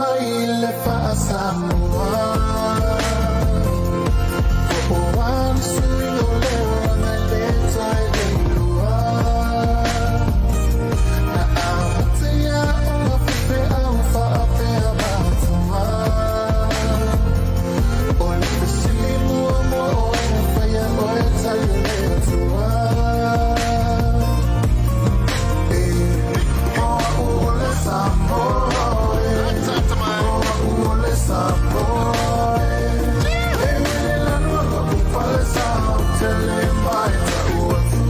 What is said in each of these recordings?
mai le faasamoa Po o a ni suiga o le olaga e le toe leiloa Na amata ia ona faifeau faapea matua O le fesili muamua o ai na faia oe tali e le Atua E o au o le Samoa e O au o le Samoa e E wele lanu lou palesa ou te le mae tau atu.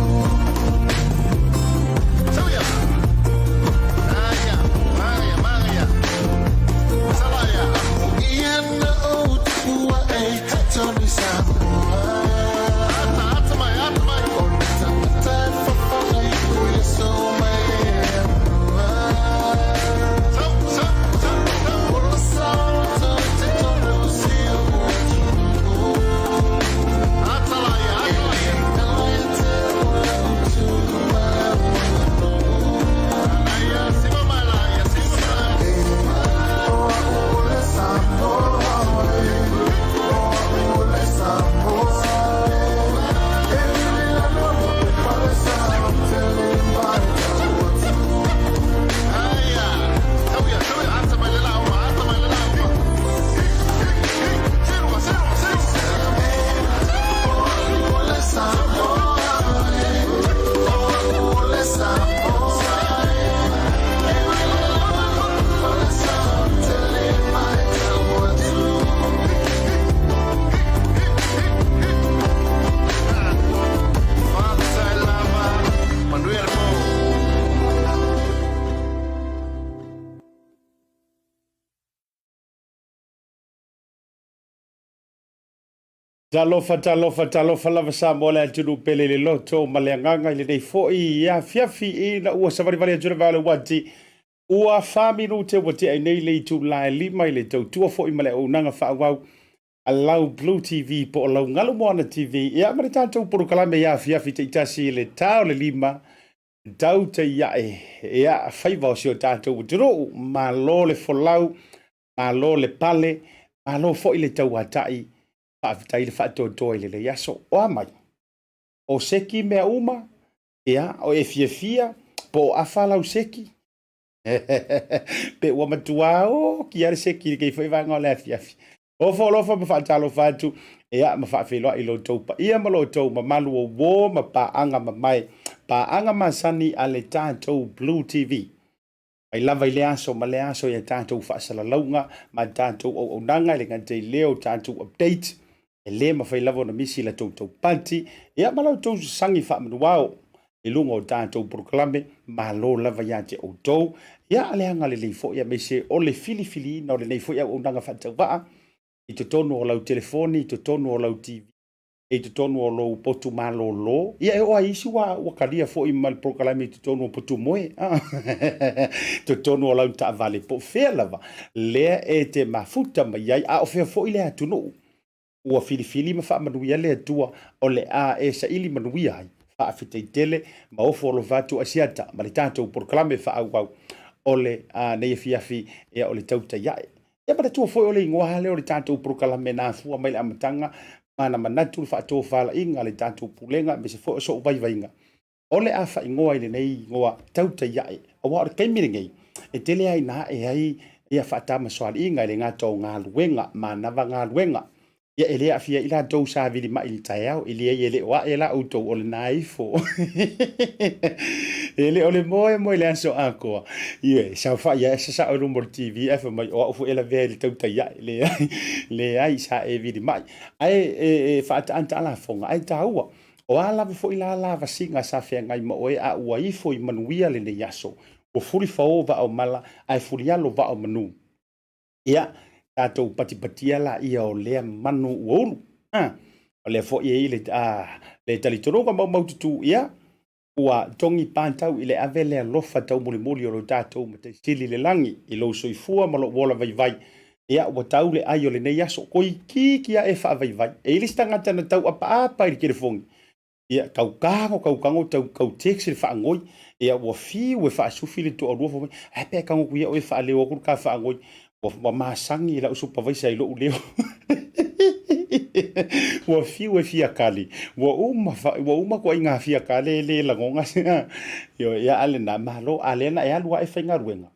Talofa, talofa, talofa lava Samoa le atunuu pele i le loto ma le agaga i lenei foi afiafi ina ua savalivali atu le vaa o le uati. Ua 4 minute ua tea ai nei le itula e 5 i le tautua foi ma le auaunaga faaauau a lau Blue TV po o lau Galu Moana TV, ia ma le tatou polokalame i afiafi taitasi i le ta o le 5 tau taiae ia faiva o si o tatou atunuu. Malo le folau, malo le pale, malo foi le tauatai, faafetai le faatoatoa i lenei aso. O a mai? O seki mea uma, ia, o e fiafia, po o afa lau seki, pe ua matua oki lava le seki i lenei foi vaega o le afiafi. Ofo alofa ma faatalofa atu, ia, ma faafeiloai i lo outou paia ma lo outou mamalu o uo ma paaga mamae, paaga masani a le tatou Blue TV. Mai lava i lea aso ma lea aso i a tatou faasalalauga ma tatou auaunaga e le gata i lea o tatou update, e le mafai lava ona misi la tou taupati, ia ma la outou sasagi faamanuao i luga o tatou polokalame. Malo lava ia te outou, ia le agalelei foi aemaise o le filifiliina o lenei foi auaunaga faatauvaa i totonu o lau telefoni, i totonu o lau TV, i totonu o lou potu malolo. Ia e oo lava i isi ua kalia foi ma le polokalame i totonu o potu moe, totonu o lau taavale, po o fea lava lea e te mafuta mai ai, a o fea foi le atunuu ua filifili ma faamanuia le Atua o le a e saili manuia ai. Faafetai tele ma ofo alofa atu Asiata ma le tatou polokalame faaauau o le nei afiafi, ia o le tautai ae. Ia manatua foi o le igoa lava lea o le tatou polokalame na afua mai le amataga ma na manatu le faatofalaiga a le tatou Pulega aemaise foi o sou vaivaiga o le a faaigoa i lenei igoa tautai ae, aua o le taimi lenei e tele lava ina ae ai ia faatamasoaliiga e le gata o galuega, manava galuega. Ia e le aafia ai i latou sa vilima'i i le taeao, e leai e le o ae la outou o lena ifo. E le o le moe moe i le aso atoa. Ia, e saofai lava e sasao i luma o le TV ae fai mai o au foi e lavea i le tautai ae. Leai, leai sa e vilima'i. Ae e faataataa lafoga, ae taua. O a lava foi la lavasiga sa feagai ma oe a ua ifo i manuia lenei aso, ua fulifao vaa o mala ae fulialo vaa o manu. Ia, tatou patipatia laia o lea manu ua ulu. A, o lea foi e i le, a, le talitonuga maumaututu, ia, ua togi patau i le ave le alofa taumulimuli o lo tatou Matai Sili i le lagi, i lou soifua ma lou ola vaivai. Ia, ua tau le ai o lenei aso, toeitiiti lava e faavaivai. E i ai le isi tagata na tau apaapa i le telefoni, Ia, tau tago, tau tago, tau, tau text le faanoi. Ia, ua fiu e faasufi le toalua, fai mai, ae pe tago atu ia oe e faaleo atu le ta faanoi. Ua masani lau supervisor i lou leo. Ua fiu e fia kali. Ua uma ua uma ko inga fia kale le lagonga. Ioe, ia a lena malo a lea na e alu ae faigaluega.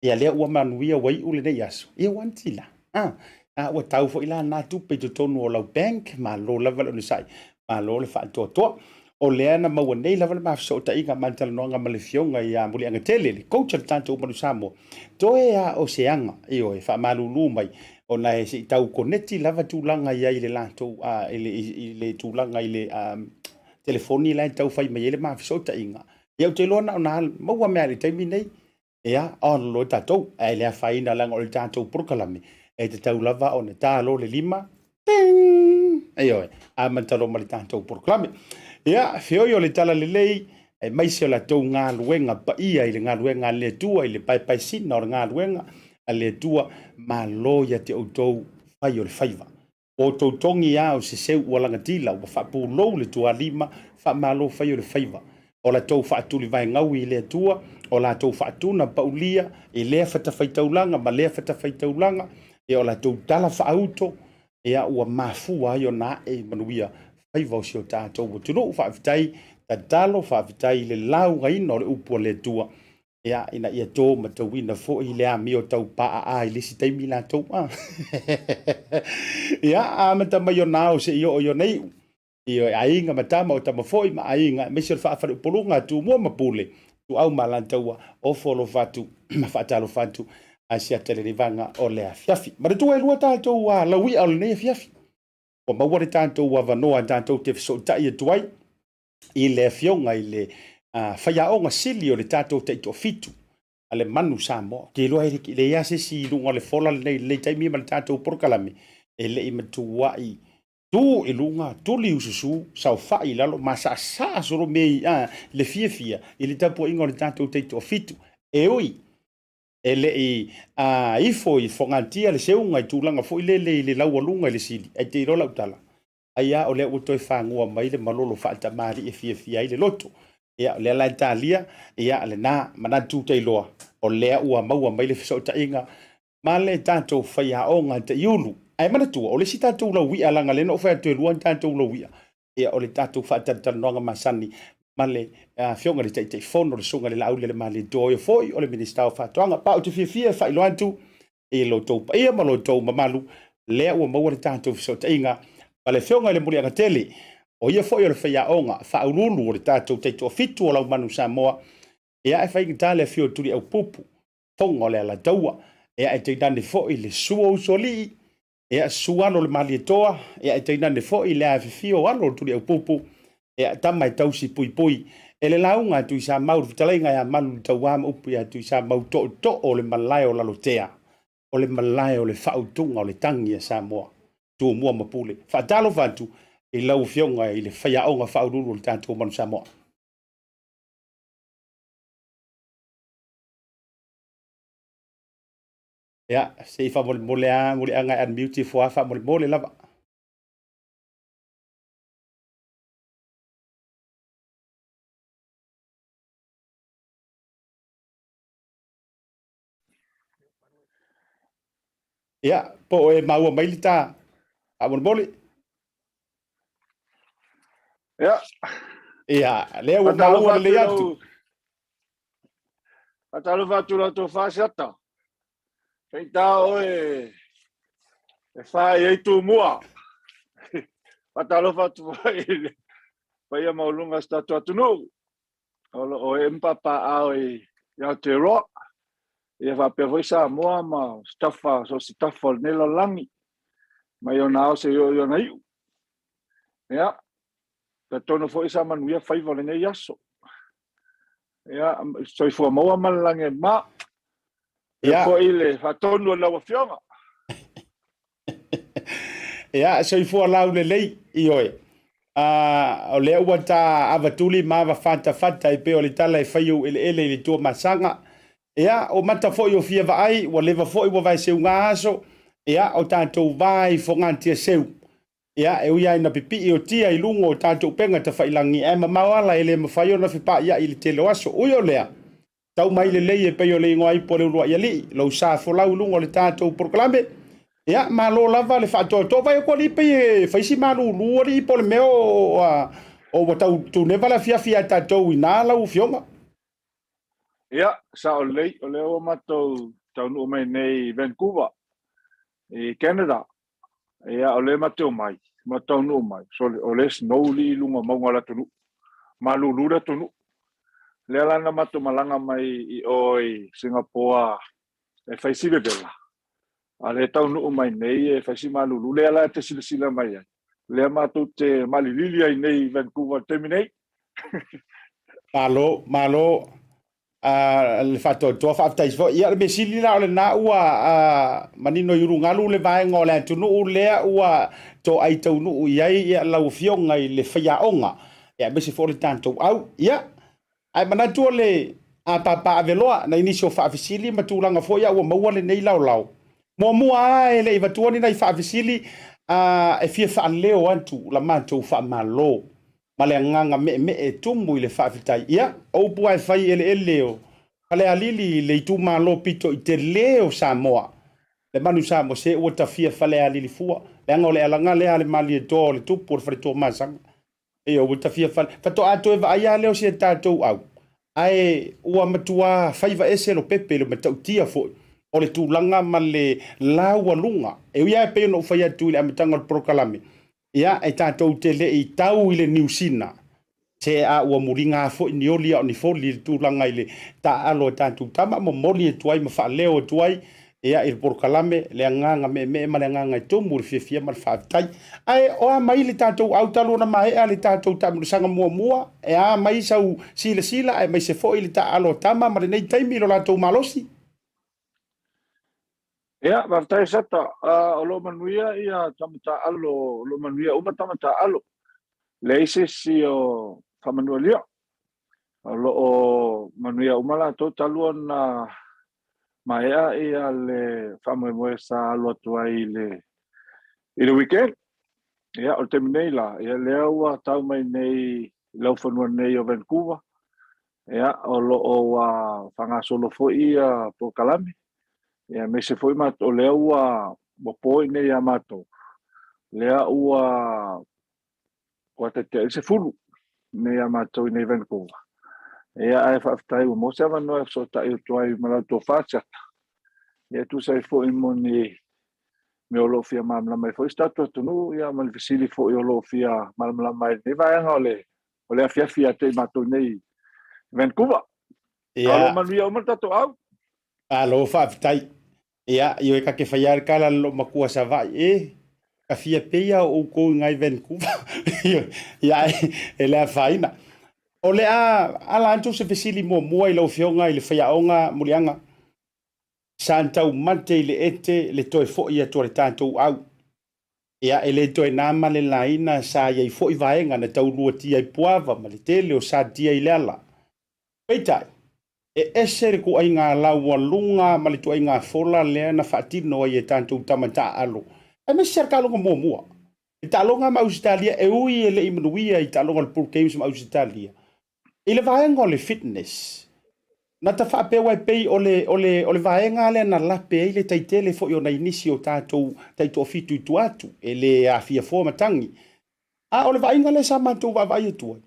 Ia lea ua manuia ua iu lenei aso. Ia ua anti la. Ah, a ua tau foi la na tupe i totonu o lau bank, malo lava le onosai, malo le faatoatoa. O lea na maua nei lava le ma fesootaiga ma le talanoaga ma le Afioga ia Muliagatele, le coach a le tatou Manu Samoa. Toe a o se aga, ioe, faamalulu mai, ona e se i tau koneti lava tulaga i ai i le latou, i le tulaga i le telefoni la e tau fai mai ai le ma fesootaiga. Ia ou te iloa na ona maua mea i le taimi nei, Ia, on loa tatou, ae le afaina leaga o le tatou polokalame, e tatau lava ona ta loa le lima, ting! Ioe, amata loa ma le tatou polokalame. Ia, feoi o le talalelei, aemaise o latou galuega paia i le galuega a le Atua, i le paepaesina o le galuega a le Atua, malo ia te outou fai o le faiva. Ua outou togi a o se seu ua lagatila, ua faapulou le tualima, faamalo fai o le faiva. O la tou faatulivaegaui i le Atua, o la tou faatuna paulia i lea fatafaitaulaga ma lea fatafaitaulaga, ia o la tou tala faauto, ia ua mafua ai ona ae manuia faiva o si o tatou atunuu. Faafetai tatalo, faafetai i le laugaina o le upu a le Atua. Ia, ina ia to matauina foi le amio tau paaā i le isi taimi latou. A. Ia, amata mai ona ao seia oo i ona iu. Ioe, aiga ma tama, o tama foi ma aiga, aemaise o le faafaleupoluga a Tumua ma Pule, Ituau ma Alataua, ofo alofa atu ma faatalofa atu a siata i lenei vaega o le afiafi. Manatua e lua tatou lauia o lenei afiafi. Ua maua le tatou avanoa tatou te fesootai atu ai i le Afioga i le Faiaoga Sili o le tatou Taitoafitu a le Manu Samoa. Ou te iloa e leai lava se isi i luga o le fola lenei i lenei taimi ma le tatou polokalame e le i matuai tu i luga, tuliususu, saofai i lalo, masaasaa solo mea i le fiafia i le tapuaiga o le tatou Taitoafitu. E ui e le i ifo i fogatia le seuga i tulaga foi lele i le laualuga i le sili, ae te iloa lau tala, Ai a o lea ua toe fagua mai le malolo faatamalii e fiafia ai le loto. Ia, o lea la e talia, ia, lena manatu tailoa, o lea ua maua mai le fesootaiga ma le tatou faiaoga taiulu. Ae manatua, o le isi tatou lauia, leaga lea na ou fai atu e lua ni tatou lauia, ia, o le tatou faatalatalanoaga masani ma le Afioga i le Taitaifono, le Susuga i le Laaulialemalietoa, o ia foi o le Minisita o Faatoaga. Pa ou te fiafia e faailoa atu i lo outou paia ma lo outou mamalu, lea ua maua le tatou fesootaiga ma le Afioga i le Muliagatele, o ia foi o le faiaoga faauluulu o le tatou Taitoafitu o Laumanu Samoa, ia e faigata le afio o Tuliaupupu, Fofoga o le Alataua, ia e tainane foi le susu o Usoalii, ia susu alo o le Malietoa, ia e tainane foi le afifio o alo o Tuliaupupu, ia tama e tausi puipui e le lauga a Tuisamau, le fetalaiga ia Malulutauā ma upu ia Tuisamau, tootoo o le malae o Lalotea, o le malae o le faautuga o le tagi a Samoa, Tumua ma Pule. Faatalofa atu i lau Afioga i le faiaoga faauluulu o le tatou Manu Samoa. Ia, se i faamolemole lava, Muliaga e unmute ifo lava faamolemole lava. Ia, po o e maua mai le ta faamolemole. Ia. Ia, lea ua maua lelei atu. Faatalofa atu lau tofa Siata. Feita oe e fā i ai Tumua. Faatalofa atu foi i le paia maualuga o si tatou atunuu. O lo o ee ma papaaao i Aotearoa. Ia faapea foi Samoa ma tafa, so o se tafa o lenei lalolagi, mai ona ao seia oo i ona iu. Ia, talitonu foi sa manuia faiva o lenei aso. Ia, soifua maua ma le lagi e mama. Ia foi le faatonu o lau Afioga. Ia, soifua laulelei, ioe. O lea ua ta avatuli ma avafatafata e pei o le tala e fai ou eleele i le Tuamasaga. Ia, o mata foi o fia vaai, ua leva foi ua vaeseuga aso, ia, o tatou va i Fogatia-seu. Ia, e ui lava ina pipii o tia i luga o tatou upega tafailagi, ae mamao ala e le mafai ona fepaiai i le tele o aso. Ui o lea, Tau mai lelei e pei o le igoa ipu o le uluai alii, lou sa folau i luga o le tatou polokalame. Ia, malo lava le faatoatoa. Vaai atu alii pei e fai si malulu alii po o le mea o, o ua tau tuneva le afiafi ia tatou i ina lau afioga. Ia, sao lelei, o lea ua matou taunuu mai nei i Vancouver, i Canada. Ia, o lea matou omai, matou taunuu mai, sole, o lea e snow alii i luga o mauga o le atunuu. Malulu le atunuu. Lea la na matou malaga mai i o i Singapore e fai si vevela, a lea e taunuu mai nei e fai si malulu. Lea la e te silasila mai ai, lea matou te malilili ai nei i Vancouver i le taimi nei. Malo, malo le faatoatoa, faafetai foi. Ia, o le mea sili la o lena ua manino i ulugalu le vaega o le atunuu lea ua toai taunuu i ai ia lau Afioga i le faiaoga, ia aemaise foi o le tatou au. Ia, ae manatu o le a papaaveloa nai nisi o faafesili ma tulaga foi a ua maua lenei laolao. Muamua lava e le i avatua ni nai faafesili, e fia faaleo atu la matou faamalo ma le agaga meemee e tumu i le faafetai. Ia, o upu lava e fai i eleele o Falealili i le itumalo pito i tele o Samoa, le manu Samoa, se ua tafia Falealili fua, leaga o le alaga lea a le Malietoa o le tupu o le Faletuamasaga. Ioe, ua tafia fale. Faatoa toe vaai lava lea o si a tatou au, ae ua matua faiva ese lopepe i le matautia foi o le tulaga ma le laualuga. E ui lava e pei ona ou fai atu i le amataga o le polokalame, ia, e tatou te le i tau i le Niu Sina, se a ua muliga foi ni oli a o ni foli i le tulaga i le taaalo a tatou tama, momoli atu ai ma faaleo atu ai ia i le polokalame le agaga meemee ma le agaga e tumu i le fiafia ma le faafetai. Ae o a mai le tatou au talu ona maea le tatou taamilosaga muamua, e a mai sau silasila aemaise foi le taaalo a tama ma lenei taimi i lo latou malosi? Ia, faafetai Seta. O lo o manuia ia tama taaalo, o lo o manuia uma tama taaalo. Leai se isi o faamanualia. O lo o manuia uma latou talu ona maea ia le faamoemoe sa alu atu ai i le i le weekend. Ia, o le taimi nei la, ia lea ua tau mai nei i laufanua nei o Vancouver. Ia, o lo o ua faagasolo foi ia polokalame. Ia, aemaise foi matou, o lea ua ua po i inei ia matou. Lea ua ua taitai le 10 nei ia matou i nei Vancouver. Ia, ae faafetai ua maua se avanoa e fesootai atu ai ma la outou Faseta. Ia, e tusa ai foi mo ni mea o lo o fia malamalama ai foi si tatou atunuu, ia ma le fesili foi o lo o fia malamalama ai lenei vaega o le o le afiafi ia te i matou nei i Vancouver. Ia. Alo manuia uma le tatou au. Malo faafetai. Ia, ioe ka ke whai le kala lo makua Savaii e. Ka fia peia o oukou i ngai Vancouver. Ia, e le afaina. O le a ala atu se fesili muamua i lau Afioga i le faiaoga Muliaga. Sa taumate i le ete le toe foi atu a le tatou au. Ia, e le toe na ma le laina sa i ai foi vaega na tauluatia i Puava ma le tele o satia i le ala. Peitai, e ese le tuaiga laualuga ma le tuaiga fola lea na faatino ai e tatou tama taaalo, aemaise le taaloga muamua. I taaloga ma Ausetalia, e ui e le i manuia i taaloga o le Pool Games ma Ausetalia. I le vaega o le fitness, na ta faapea aua e pei o le, o le, o le vaega lea na lape ai le taitele foi o nai nisi o tatou taitoafitu i tua atu, e le aafia fua matagi. A o le vaaiga lea sa matou vaavaai atu ai,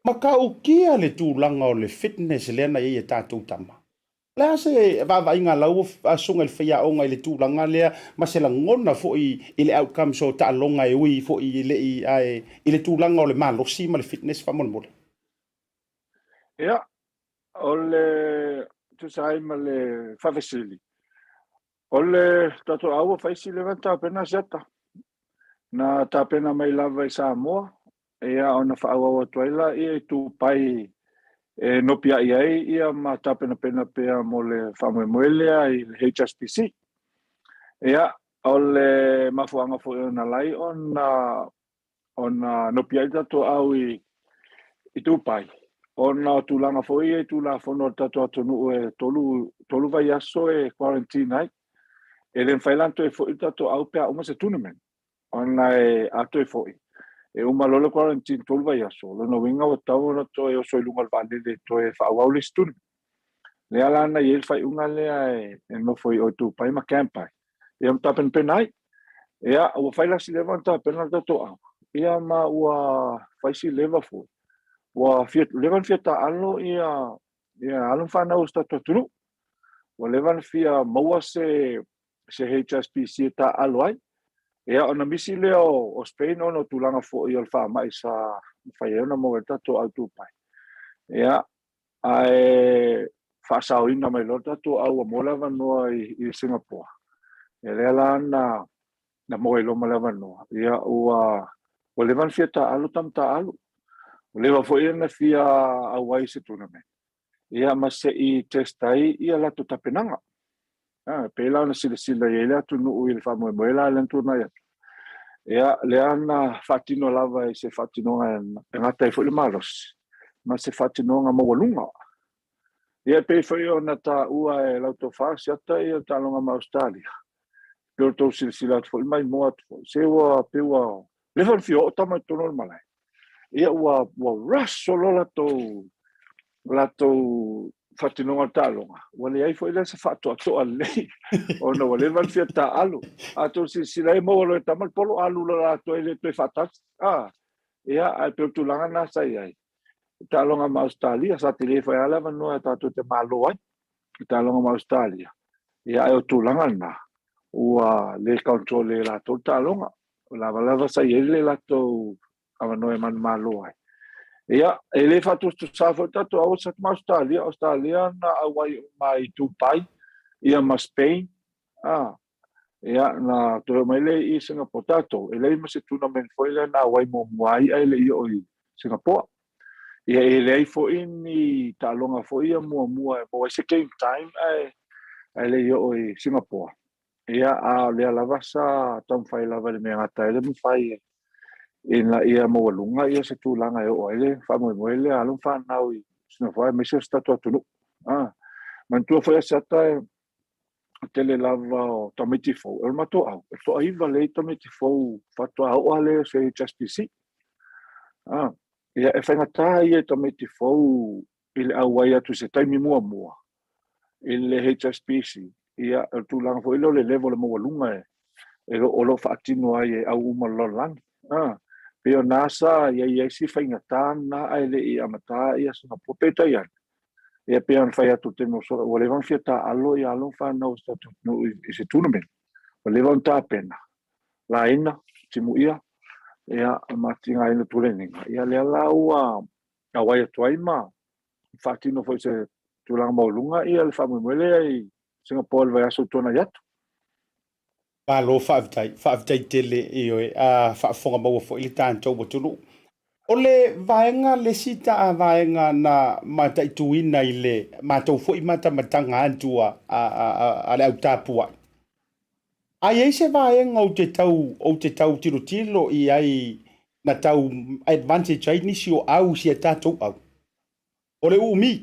matautia le tulaga o le fitness lea na i ai e tatou tama. O le a se vaavaaiga a lau susuga i le faiaoga i le tulaga lea ma se lagona foi i le outcomes o taaloga e ui foi e le i ae i le tulaga o le malosi ma le fitness faamolemole? Ia, o le tusa ai ma le faafesili, o le tatou au ua fai si leva na tapena Asiata. Na tapena mai lava i Samoa, ia ona faaauau atu ai laia i Tupai e nopiai ai ia ma tapenapena pea mo le faamoemoe lea i le HSBC. Ia, o le mafuaaga foi ona ala ai ona ona nopiai le tatou au i i Dubai, ona o tulaga foi ia i Tulafono a le tatou atunuu e 3 vaiaso e quarantine ai. E le mafai la ona toe foi le tatou au pe a uma se tournament, ona e a toe foi, e uma loa le quarantine 3 vaiaso, o lona uiga ua tatau ona toe oso i luga o le vaalele e toe faaauau le isi tournament. Lea la na i ai le faaiuga lea e nofo i o i Dubai ma camp ai, ia ma tapenapena ai. Ia, ua fai la si leva ona tapena le tatou au, ia ma ua fai si leva foi. Ua fia, leva ona fia taaalo ia, ia alo ma fanau o si tatou atunuu. Ua leva ona fia maua se, se HSBC e taaalo ai. Ia, ona misi lea o, o Spain ona o tulaga foi o le faamai sa mafai ai ona maua ai le tatou au Dubai. Ia, ae faasaoina mai loa le tatou au ua maua le avanoa i, i Singapore. Ia lea la na, na maua ai loa ma le avanoa. Ia ua, ua leva ona fia taaalo tama taaalo. Ua leva foi ona fia auai i se tournament. Ia ma se i test ai ia latou tapenaga. Ah, pei la ona silasila i ai le atunuu i le faamoemoe la lea na tuanai atu. Ia, lea na faatino lava i se faatinoga e gata ai foi le malosi, ma se faatinoga maualuga. Ia, e pei foi ona taua e lau tofa Asiata ia le taaloga ma Ausetalia, pei o le tou silasila atu foi ma maimoa atu foi, se ua pei ua leva ona fia oo tama i totonu o le malae. Ia ua ua rush solo latou latou faatinoga o le taaloga, ua leai foi lea se faatoatoa lelei ona ua leva ona fia taaalo. A tou silasila ai e maua loa e tama le polo, alu loa latou e le toe faatali. Ah, ia, ae pei o le tulaga lena sa i ai. Taaloga ma Ausetalia, sa tele foi lava le avanoa tatou te malo ai i taaloga ma Ausetalia. Ia, ae o tulaga lena, ua le control e latou le taaloga. Ua lava lava sa i ai le latou avanoa e manumalo ai. Ia, e le faatusatusa foi tatou au sa ma Ausetalia. Ausetalia na auai uma i Dubai, ia ma Spain, ah, ia, na toe oo mai lea i Singapore. Tatou, e leai ma se tournament foi lea na auai muamua ai ae le i oo i Singapore. Ia, e leai foi ni taaloga foi ia muamua e maua ai se game time ae, ae le i oo i Singapore. Ia, a o lea lava sa taumafai lava i le mea e gata ai le mafai ina ia maualuga ia se tulaga e oo ai le faamoemoe lea a alo ma fanau i Singapore aemaise o si tatou atunuu. Ah, manatua foi Asiata e tele lava o tamaiti fou, o le matou au, e toaiva lea tamaiti fou faatoa oo lava lea i se HSBC. Ah, ia e faigata ia i tamaiti fou i le auai atu i se taimi muamua i le HSBC, ia, o le tulaga foi lea o le level e maualuga e, e lo, o lo o faatino ai e au uma o le lalolagi. Ah, pei o na sa i ai ai si faigata na ae le i amata ia Singapore. Peitai ane, ia pei ona fai atu i le taimi ua sola, ua leva ona fia taaalo ia alo ma fanau o si tatou atunuu i se tournament. Ua leva ona tapena, laina, timuia, ia, ma tigaina tuleniga. Ia lea la ua auai atu ai ma faatino foi se tulaga maualuga ia le faamoemoe lea i Singapore i le vaiaso ua tuanai atu. Malo faafetai, faafetai tele ioe, a faafofoga maua foi le tatou atunuu. O le vaega le isi taa vaega na mataituina i le matou foi matamataga atu a, a, a, a le au tapuai. A i ai se vaega ou te tau, ou te tau tilotilo i ai na tau advantage ai nisi o au i si a tatou au, o le uumi.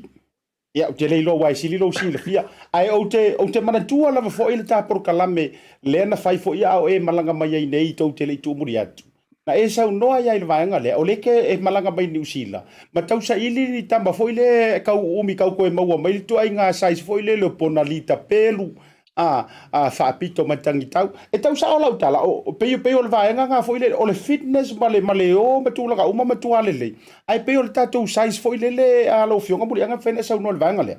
Ia, ou te le iloa aua e sili lou silafia, ae ou te, ou te manatua lava foi le ta polokalame lea na fai foi a o e malaga mai ai nei tou te le i tuumuli atu. Na e saunoa ai i le vaega lea, o lea e ke e malaga mai Niu Sila, ma tau saili ni tama foi lea e kau uumi kau koe maua mai le ituaiga size foi lele o ponalita pelu, a, a faapito matagitau. E tau sao lau tala, o, pei, pei o le vaega nga foi lele, o le fitness ma le, ma le o ma tulaga uma matua lelei. Ae pei o le tatou size foi lele a lau Afioga Muliaga mafai ona e saunoa i le vaega lea.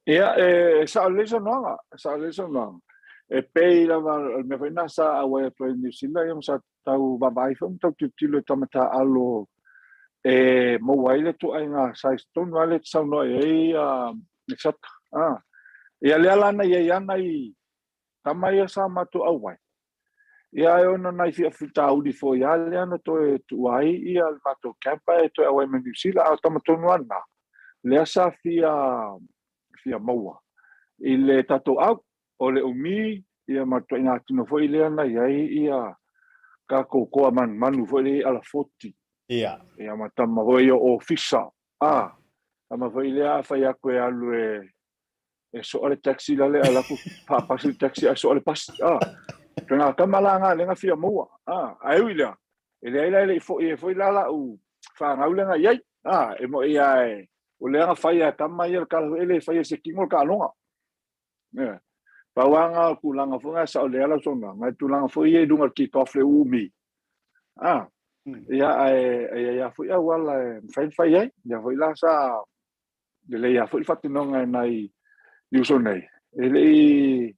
Ia, e sao lelei saunoaga, e sao lelei saunoaga. E pei lava, o le mea foi lena sa auai atu ai i Niu Sila, ia ma sa tau vaavaai foi ma tau tilotilo i tama taaalo e maua ai le ituaiga size tonu lava lea e te saunoa i ai Sata. Ah. Ia lea la na i ai lava nai tama ia sa matou auai. Ia ae ona nai faafitauli foi lava lea na toe tuua ai ia le matou camp ae toe auai mai Niu Sila, a o tama tonu lava lena lea sa fia fia maua i le tatou au, o le umi ia ma le ituaiga tino foi lea na i ai ia tatou toa manumanu foi lea i Alafoti. Ia. Ia ma tama foi ia o ofisa. A, tama foi lea a fai atu e alu e e soa le taxi la le alu atu faapasi le taxi ae soa le pasi. A, ituaiga tama la na lea na fia maua. A, ae ui lea, e leai la e le i foi ai foi la lau fanau lea na i ai. A, e moni lava e. O lea na fai a e tama ia le tala, e le fai e se tino le taaloga. Yeah. Pau lava na o tulaga foi na sao lea lau saunoaga, e tulaga foi ia i luga o le kick off le umi. Ah. Ia ae e i ai lava foi auala e mafai ona fai ai. Ia foi la sa lelei lava foi le faatinoga e nai uso nei. E le i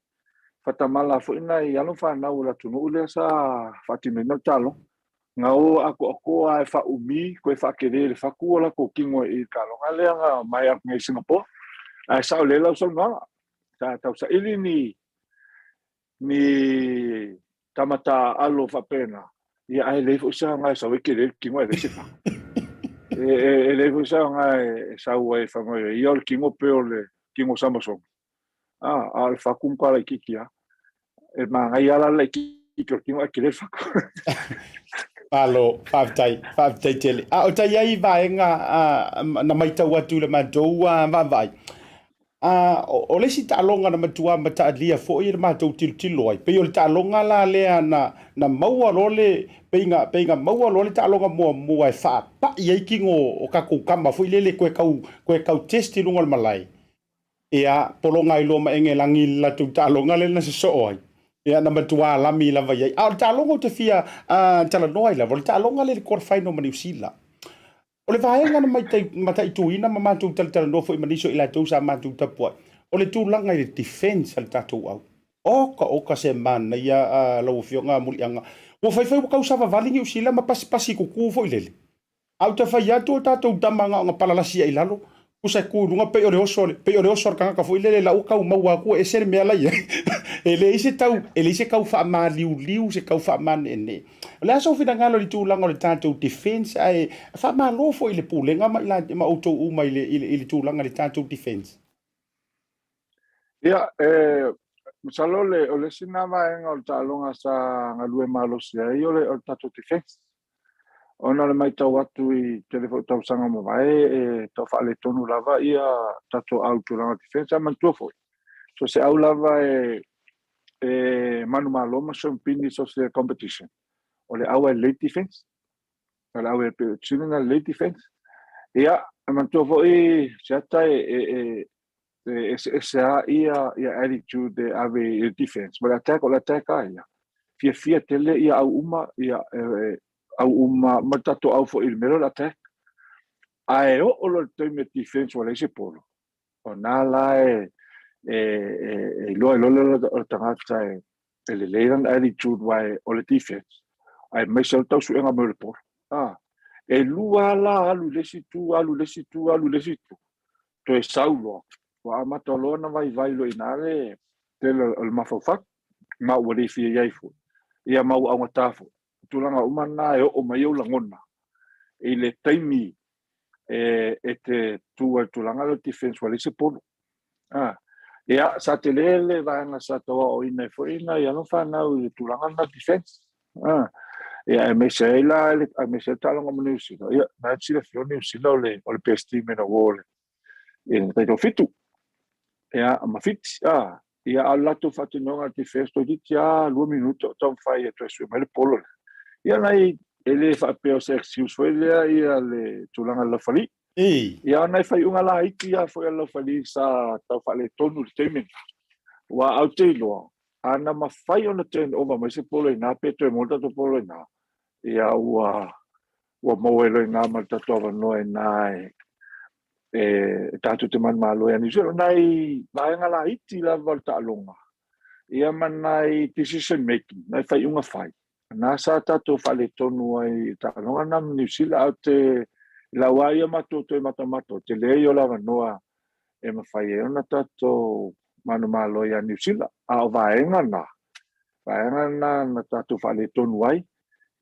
faatamala foi nai alo ma fanau o le atunuu lea sa faatinoina le taaloga. Na o atoatoa lava e faaumi toe faatele le fatu o latou tino i le taaloga lea na maea atu nei i Singapore. Ae sao lelei lau saunoaga, sa tausaili ni ni tama taaalo faapena, ia ae leai foi se aoga e sau ai tele le tino ae leai se fatu. E leai foi se aoga e sau ai e fai mai ia o le tino pei o le tino Samasomi. A o le fatu matua laitiiti lava. E manaia la le laitiiti o le tino ae tele le fatu. Malo, faafetai, faafetai tele. A o tai ai vaega na matau atu i le matou vaavaai, o le isi taaloga na matua mataalia foi i le matou tilotilo ai, pei o le taaloga la lea na maua loa le, pei na, pei na maua loa le taaloga muamua e faapai ai tino o tatou tama foi lele toe tau, toe tau test i luga o le malae. Ia, pologa ai loa ma Egelagi i le latou taaloga lea na sosoo ai. Ia, na matua lami lava i ai. A o le taaloga ou te fia talanoa ai lava, o le taaloga lea i le quarter final ma Niu Sila. O le vaega na mataituina ma matou talatalanoa foi ma nisi o i latou sa matou tapuai, o le tulaga i le defense a le tatou au. Oka oka se manaia a lau Afioga Muliaga. Ua faifai ua tau savavali Niu Sila ma pasipasi kuku foi lele. A ou te fai atu o tatou tama na ona palalasi ai i lalo, tusa e tu i luga pei o le oso, pei o le oso a le tagata foi lele la ua tau maua atu e ese le mea la i ai. E leai se tau, e leai se tau faamaliuliu, se tau faamaneene. O le a sou finagalo i le tulaga o le tatou defense ae faamalo foi i le Pulega ma i ma outou uma i le, i le, i le tulaga i le tatou defense. Ia, e, masalo le, o le isi lena vaega o le taaloga sa galue malosi ai o le, o le tatou defense. Ona o le matau atu i tele foi o tausaga ua mavae e tau faaletonu lava ia tatou au tulaga defense. Ae manatua foi, so se au lava e, e manumalo ma siamupini so se competition, o le au e lelei defense. O le au e pei o sili ona lelei defense. Ia, e manatua foi Seata e, e, e, e eseese lava ia, ia attitude e ave i le defense. Ma le attack, o le attack lava ia. Fiafia tele ia au uma, ia, e, e, au uma, ma le tatou au foi i le mea lea o le attack. Ae oo loa i le taimi e defense ua leai se polo. O na la e, e, e, e iloa ai loa lea o le tagata e, e lelei lana attitude aua o le defense, aemaise o le tausuega mai o le polo. A, e lua la alu i le isi itu, alu i le isi itu, alu i le isi itu, toe sau loa, ua amata loa ona vaivai loa i ina le tele o le mafaufau, ma ua le fia i ai foi, ia ma ua augata foi. O tulaga uma na e oo mai ou lagona i le taimi e, e te tu ai i le tulaga lea o le defense ua leai se polo. A, ia, sa tele le vaega sa tauaoina ai foi nai alo fanau i le tulaga lena defense. A, ia, aemaise ai la, aemaise ai le taaloga ma Niu Sila. Ia, na e silafia o Niu Sila o le, o le best team in the world i le taitoafitu. Ia, ma Fiti, a, ia, a o le latou faatinoga i le defense, toeitiiti lava 2 minute o taumafai e toe sue mai le polo lea. Ia, nai, e le faapea o se excuse foi lea ia le tulaga i le laufali. Ia, o nai faaiuga laiti lava foi a le laufali sa tau faaletonu i le taimi lena. Aua ou te iloa, a na mafai ona turn over mai se polo i ina pe toe maua le tatou polo i ina, ia ua, ua maua ai loa i ina ma le tatou avanoa i ina e, e, tatou te manumalo ai a Niu Sila. O nai vaega laiti lava o le taaloga, ia ma nai decision making, nai faaiuga fai, Na sa tatou faaletonu ai i le taaloga lena ma Niu Sila, ae ou te i lau lava ia matou toe matamata, o le tele ia o le avanoa e mafai ai ona tatou manumalo ia Niu Sila. A o vaega na, vaega na na tatou faaletonu ai,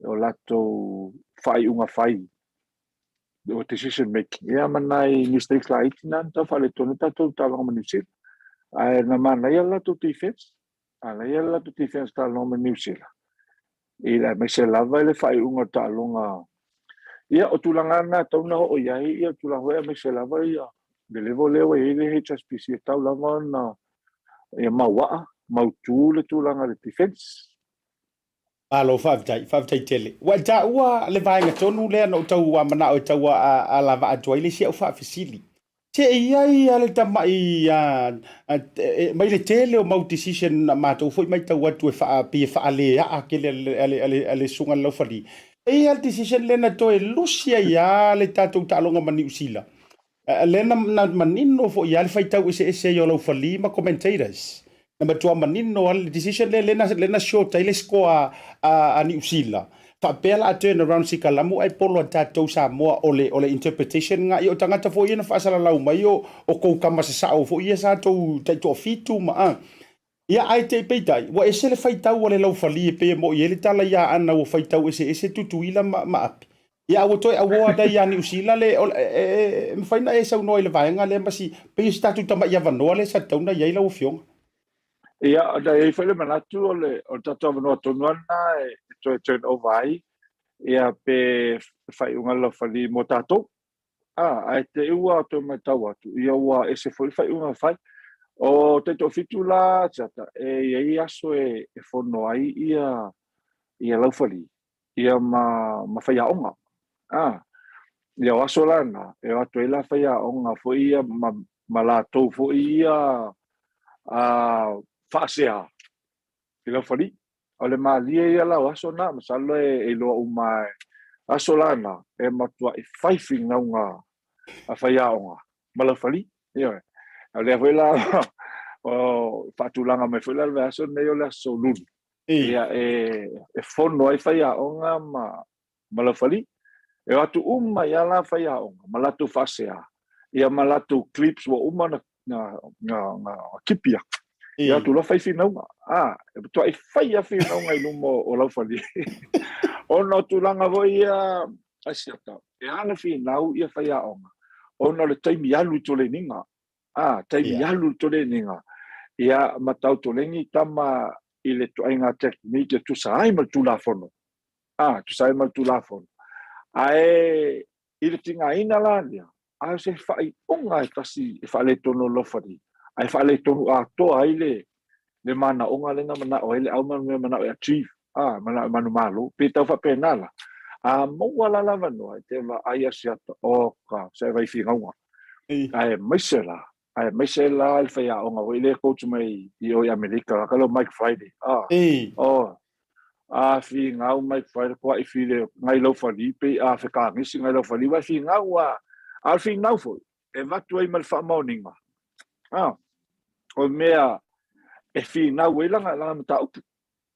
o latou faaiuga fai, o decision making, ia ma nai mistakes laiti na na tau faaletonu ai tatou taaloga ma Niu Sila. Ae na manaia le latou defense, A na ia le latou defense taaloga ma Niu Sila. I le aemaise lava i le faaiuga o le taaloga. Ia, o tulaga na e tatau ona oo i ai ia tulaga foi aemaise lava ia le level lea ua i ai le HSBC e tatau lava ona ia mauaa, mautu le tulaga i le defense. Malo faafetai, faafetai tele. Ua e taua le vaega tonu lea na ou tau manao e tau alavaa atu ai le isi au faafesili. Se i ai a le tamai a, a, mai le tele o mau decision na matou foi maitau atu e faa, pei e faaleaa tele a le, a le, a le, a le susuga i le Laufali. E i ai le decision lea na toe lusi ai lava le tatou taaloga ma Niu Sila. Lea na, na manino foi lava le faitau eseese ai o Laufali ma commentators. Na matua manino lava le decision lea, lea na, lea na short ai le score a, a, a Niu Sila. Faapea la a turn around sikalamu ae polo a tatou Samoa o le, o le interpretation nga ia o tagata foi ia na faasalalau mai o, o kou kama sasao foi ia sa tou taitoafitu ma a. Ia ae te peitai, ua ese le faitau a le laufali e pei e mo'i ai le tala ia Aana ua faitau eseese Tutuila ma, ma Api. Ia a ua toe auoa dai ia Niu Sila le, o, e, e, e mafai na e saunoa i le vaega lea ma si, pei o si tatou tama'i avanoa lea sa tatau na i ai lau Afioga. Ia, ona e i ai foi le manatu o le, o le tatou avanoa tonu lava lena e toe turn over ai, ia pe faaiuga le laufali mo tatou. A, ae te i ua toe matau atu, ia ua ese foi le faaiuga na fai. O taitoafitu la, Siata, e i ai aso e, e fono ai ia, ia laufali, ia ma, ma faiaoga. A, ia o aso la na, e o atu ai la faiaoga foi ia ma, ma latou foi ia a, faasea i laufali. O le malie ia la o aso na, masalo e, e iloa uma e aso la na, e matuai fai finauga a faiaoga ma laufali. Ioe. O lea foi la o faatulaga mai foi la le vaiaso lenei o le aso Lulu. Ia e, e fono ai faiaoga ma, ma laufali. E o atu uma ia la faiaoga ma latou faasea, ia ma latou clips ua uma na, na, na, na kipi atu. Ia atu loa fai finauga. A, e matuai fai a finauga i luma o laufali. Ona o tulaga foi ia, a Siata, e ala finau ia faiaoga, ona o le taimi alu i toleniga. A, taimi alu i toleniga. Ia, ma tau toleni tama i le ituaiga technique e tusa ai ma le Tulafono. A, tusa ai ma le Tulafono. Ae i le tigaina la lea, a o se faaiuga e tasi e faaletonu o le laufali, ae faaletonu atoa ai le le manaoga lea na manao ai le au ma le mea manao e achieve, a, manao e manumalo, pei tau faapena la. A maua la le avanoa e te vaai a Siata, oka, se vai finauga. Aemaise la, aemaise la le faiaoga foi lea e coach mai i o i Amerika, la ka leo Mike Friday. Ah, oh, a finau Mike Friday, kua i file ngai laufali, pei a fekagisi ngai laufali, wai finau a, a o le finau foi, e avatu ai ma le faamaoniga. Ah, o mea e finau ai lana, lana mataupu.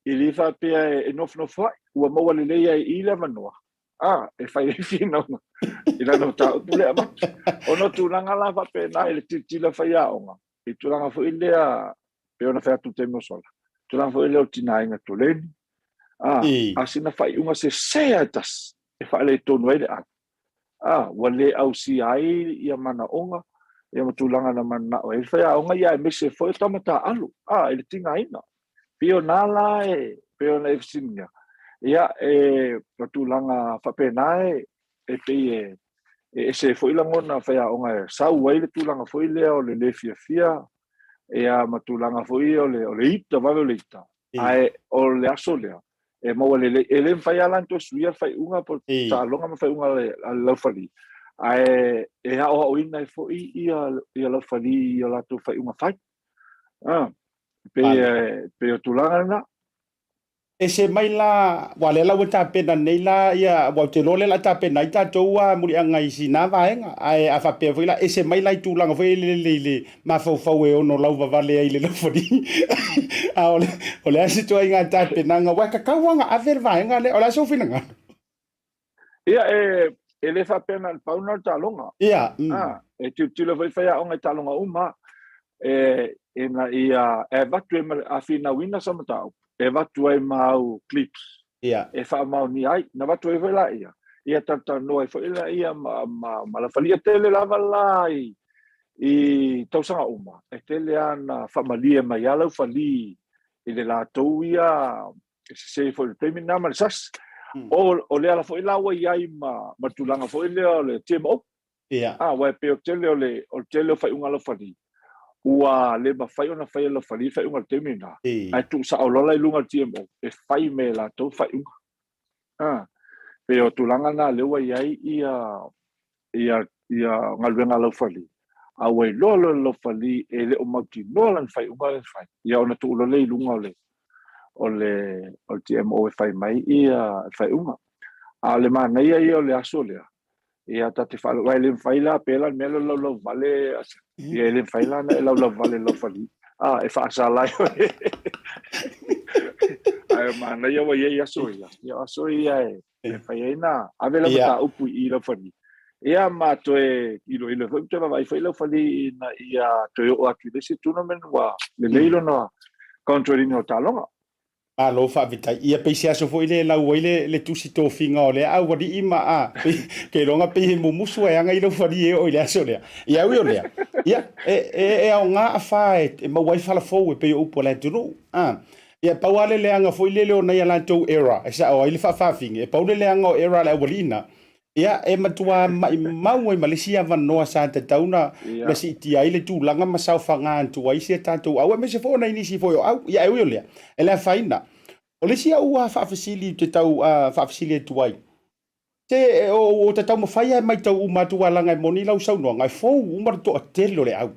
E le faapea e nofonofoa'i, ua maua lelei ai i i le avanoa, a, e fai ai finauga i lana mataupu lea e avatu. Ona o tulaga la faapena i le tilotilo faiaoga, i tulaga foi lea pei ona fai atu i le taimi ua sola, tulaga foi lea o le tigaina toleni, a, a sina faaiuga sese lava e tasi e faaletonu ai le au, a, ua le ausia ai ia manaoga ia ma tulaga na mananao ai le faiaoga, ia aemaise foi o tama taaalo, a, i le tigaina. Pei o na la e, pei ona e fesiligia, ia, e, o tulaga faapena e, e pei e, e ese foi lagona faiaoga e sau ai le tulaga foi lea o le le fiafia, ia, ma tulaga foi o le, o le ita, vave o le ita. Ae o le aso lea, e maua lelei, e le mafai lava la ona toe suia le faaiuga po o le taaloga ma faaiuga a le laufali, ae e aoaoina ai foi ia, ia laufali i o latou faaiuga fai. Ah, pei, pei o tulaga lena. Ese mai la, ua lea la ua tapena nei la ia, ua ou te iloa lea la tapena ai tatou a muliaga i sina vaega, ae a faapea foi la, ese mai la i tulaga foi lele i le mafaufau e ono lauvavale ai i le laufali. A o le, o le a se ituaiga tapenaga, aua e tatau lava ona ave le vaega lea, o le a sou finagalo? Ia, e, e le faapea na o le pau lena o le taaloga. Ia, mm. E tilotilo foi faiaoga i taaloga uma, e, ina ia, e avatu ai ma, a finauina sa mataupu, e avatu ai ma au clips. Ia. E faamaonia ai, na avatu ai foi laia, ia talatalanoa ai foi laia ma, ma, ma Laufali. E tele lava la i, i tausaga uma, e tele lava na faamalie mai a Laufali i le latou ia e sese foi i le taimi lena ma le sasi. Mm. O, o le ala foi la ua i ai ma, ma tulaga foi lea o le TMO. Yeah. Ah, aua e pei o tele o le, o le tele o faaiuga a Laufali, ua le mafai ona fai e Laufali faaiuga i le taimi lena, ae tuusao loa la i luga o le TMO e fai me latou faaiuga. Ah, pei o tulaga lena lea ua i ai ia, ia, ia galuega a Laufali. A ua iloa loa e le laufali e le o mautinoa lana faaiuga lea na fai, ia ona tuu loa lea i luga o le o le o le TMO e fai mai ia le faaiuga. A o le manaia ia o le aso lea, ia ta te faalogo, aua e le mafai la pela le mea lea o le laulau vale, ia e le mafai la ona e laulau vale i le laufali, a e faasala ai oe. Ae manaia ua i ai aso ia, ia o aso ia e e fai ai na ave lau mataupu i laufali. Ia ma toe iloilo foi ma toe vaavaai foi laufali ina ia toe oo atu i le isi tournament ua lelei lona control ina o taaloga. Malo faafetai. Ia pei se aso foi lea e lau ai le, le tusi tofiga o lea aualii ma a, pei, keiloga pei he mumusu e aga i laufali e oo i le aso lea. Ia ui o lea, ia, e, e, e aoga afa e, e maua ai fala fou e pei o upu a le atunuu. A, ia pau lava le leaga foi lele o nai a latou error e sao ai le faafafine, e pau le leaga o error a le aualii na, Ia, e matua maimau ai ma le isi avanoa sa tatau na, na siitia ai le tulaga ma saofaga atu ai si a tatou au, aemaise foi o nai nisi foi o au. Ia, e ui o lea, e le afaina. O le isi au faafesili ou te tau faafesili atu ai, se o ta taumafai lava e matau uma atu aua leaga e moni lau saunoaga, e fou uma le toatele o le au.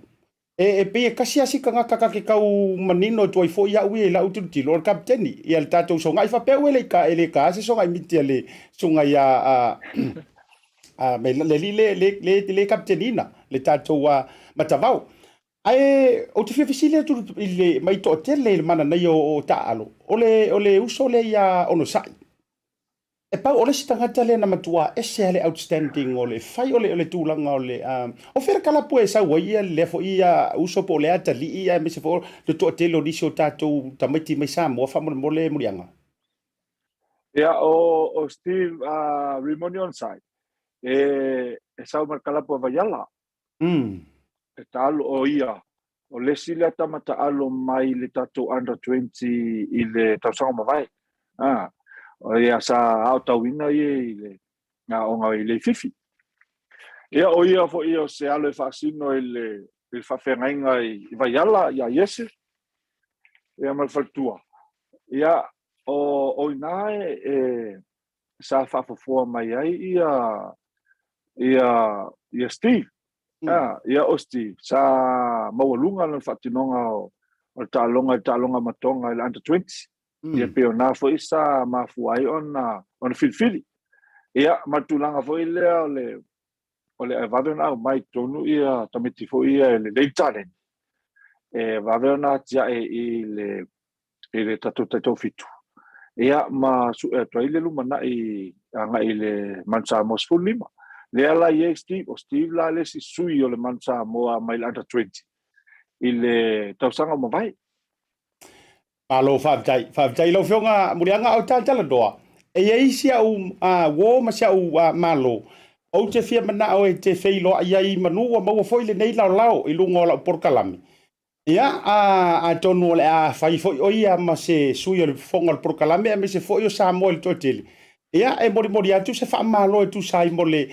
E pei e tasi lava si tagata ta te tau manino atu ai foi au ia i lau tilotilo, o le kapiteni, ia le tatou sogai faapea ua le e le ta se sogai miti a le susuga ia a, a me le alii le le le le kapiteniina le tatou a matavao. Ae ou te fia fesili atu i le mai toatele i le mananaia o taaalo, o le o le uso lea ia Onosai. E pau o le isi tagata lea na matua ese lava le outstanding o le fai o le o le tulaga o le o fea le kalapu e sau ai ia lea foi ia uso po o le atalii aemaise foi o le toatele o nisi o tatou tamaiti mai Samoa faamolemole Muliaga. Ia o o Steve Rimoni Onsai e e sau mai le kalapu a Vaiala. E taalo o ia O le isi lea tama taalo mai le tatou under 20 i le tausaga ua mavae. A, o ia sa aotauina ia i le aoga i Leififi. Ia, o ia foi o se alo e faasino i le, i le faafeagaiga i Vaiala ia Iese, ia ma le faletua. Ia, o, o ina e, e sa faafofoa mai ai ia, ia, ia Steve. Ah, ia o Steve, sa maualuga lona faatinoga o, o le taaloga i le taaloga matoga i le under 20. Ia pei o na foi sa mafua ai ona, ona filifili. Ia, ma le tulaga foi lea o le, o le vave ona aumai i totonu ia tamaiti foi ia e lelei le taleni, e vave ona atiae i le i le tatou taitoafitu, ia ma sue atu ai le lumanai agai i le Manu Samoa 15. Lea la i ai Steve, o Steve la le isi sui o le Manu Samoa mai le under 20 i le tausaga ua mavae. Malo faafetai. Faafetai i lau Afioga Muliaga. O talanoa, e i ai si au uo ma si au malo, ou te fia manao e te feiloai ai manu ua maua foi lenei laolao i luga o lau polokalame. Ia, atonu o le a fai foi o ia ma se sui o le fofoga o le polokalame aemaise foi o Samoa i le toatele. Ia, e molimoli atu se faamalo e tusa ai mo le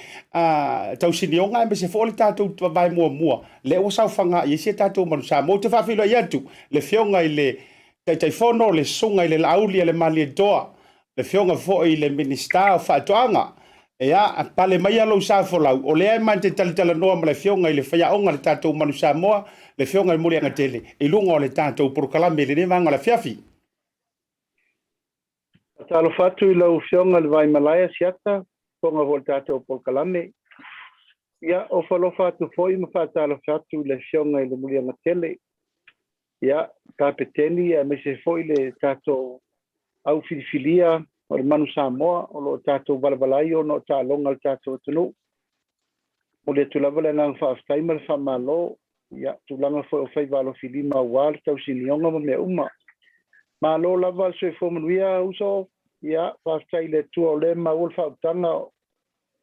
tausinioga aemaise foi o le tatou vavae muamua lea ua saofaga i ai si a tatou Manu Samoa. Ou te faafeiloai atu le Afioga i le Taitaifono, le Susuga i le Laauli a le Malietoa, le Afioga foi i le Minisita o Faatoaga. Ia, pale maia lou sa folau, o lea e ma te talatalanoa ma le Afioga i le Faiaoga a le tatou Manu Samoa, le Afioga i le Muliagatele, i luga o le tatou polokalame i lenei vaega o le afiafi. Faatalofa atu i lau Afioga i le Vaimalae Asiata, fofoga foi o le tatou polokalame. Ia, ofo alofa atu foi ma faatalofa atu i le Afioga i le Muliagatele, Ia, Kapeteni aemaise foi le tatou au filifilia o le Manu Samoa o lo o tatou valavala ai ona o taaloga a le tatou atunuu. Momoli atu lava le agaga faafetai ma le faamalo, ia, tulaga foi o faiva alofilima aua le tausinioga ma mea uma. Malo lava le soifua manuia uso, ia, faafetai i le Atua o lea e maua le faautaga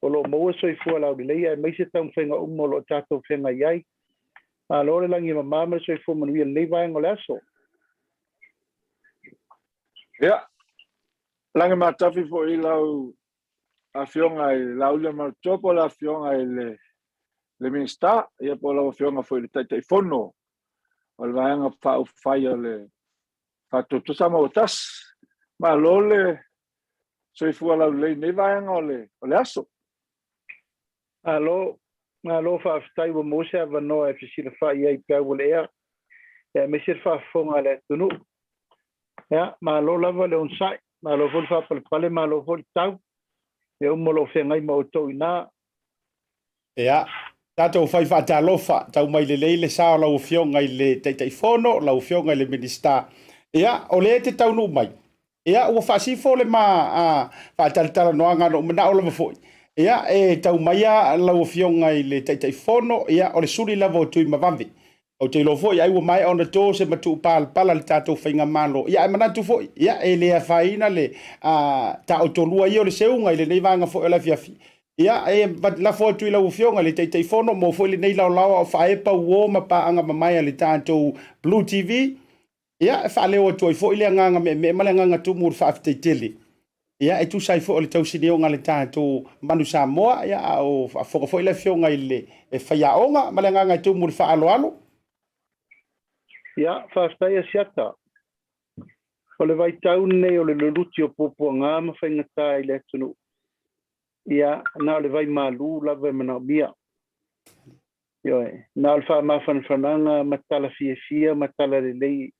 o lo o maua soifua laulelei aemaise taumafaiga uma o lo o tatou feagai ai. Malo le lagi e mama ma le soifua manuia i lenei vaega o le aso. Ia, lagi matafi foi i lau Afioga i le Laauli Malietoa po o le Afioga i le le Minisita, ia po o lau Afioga foi i le Taitaifono o le Vaega Faaupufai o le Faatuatua Samoa ua Tasi. Malo le soifua laulelei i lenei vaega o le, o le aso. Malo. Malo faafetai ua maua se avanoa e fesilafai ai peau o le ea, aemaise le faafofoga a le atunuu. Ia, malo lava le onosai, malo foi le faapalepale, malo foi le tau. Mea uma o lo o feagai ma outou i ina. Ia, tatou fai faatalofa, tau mai lelei le sa o lau Afioga i le Taitaifono, lau Afioga i le Minisita. Ia, o lea e te taunuu mai, Ia, ua faasifo le ma faatalatalanoaga na ou manao lava foi. Ia, e tau mai a lau Afioga i le Taitaifono, ia, o le suli lava o Tuimavave. Ou te iloa foi ai ua maea ona to se matuu palapala i le tatou faigamalo. Ia, ae manatu foi, ia, e le afaina le taotolua ia o le seuga i lenei vaega foi o le afiafi. Ia, e lafo atu i lau Afioga i le Taitaifono mo foi lenei laolao a o faaepa uo ma paaga mamae a le tatou Blue TV. Ia, e faaleo atu ai foi le agaga meemee ma le agaga tumu o le faafetai tele, ia, e tusa ai foi o le tausinioga a le tatou Manu Samoa, ia, a o faafofoga foi le Afioga i le Faiaoga ma le agaga e tumu i le faaaloalo. Ia, faafetai Asiata. O le vaitau lenei o le luluti o puapuaga ma faigata i le atunuu, ia, na o le vai malu lava e manaomia. Ioe, na o le faamafanafanaga ma tala fiafia ma tala lelei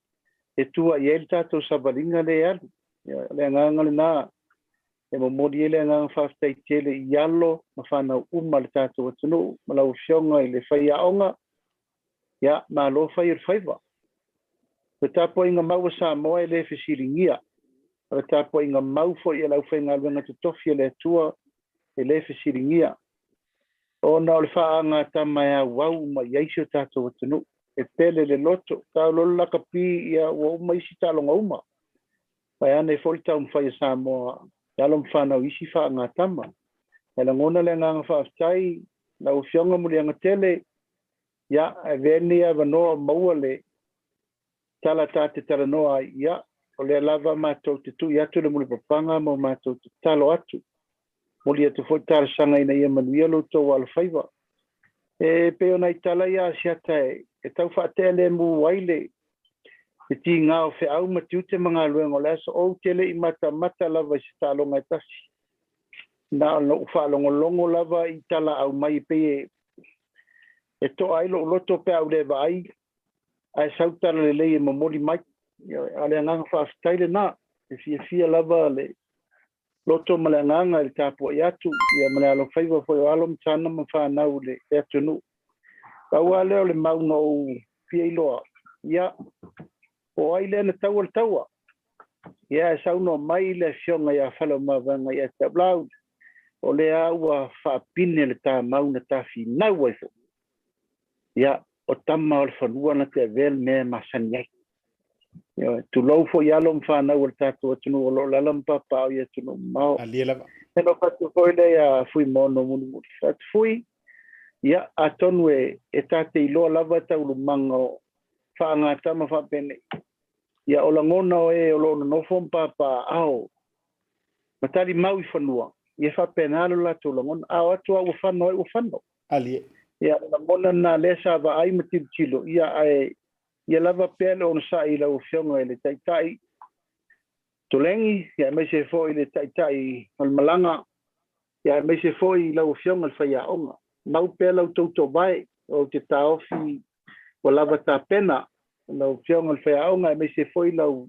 e tua i ai le tatou savaliga lea e alu. Ioe, o le agaga lena e momoli ai le agaga faafetai tele i alo ma fanau uma a le tatou atunuu ma lau Afioga i le faiaoga, ia, malo fai o le faiva. O le tapuaiga mau a Samoa e le fesiligia, o le tapuaiga mau foi a le aufaigaluega totofi a le Atua e le fesiligia. Ona o le faagatama e auau uma i ai si o tatou atunuu. E pele le loto, tau loa le lakapi, ia ua uma isi taaloga uma. Vaeane foi le taumafai a Samoa e alo ma fanau i isi faagatama. E lagona le agaga faafetai lau Afioga Muliagatele, ia e avea lenei avanoa o maua le tala ta te talanoa ai, ia, o lea lava matou te tui atu le mulipapaga ma matou tatalo atu. Moli atu foi talosaga ina ia manuia lo outou alofaiva. E pei o nai tala ia Asiata e tau faatea lemu ai le tiga o feau ma tiute ma galuega o le aso. Ou te le i matamata lava i se taaloga e tasi. Na ona ou faalogologo lava i tala aumai e pei e toa ai lou loto pe a ou le vaai ae sau tala lelei e momoli mai. A o le agaga faafetai lena, e fiafia lava le loto ma le agaga i le tapuai atu, ia ma le alofaiva foi o alo ma tana ma fanau i le atunuu. Pau lava lea o le mau na ou fia iloa, ia, po o ai lea na taua le taua. Ia, e saunoa mai le Afioga ia Faleomavaega ia te au Laauli, o lea ua faapine le tamau na tafinau ai foi. Ia, o tama o le fanua na te avea le mea e masani ai. Ioe, tulou foi alo ma fanau o le tatou atunuu o lo o lala ma papaaao i atunuu mamao. Alie lava. E no fatu foi lea ia Fuimono mulimuli. Fatu Fui, ia, atonu e ta te iloa lava taulumaga o faagatama faapenei. Ia, o lagona o e o lo o nonofo ma papaaao ma talimau i fanua, ia faapena lo latou lagona. A o atu lava ua fano ai, ua fano. Alie. Ia, o le lagona lena lea sa vaai ma tilotilo, ia, ae ia lava pea le onosai i lau Afioga i le Taitai Tolegi, ia, aemaise foi le Taitai o le Malaga, ia, aemaise foi lau Afioga i le Faiaoga. Mau pea lau tou toovae, ou te taofi ua lava tapena lau Afioga i le Faiaoga, aemaise foi lau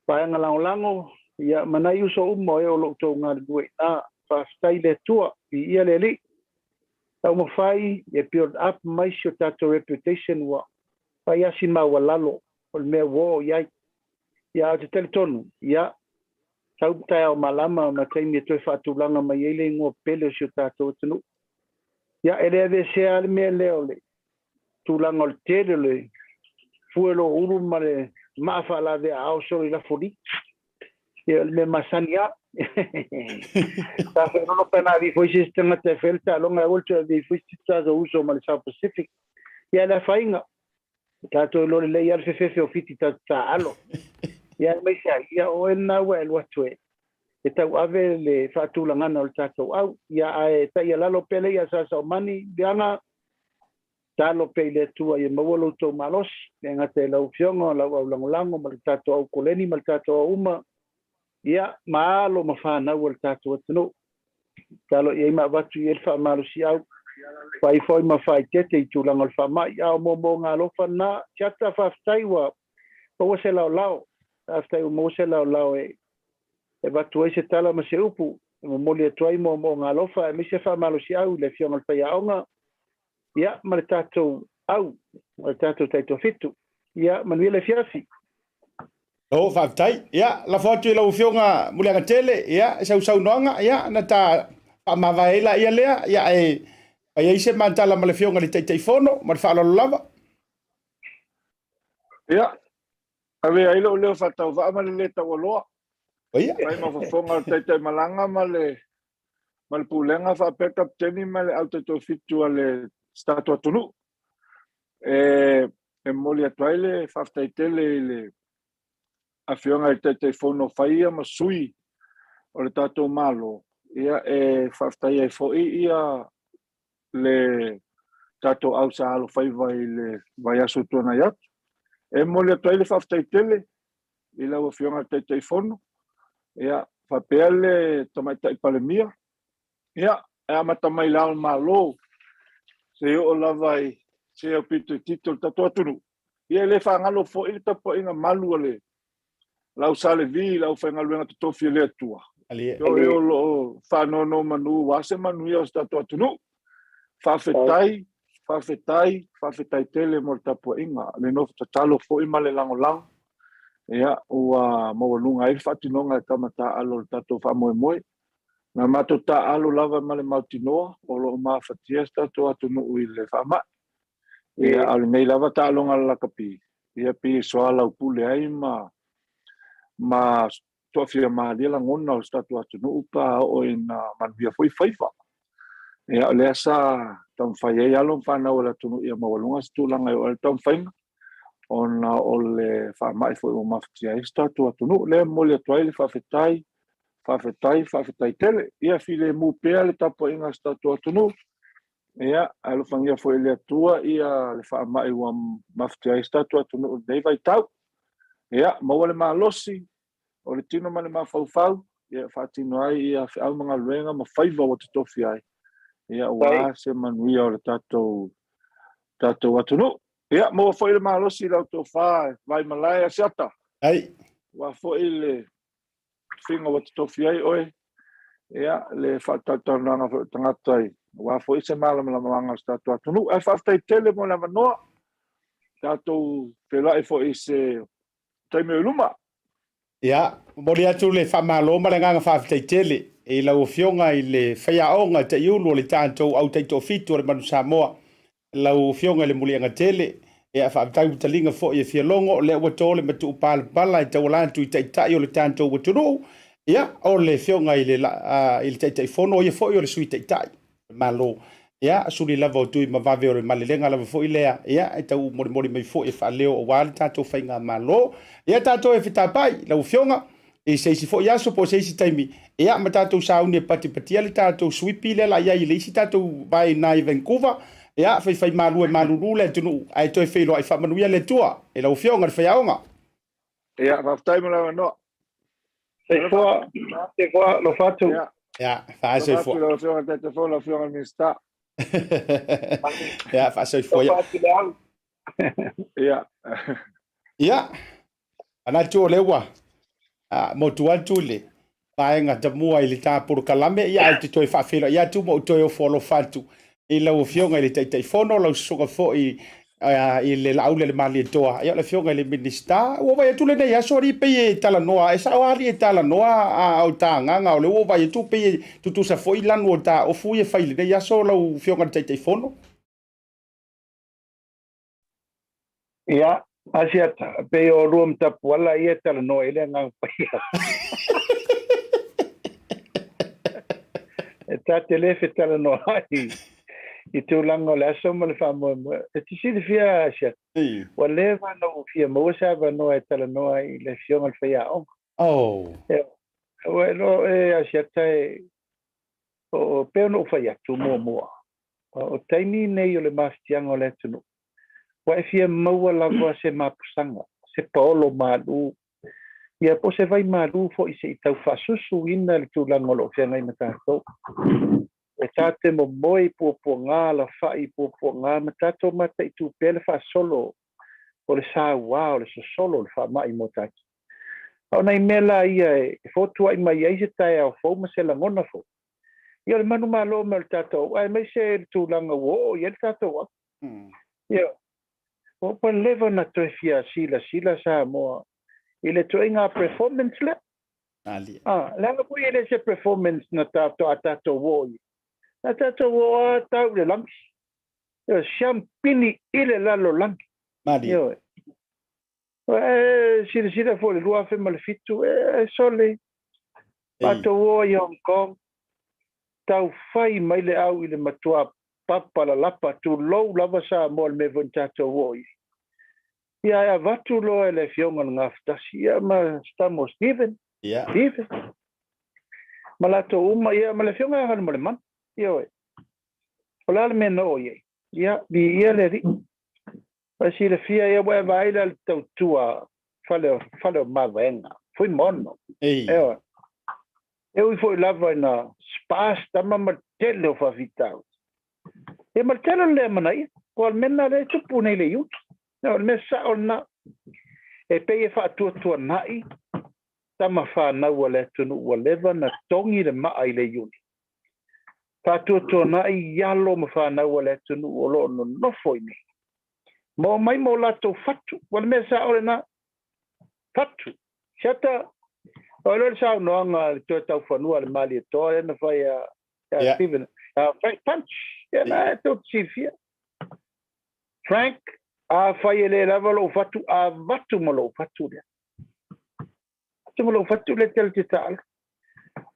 vaega lagolago, ia, ma nai uso uma o e o lo o outou galulue i ina. Faafetai i le Atua, viia le Alii. Taumafai e build up mai si o tatou reputation ua fai lava si maualalo o le mea ua oo i ai. Ia, ae ou te talitonu, ia, sau taeao malama ma taimi e toe faatulaga mai ai le igoa pele o si o tatou atunuu. Ia, e le aveesea lava le mea lea o le tulaga o le tele o le fue o ulu ma le maa faalavea solo i lafoli. Ia, o le mea masani lava. Sa feololo pe na avi foi se isi tagata e fai le taaloga, aua le toe avi foi se tatou uso ma le South Pacific. Ia, le afaina, tatou iloa lelei lava le fefefe o Fiti tatou taaalo. Ia, aemaise ai, ia, o oe lena ua e alu atu e tauave le faatulagana o le tatou au. Ia, ae taialalo pea le ia Sasaomani, Leaga, talo pea i le Atua ia maua lo outou malosi, le gata i lau Afioga, lau aulagolago ma le tatou au koleni ma le tatou au uma, ia, ma alo ma fanau o le tatou atunuu. Talo i ai ma avatu i ai le faamalosiau. Fai foi ma faaeteete i tulaga o le faamai, a o moomooga alofa lena. Siata, faafetai ua maua se laolao. Faafetai ua maua se laolao e avatu ai se tala ma se upu e momoli atu ai moomooga alofa aemaise faamalosiau i le Afioga i le Faiaoga, ia, ma le tatou au, ma le tatou Taitoafitu. Ia, manuia le afiafi. Oh, faafetai. Ia, lafo atu i lau Afioga Muliagatele, ia, sau saunoaga, ia, na ta faamavae ai laia lea, ia, ae fai ai se mantala ma le Afioga i le Taitaifono, ma le faaaloalo lava. Ia, avea ai lou leo faatauvaa ma le lē taualoa. Ia. Fai ma fofoga o le Taitaimalaga ma le ma le Pulega faapea le Kapiteni ma le Au Taitoafitu a le si tatou atunuu. E e momoli atu ai le faafetai tele i le Afioga i le Taitaifono fai ia ma sui o le tatou Malo, ia e faafetai ai foi ia le tatou au sa alofaiva i le vaiaso ua tuanai atu. E momoli atu ai le faafetai tele i lau Afioga i le Taitaifono, ia, faapea le Tamaitai Palemia, ia, e amata mai i Le Ao o le Malo, seia oo lava i se aupito itiiti o le tatou atunuu. Ia, e le faagalo foi le tapuaiga malu a le lau Sa Levi, le aufaigaluega totofi a le Atua. O e o lo o faanonomanu aua se manuia o si tatou atunuu. Faafetai, faafetai, faafetai tele mo le tapuaiga, le nofo tatalo foi ma le lagolago. Ia, ua maualuga ai le faatinoga e tama taaalo o le tatou faamoemoe. Na matou taaalo lava ma le mautinoa o lo o mafatia si tatou atunuu i le faamai. Ia, a o lenei lava taaloga a le lakapi, ia pei e soalaupule ai ma ma toafia malie lagona o si tatou atunuu pe a oo ina manuia foi faiva. Ia, o lea sa taumafai ai alo ma fanau a le atunuu ia maualuga se tulaga e oo ai le taumafaiga, ona o le faamai foi ua mafatia ai si tatou atunuu. O lea e momoli atu ai le faafetai, faafetai, faafetai tele. Ia filemu pea le tapuaiga a si tatou atunuu. Ia, alofagia foi e le Atua ia le faamai ua mafatia ai si tatou atunuu i lenei vaitau. Ia, maua le malosi o le tino ma le mafaufau, ia faatino ai ia feau ma galuega ma faiva ua totofi ai, ia aua se manuia o le tatou tatou atunuu. Ia, maua foi le malosi i lau tofa Vaimalae Asiata. Ai. Aua foi le tofiga ua totofi ai oe, ia, le faatalatalanoaga foi o tagata i, aua foi se malamalamaaga o si tatou atunuu. Ae faafetai tele mo le avanoa, tatou feiloai foi i se taimi o i luma. Ia, momoli atu le faamalo ma le agaga faafetai tele i lau Afioga i le Faiaoga Taiulu o le tatou Au Taitoafitu o le Manu Samoa, lau Afioga i le Muliagatele. Ia, faafetai ua taliga foi e fia logo, o lea ua to le matuupalapala e tauala atu i Taitai o le tatou atunuu. Ia, o le Afioga i le, i le Taitaifono, o ia foi o le Sui Taitai. Malo. Ia, suli lava o tui ma vave o le malelega lava foi lea, ia, e tau molimoli mai foi e faaleo aua le tatou faigamalo. Ia, tatou e fetapai, lau Afioga, i se isi foi aso po o se isi taimi, ia, ma tatou sauni e patipatia le tatou suipi lea la i ai i le isi tatou vae i ina i Vancouver, ia, faifaimalu e malulu le atunuu, ae toe feiloai faamanuia le Atua i lau Afioga le Faiaoga. Ia, faafetai mo le avanoa. Soifua, soifua, alofa atu. Ia, Ia, faasoifua. Alofa atu lau Afioga i le Taitaifono, lau Afioga i le Minisita. Ia, faasoifua. Alofa atu le au. Ia. Ia, manatu o lea ua motu atu le vaega tamua i le ta polokalame, ia ae ou te toe faafeiloai atu ma ou toe ofo alofa atu i lau Afioga i le Taitaifono, lau susuga foi i le Laauli a le Malietoa, ia o le Afioga i le Minisita. Ua vaai atu lenei aso alii pei e talanoa, e sao lava alii e talanoa, a o ta agaga o lea ua vaai atu pei e tutusa foi lanu o ta ofu ia e fai i lenei aso lau Afioga i le Taitaifono. Ia, Asiata, e pei o lua ma Tapuala ia e talanoa i ai le Agaga Paia. E ta te le fetalanoa ai i tulaga o le aso ma le faamoemoe. E te silafia, Asiata, ua leva ona ou fia maua se avanoa e talanoa ai i le Afioga i le Faiaoga. Oh. E, ua iloa oe, Asiata, e, o, pei ona ou fai atu muamua, o taimi nei o le mafatiaga o le atunuu, ua e fia maua lava se mapusaga, se paolo malu, ia po o se vai malu foi se i tau faasusuina le tulaga o lo o feagai ma tatou. E ta te momoe i puapuaga, alafa'i i puapuaga ma tatou mataitu pea le faasolo o le sauā o le sosolo o le faama'i mo tatou. A o nai mea la ia e fotua'i mai ai se taeao fou ma se lagona fou, ia o le manumalo mai o le tatou au'a aemaise le tulaga ua oo i ai le tatou au. Ia, ua leva ona toe fia silasila Samoa i le ituaiga performance lea. Ah, leaga foi e le se performance na tatou a tatou oo i ai. Na tatou oo lava tau i le lagi. Ioe, siampini i le lalolagi. Ioe. E silasila foi i le 2007, e sole, matou o i Hong Kong, tau fai mai le au i le matua papa lalapa, tulou lava Samoa i le mea foi na tatou oo i ai. Ia ae avatu loa e le Afioga i le Gafatasi, ia ma si tama o Stephen, Stephen, ma latou uma, ia ma le Afioga ia Galumalemana, ioe. O le a le mea na oo i ai? Ia, viia le Alii. Ua silafia ia ua e vaai la le tautua fale o fale o Mavaega, Fuimaono. Ioe. E ui foi lava ina sparse tama ma le tele o faafitauli. Ia ma le tele o le le amanaia, aua o le mea lena lea e tupu nei i le iuta. O le mea sao lena. E pei e faatuatuanai tama fanau a le atunuu ua leva ona togi le maa i le iuli. Faatuatuanai i alo ma fanau a le atunuu o lo o nonofo i inei. Ma omai ma o latou fatu. Ua le mea sao lena. Fatu. Siata, o le saunoaga a le toe taufanua a le Malietoa lea na fai a Stephen, Frank Punch. Ia na e tou te silafia. Frank, afai e le lava lou fatu, avatu ma lou fatu lea. Avatu ma lou fatu lea tele te taalo.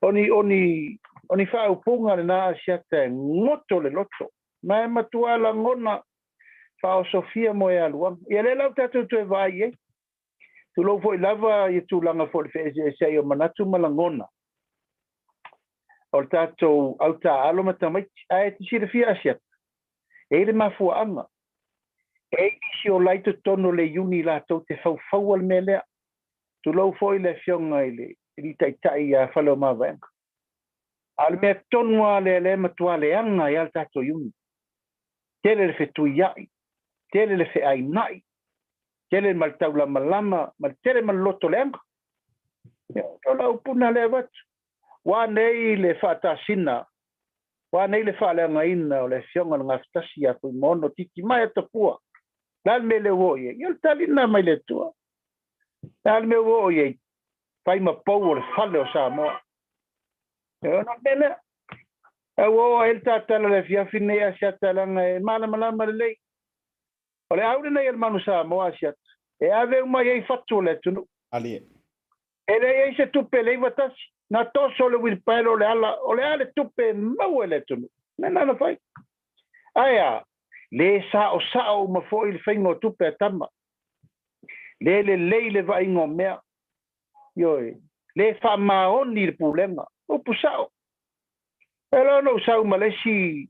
O ni, o ni, o ni faaupuga lena a Siata e goto le loto. Ma e matua lagona faaosofia moealuaga. Ia lea la ua tatou toe vaai i ai. Tulou foi lava ia tulaga foi o le feeseeseai o manatu ma lagona o le tatou au taaalo ma tamaiti. Ae te silafia Asiata, e i ai le mafuaaga. E i ai nisi o la i totonu o le iuni latou te faufaua le mea lea. Tulou foi le Afioga i le Alii Taitai ia Faleomavaega. A o le mea tonu lava lea lea e matua leaga ai lava le tatou iuni. Tele le fetuiai, tele le feainai, tele ma le taulamalama, ma le tele ma le loto leaga. Ia, o lau upu lena lea e avatu. Ua nei le faatasina, ua nei le faaleagaina o le Afioga i le Gafatasi ia Fuimaono Titimaea Tafua. O le a le mea lea ua oo i ai? Ia o le tali lena mai le Atua. O le a le mea ua oo i ai? Fai ma pou o le fale o Samoa. Ia ona o le mea lea. Ae ua oo ai le tatala i le afiafi lenei Asiata leaga e malamalama lelei. O le au lenei a le Manu Samoa Asiata, e ave uma i ai fatu o le atunuu. E leai ai se tupe le 91, na toso le uilipaelo o le ala, o le a le tupe e maua e le atunuu? Mea na na fai. Ae a, le saosao uma foi le faiga o tupe a tama. Le lelei le vaaiga o mea. Ioe, le faamaoni le pulega. Upu sao. E loa ona ou sau ma le isi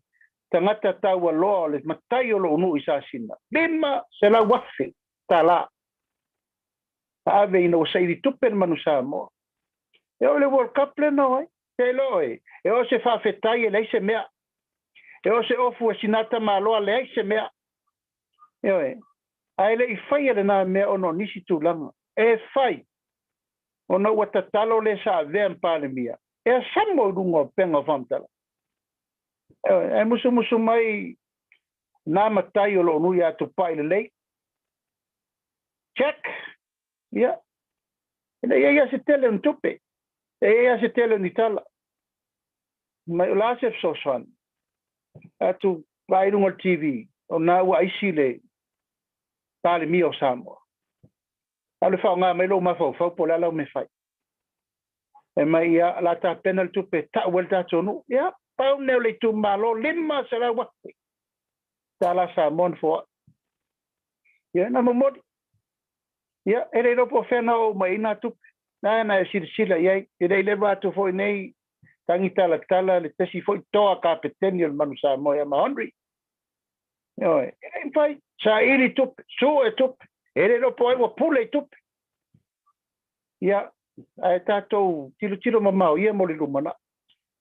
tagata taualoa o le matai o lou nuu i Sasina, $500,000 tala na ave ina ua saili tupe le Manu Samoa. E oo i le World Cup lea na o ai. Te iloa oe, e oo se faafetai e leai se mea. E oo se ofu e sina tamaloa leai se mea. Ioe, ae le i faia lena mea ona o nisi tulaga. E fai ona ua tatalo le sa avea ma Palemia e asamo i luga o pega o faamatalaga. Ioe, ae musumusu mai na matai o loo nuu ia Tupai lelei. Check! Ia, e le i ai lava se tele o ni tupe, e i ai lava se tele o ni tala. Mai o le a se fesoasoani? Atu vaai i luga o le TV, o na ua aisi le Palemia o Samoa. A o le faaaoga mai lou mafaufau po o le a lau mea fai. E mai ia, o le a tapena le tupe e tau ai le tatou nuu. Ia, pau lenei o le itumalo, $500,000 tala Samoa na foai. Ia, na momoli. Ia, e le iloa po o fea na oo mai ai nā tupe. Na na e silasila i ai. E le i leva atu foi nei tagi talatala le tasi foi toa kapeteni o le Manu Samoa ia ma Henry. Ioe, e le i mafai. Saili tupe, sue tupe. E le iloa po o ai ua pule i tupe. Ia, ae tatou tilotilo mamao ia mo le lumanai.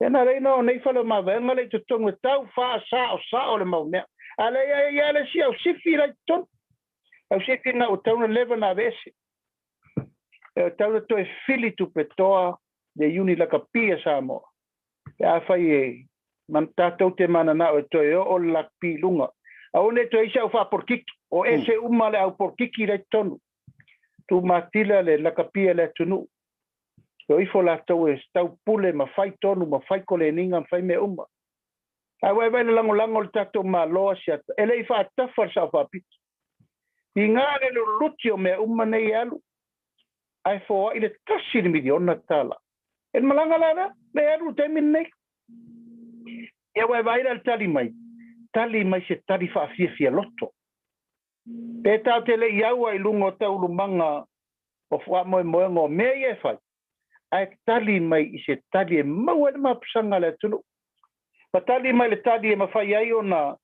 Ia na ala ai ona o nei fale o mavaega lea i totonu e tau faasaosao le mau mea. A lea e i ai lava le isi au sifi la i totonu. Au sifi lena ua tatau ona leva ona aveese. E tatau ona toe fili tupetoa le Iuni Lakapi a Samoa pe afai e tatou te mananao e toe oo le lakapi i luga. Aua ne i toe i ai se au faapolokiki, o ese uma le au polokiki la i totonu. Tumatila le lakapi a le atunuu. E o ifo latou e taupule ma fai tonu ma fai koleniga ma fai mea uma. Ae ua e vaai i le lagolago o le tatou Malo Asiata, e le i faatafa le Sao Faapito. I gā le luluti o mea uma nei e alu, ae foai le $1 miliona. E le malaga la lea, lea e alu i le taimi lenei. Ia ua e vaai la i le tali mai, tali mai se tali faafiafia loto. Pe tatou te le i aua i luga o taulumaga o faamoemoega o mea ia e fai, ae tali mai i se tali e maua ai le mapusaga a le atunuu. Ma tali mai le tali e mafai ai ona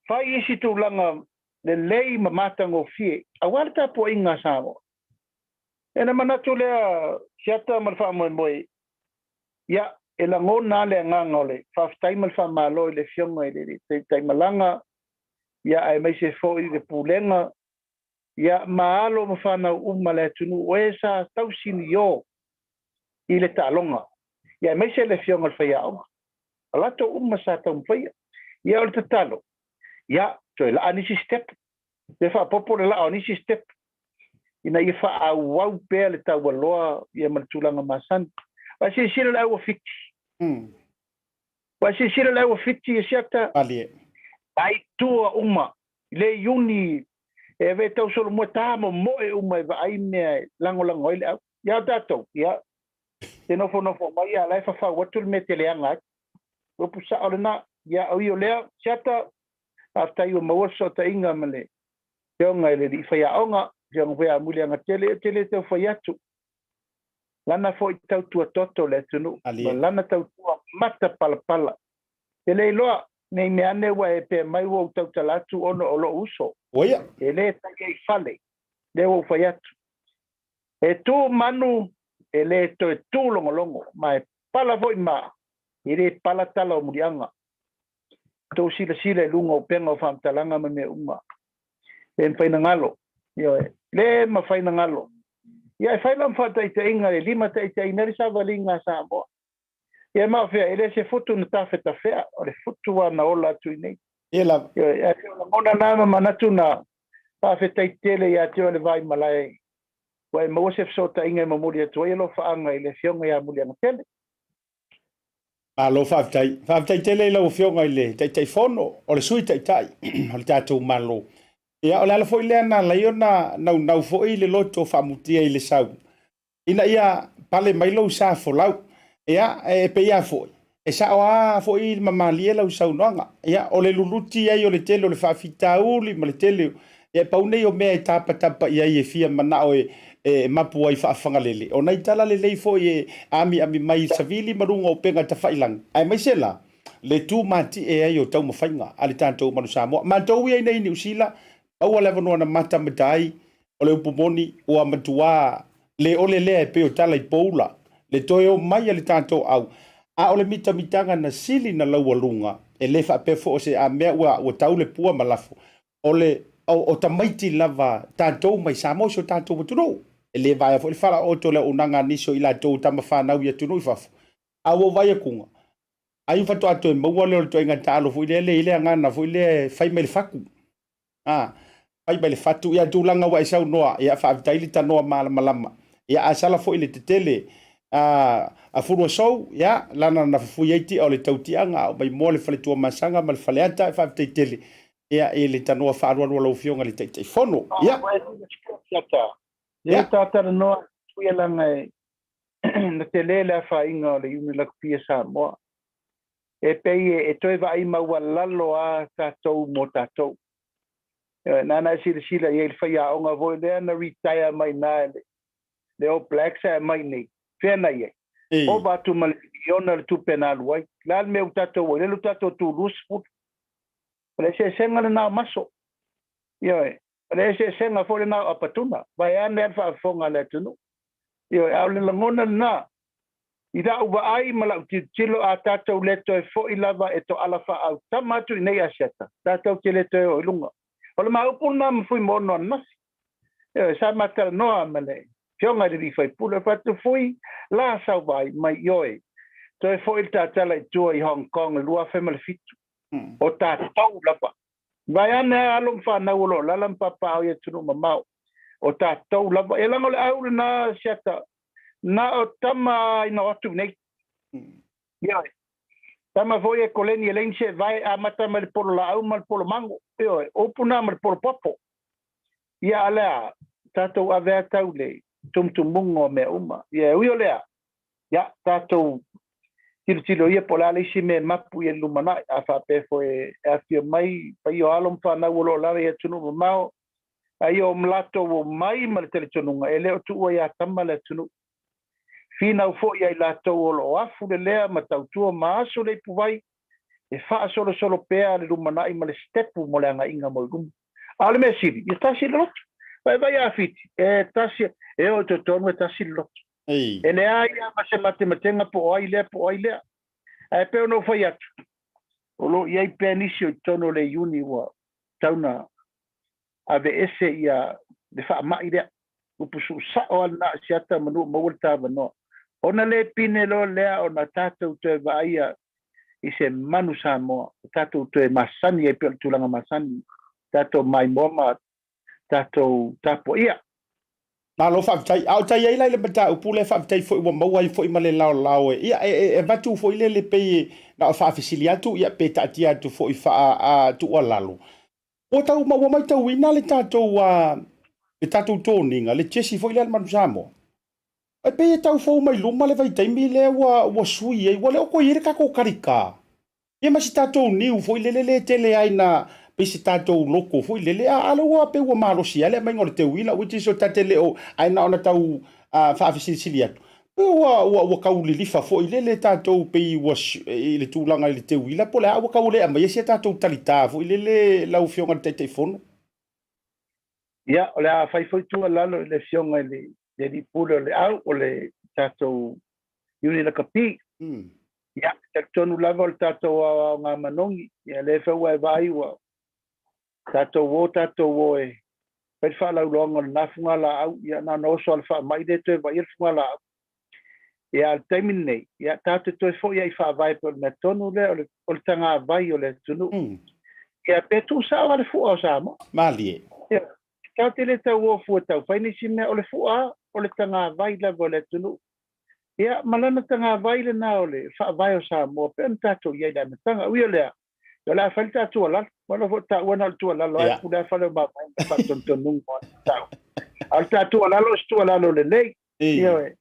fai isi tulaga lelei ma matagofie aua le tapuaiga a Samoa. Ona manatu lea Siata ma le faamoemoe, ia, e lagona lava le agaga o le faafetai ma le faamalo i le Afioga i le Taitaimalaga, ia, aemaise foi le Pulega, ia, ma alo ma fanau uma a le atunuu o e sa tausinio i le taaloga, ia, aemaise le Afioga i le Faiaoga, o latou uma sa taumafaia. Ia, o le tatalo, ia, toe laa nisi step, toe faaopoopo le laa o nisi step, ina ia faaauau pea le taualoa ia ma le tulaga masani. Aua silasila le au a Fiti. Aua silasila le au a Fiti e Siata. Malie. Ai tua uma, i le Iuni, e ave e tausolomua ta momoe uma e vaai mea e lagolago ai le au. Ia o tatou, ia, te nofonofo mai a la e fafau atu le mea te leaga ai. Upu sao lena, ia o i o lea, Siata, faafetai ua maua le fesootaiga ma le Afioga i le alii faiaoga, Afioga foi ia Muliagatele, ou te le tau fai atu. Lana foi tautua toto le atunuu, ma lana tautua matapalapala. E le iloa, ne i mea ane ua e pea mai ua ou tautala atu ona o lou uso. Oia. E le taia i fale, lea ua ou fai atu. E tu manu, e le toe tu logologo, ma e pala foi maa, e le pala tala o muliaga. Tou silasila i luga o upega o faamatalaga ma mea uma. Le mafai ona galo. Ioe. Le mafai ona galo. Ia e fai lau faataitaiga le limataitaiina ai le savaliga a Samoa. Ia ma o fea, e le se futu na tafetafea, o le futu lava na ola atu i nei. Ia lava. Ioe, ae pei o lagona na ma manatu na faafetai tele ia te oe le Vaimalae, ua e maua se fesootaiga e momoli atu ai alofaaga i le Afioga ia Muliagatele. Malo faafetai. Faafetai tele i lau Afioga i le Taitaifono, o le Sui Taitai o le tatou Malo. Ia, o le ala foi lea na ala ai ona naunau foi le loto faamutia i le sau, ina ia pale mai lou sa folau. Ia, e pei lava foi, e sao lava foi ma malie lau saunoaga. Ia, o le luluti ai o le tele o le faafitauli ma le tele, ia, pau nei o mea e tapatapa i ai e fia manao e mapu ai faafagalele. O nai tala lelei foi e amiami mai i savili ma luga o upega tafailagi, aemaise la le tu matie ai o taumafaiga a le tatou Manu Samoa. Matou ia i nei i Niu Sila, maua le avanoa na matamata ai, o le upu moni, ua matua le ole lea e pei o tala i poula, le toe o mai a le tatou au, a o le mitamitaga na sili na laualuga, e le faapea foi o se a mea ua tau le pua ma lafo, o le o tamaiti lava tatou mai Samoa i si o tatou atunuu. E le vaea foi le falaooto o le auaunaga a nisi o i latou o tama fanau i atunuu i fafo. A ua ou vaai atuga, ai ua faatoa toe maua lea o le ituaiga taalo foi lea le i le agaga foi lea e fai mai le fatu. A, fai mai le fatu, ia tulaga ua e saunoa, ia faafetai le tanoa malamalama. Ia a sala foi le tetele a Fuluasou, ia lana na fufui ai tia o le tautiaga, a o maimoa le faletuamasaga ma le faleata, e faafetai tele ia i le tanoa faaaloalo a lau Afioga i le Taitaifono. Ia. Ia ta talanoa ia laga e na tele le afaina o le Iuni Lakapi a Samoa. E pei e toe vaai maualalo a tatou mo tatou. Nana e silasila i ai le faiaoga foi lea na retire mai na le All Blacks ae mai nei. Fea na i ai? Ova atu ma le miliona le tupe na alu ai. La le mea ua tatou ai, lea ua tatou tu 20. O le eseesega lena o maso. Ioe, o le eseesega foi lena o apatuna. Vaeane le faafofoga a le atunuu. Ioe, a o le lagona lena. I la'u vaai ma la'u tilotilo a tatou le toe fo'i lava e to'ala faaautama atu i nei Asiata, tatou te le toe oo i luga. O le ma upu lena ma Fuimaono ananafi. Ioe, sa ma talanoa ma le Afioga i le alii faipule, fai atu, Fui, la sau vaai mai, ioe, toe fo'i le tatala i tua i Hong Kong i le 2007. O tatou lava. Vaeane a alo ma fanau o lo o alaala ma papaaao i atunuu mamao, o tatou lava. Ia leaga o le au lena Asiata, na o tama ina o atu i nei. Ioe. Tama foi e koleni e leai ni seevae, amata mai le polo laau ma le polo mago. Ioe. O upu na ma le polo popo. Ia a le a, tatou ave a tau le tumutumuga o mea uma. Ia e ui o lea, ia tatou tilotilo ia po o le a le isi mea e mapu i le lumanai. A faapea foi e afifio mai paia o alo ma fanau o lo o alaala i atunuu mamao, a ia o latou omai ma le talitonuga e le o tuua ia tama le atunuu. Finau foi ia i latou o lo o afu lelea ma tautua ma aso le ipuvai e faasolosolo pea le lumanai ma le sitepu mo le agaiga mo i luma. A o le mea sili, ia tasi le loto. Vaivai a Fiti, e tasi, e oo i totonu e tasi le loto. E leai lava ma se matematega po o ai lea po o ai lea. Ae pei ona ou fai atu, o lo o i ai pea nisi o i totonu o le Iuni ua tatau ona aveese ia le faamai lea. Upu suusao lava lena a Siata manu o maua le ta avanoa. Ona le pine loa lea ona tatou toe vaaia i se manu Samoa, o tatou toe masani ai pei o le tulaga masani, tatou maimoa ma tatou tapuaia. Malo faafetai. A o tai ai la i le mataupu lea, faafetai foi ua maua ai foi ma le laolao e, ia, e avatu foi lele pei na o faafesili atu, ia, pe taatia atu foi faa tuualalo. Ua tau ua matauina le tatou le tatou toniga, le jesi foi lea a le Manu Samoa. E pei e tau fou mai luma le vaitaimi lea ua ua sui ai, ua le o toe i ai le tatou talita. Ia ma si tatou niu foi lele le tele ai na pei se tatou loko foi lele, a a lea ua pei ua malosi lava le aumaiga o le teuila, which is o ta te le o, ae na ona tau faafesilisili atu. Pei ua ua ua tau lilifa foi lele tatou pei ua i le tulaga i le teuila po o le a ua tau le aumaia si a tatou talita foi lele lau Afioga i le Taitaifono. Ia, o le a fai foi tuualalo i le Afioga i le Alii Pule o le Au o le tatou Iuni Lakapi. Ia, e talitonu lava o le tatou aoaoga manogi, ia lea foi ua e vaai ua tatou o tatou o e fai le faalauiloaga o lena fugalaau, ia na ona oso lava le faamai le toe vaaia le fugalaau. Ia, a o le taimi lenei, ia tatou te toe foi lava i faavae pei o le mea tonu lea o le, o le tagavai o le atunuu. Ia, pe tuusao lava le fua o Samoa. Malie. Ia, tatou te le tau o fua tau fai nisi mea, o le fua lava, o le tagavai lava o le atunuu. Ia, ma lana tagavai lena o le faavae o Samoa pei ona tatou i ai i le amataga. Ui o lea, o le a fai le ta tuualalo. Ua iloa foi o taua na o le tuualalo lava e pule lava fale o mavae ma faatonutonuga o le tau. A o le ta tuualalo o se tuualalo lelei. Ioe.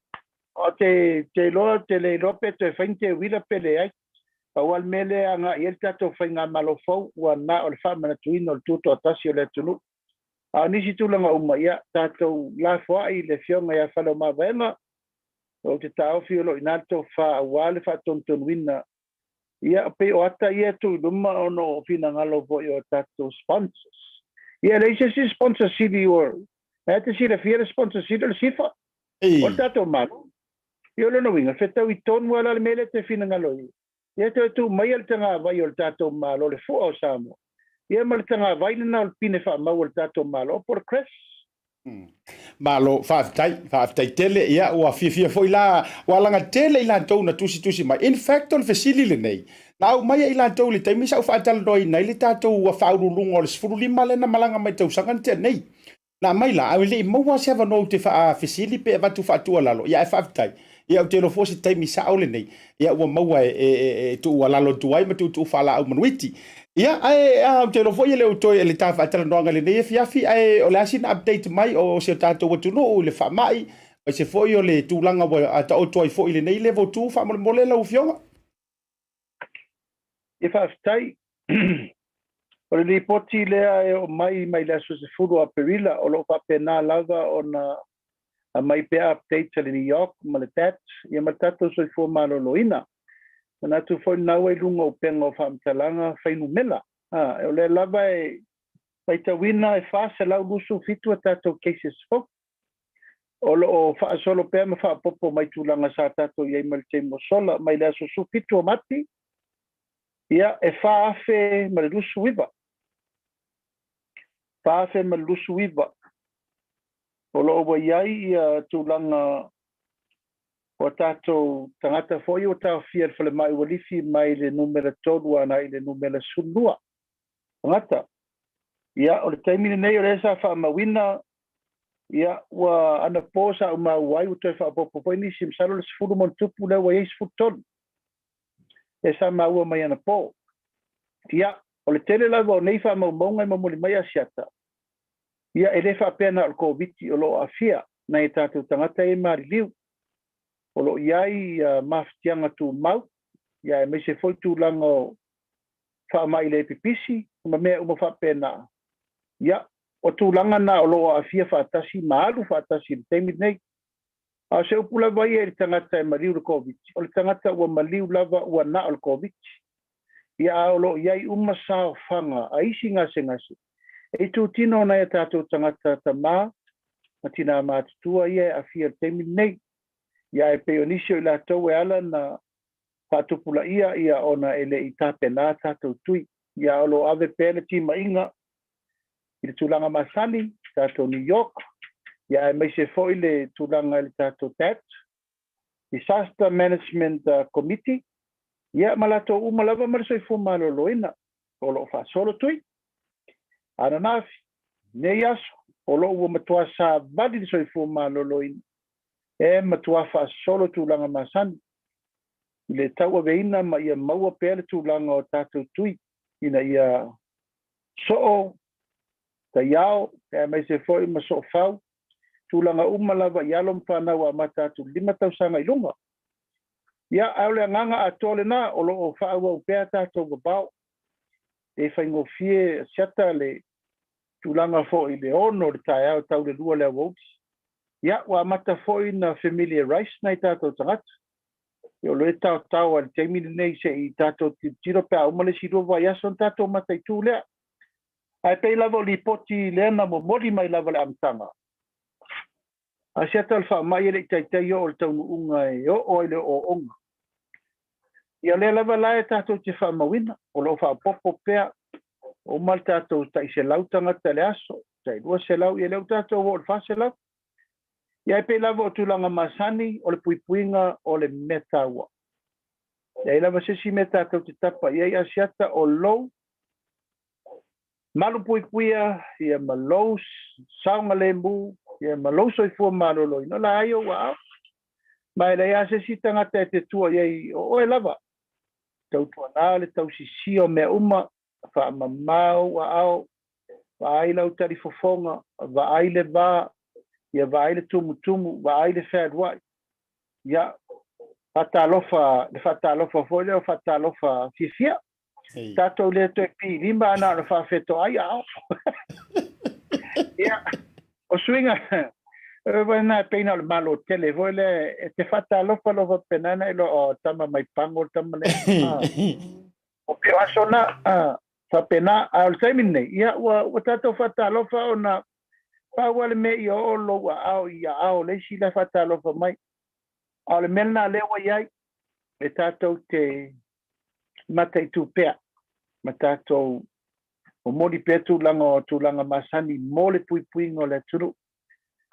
O te, te iloa, te le iloa pe toe fai ni teuila pe leai. Pau lava le mea lea e agai i ai le tatou faigamalo fou, ua na o le faamanatuina o le tutoatasi o le atunuu. A o nisi tulaga uma, ia, tatou lafoai i le Afioga ia Faleomavaega, ou te taofi o lo o i ina le tofa aua le faatonutonuina. Ia, pei o ata ia e tuu i luma ona o finagalo foi o tatou sponsors. Ia, e leai se isi sponsor sili ua, e te silafia le sponsor sili o le SIFA, o le tatou Malo. Ia, o lona uiga, fetaui tonu lava la le mea lea e te finagalo i ai. Ia, toe tuu maia le tagavai o le tatou Malo, le fua o Samoa, ia ma le tagavai lena o le pine faamau o le tatou Malo, po o le CRESS. Malo, faafetai, faafetai tele. Ia, ua fiafia foi la, ua alaga tele i latou na tusitusi mai. In fact, o le fesili lenei, na aumaia i latou i le taimi sa ou faatalanoaina ai le tatou faauluuluga o le 15 lea na malaga mai i le tausaga na tea nei. Na aumai la, ae le i maua se avanoa ou te faafesili pe avatu faatuualalo, ia ae faafetai. Ia ou te iloa foi o se taimi sao lenei, ia ua maua e tuualalo atu ai ma tuutuu faalaau manuiti. Ia, ae ou te iloa foi e le o toe le ta faatalanoaga i lenei afiafi, ae o le a sina update mai o si o tatou atunuu i le faamai, aemaise foi o le tulaga ua taoto ai foi i lenei level 2 faamolemole lau Afioga. Ia faafetai. O le lipoti lea e oo mai mai le aso 10 o Aperila, o lo o faapena lava ona aumai pea updates a le New York ma le DAT, ia ma le tatou soifua maloloina. Manatu foi lena ua i luga o upega o faamatalaga fuainumera. O lea lava e matauina e 427 a tatou cases fou. O lo o faasolo pea ma faaopoopo mai tulaga sa tatou i ai mai le taimi ua sola, mai le aso 17 o Mati, ia, e 4,029. 4,029. O lo o ua i ai ia tulaga o tatou tagata foi ua taofia i le falemai ua lifi mai le numera 3 agai i le numera 12 tagata. Ia, o le taimi lenei o lea sa faamauina, ia, ua anapo sa ou maua ai ua toe faaopoopo foi nisi, masalo le 10 ma ona tupu lea ua i ai 13 e sa maua mai anapo. Ia, o le tele lava o nei faamaumauga e momoli mai Asiata, ia, e le faapea na o le Koviti o lo o aafia nai a tatou tagata ia e maliliu. O lo o i ai mafatiaga tumau, ia aemaise foi tulaga o faamai le pipisi ma mea uma faapena. Ia, o tulaga na o lo o aafia faatasi ma alu faatasi i le taimi lenei. A o se upu lava ia i le tagata e maliu i le Koviti, o le tagata ua maliu lava ua na o le Koviti. Ia a o lo o i ai uma saofaga a isi gasegase e itutino o nai a tatou tagata tama ma tinā matutua ia e aafia i le taimi lenei. Ia ae pei o nisi o i latou e ala na faatupulaia ia ona e le i tapena tatou tui. Ia a o lo o ave pea le timaiga i le tulaga masani, tatou New York, ia aemaise foi le tulaga i le tatou DAT, Disaster Management Committee, ia ma latou uma lava ma le soifua maloloina o lo o faasolo tui. Ananafi, nei aso, o lo o ua matua savali le soifua maloloina e matua faasolo tulaga masani i le tauaveina ma ia maua pea le tulaga o tatou tui ina ia soo taiao aemaise foi ma soofau tulaga uma lava i alo ma fanau amata atu i le 5 tausaga i luga. Ia, ae o le agaga atoa lena o lo o faaauau pea tatou vavao. E faigofie siata le tulaga foi i le 6 o le taeao tau le 2 le aoauli. Ia, ua amata foi na familiarize nai tatou tagata. Ia, o lo e taotao i le taimi lenei se i tatou tilotilo pe a uma le isi 2 vaiaso ona tatou mataitu lea. Ae pei lava o lipoti lea na momoli mai lava i le amataga. A siata o le faamai e le i taitai oo i le taunuuga e oo ai le ooooga. Ia o lea lava la e tatou te faamauina, o lo o faaopoopo pea, uma le tatou tai 100 tagata i le aso, tai 200, ia lea ua tatou oo i le 400. Ia e pei lava o tulaga masani, o le puipuiga o le mea taua. E leai lava se isi mea tatou te tapa i ai Asiata, o lou malupuipuia ia ma lou saogalemu ia ma lou soifua maloloina, o la ai ou aao. Ma e leai lava se isi tagata e te tua i ai o oe lava. Tautuana le tausisia o mea uma, faamama ou aao, vaai lau talifofoga, vaai le va, ia vaai le tumutumu, vaai le fealuai. Ia, faatalofa, le faatalofa foi lea o faatalofa fiafia. Tatou le toe pilima ana ona faafetoai aao. Ia, o suiga, na pei na o le malo tele foi lea, e te faatalofa loa faapena na e iloa, o tama mai pago le tama lea. O pei o aso na, faapena, a o le taimi lenei, ia, ua tatou faatalofa ona pau lava le mea ia oo lou aao i aao o le isi la e faatalofa mai. A o le mea lena lea ua i ai, e tatou te mataitu pea ma tatou momoli pea tulaga o tulaga masani mo le puipuiga o le atunuu.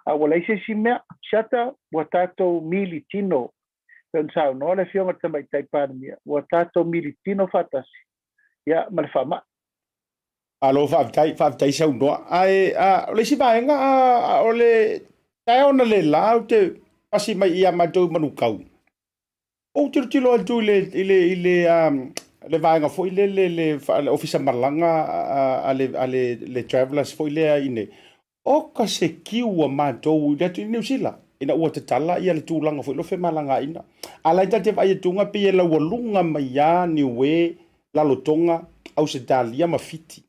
A ua leai se isi mea, siata ua tatou militino, pei ona saunoa le Afioga i le Tamaitai Palemia, ua tatou militino faatasi ia ma le faamai. Malo faafetai, faafetai saunoa. Ae o le isi vaega, o le taeao analeila ou te pasi mai ia matou i Manukau, Ou tilotilo atu i le i le i le le vaega foi lele le le ofisa malaga a le a le le travelers foi lea i inei. Oka se kiu a matou i le atu i Niu Sila ina ua tatala ia le tulaga foi lea o femalagaaiga. A la e ta te vaai atu pei e laualuga mai lava Niue, Lalotoga, Ausetalia ma Fiti.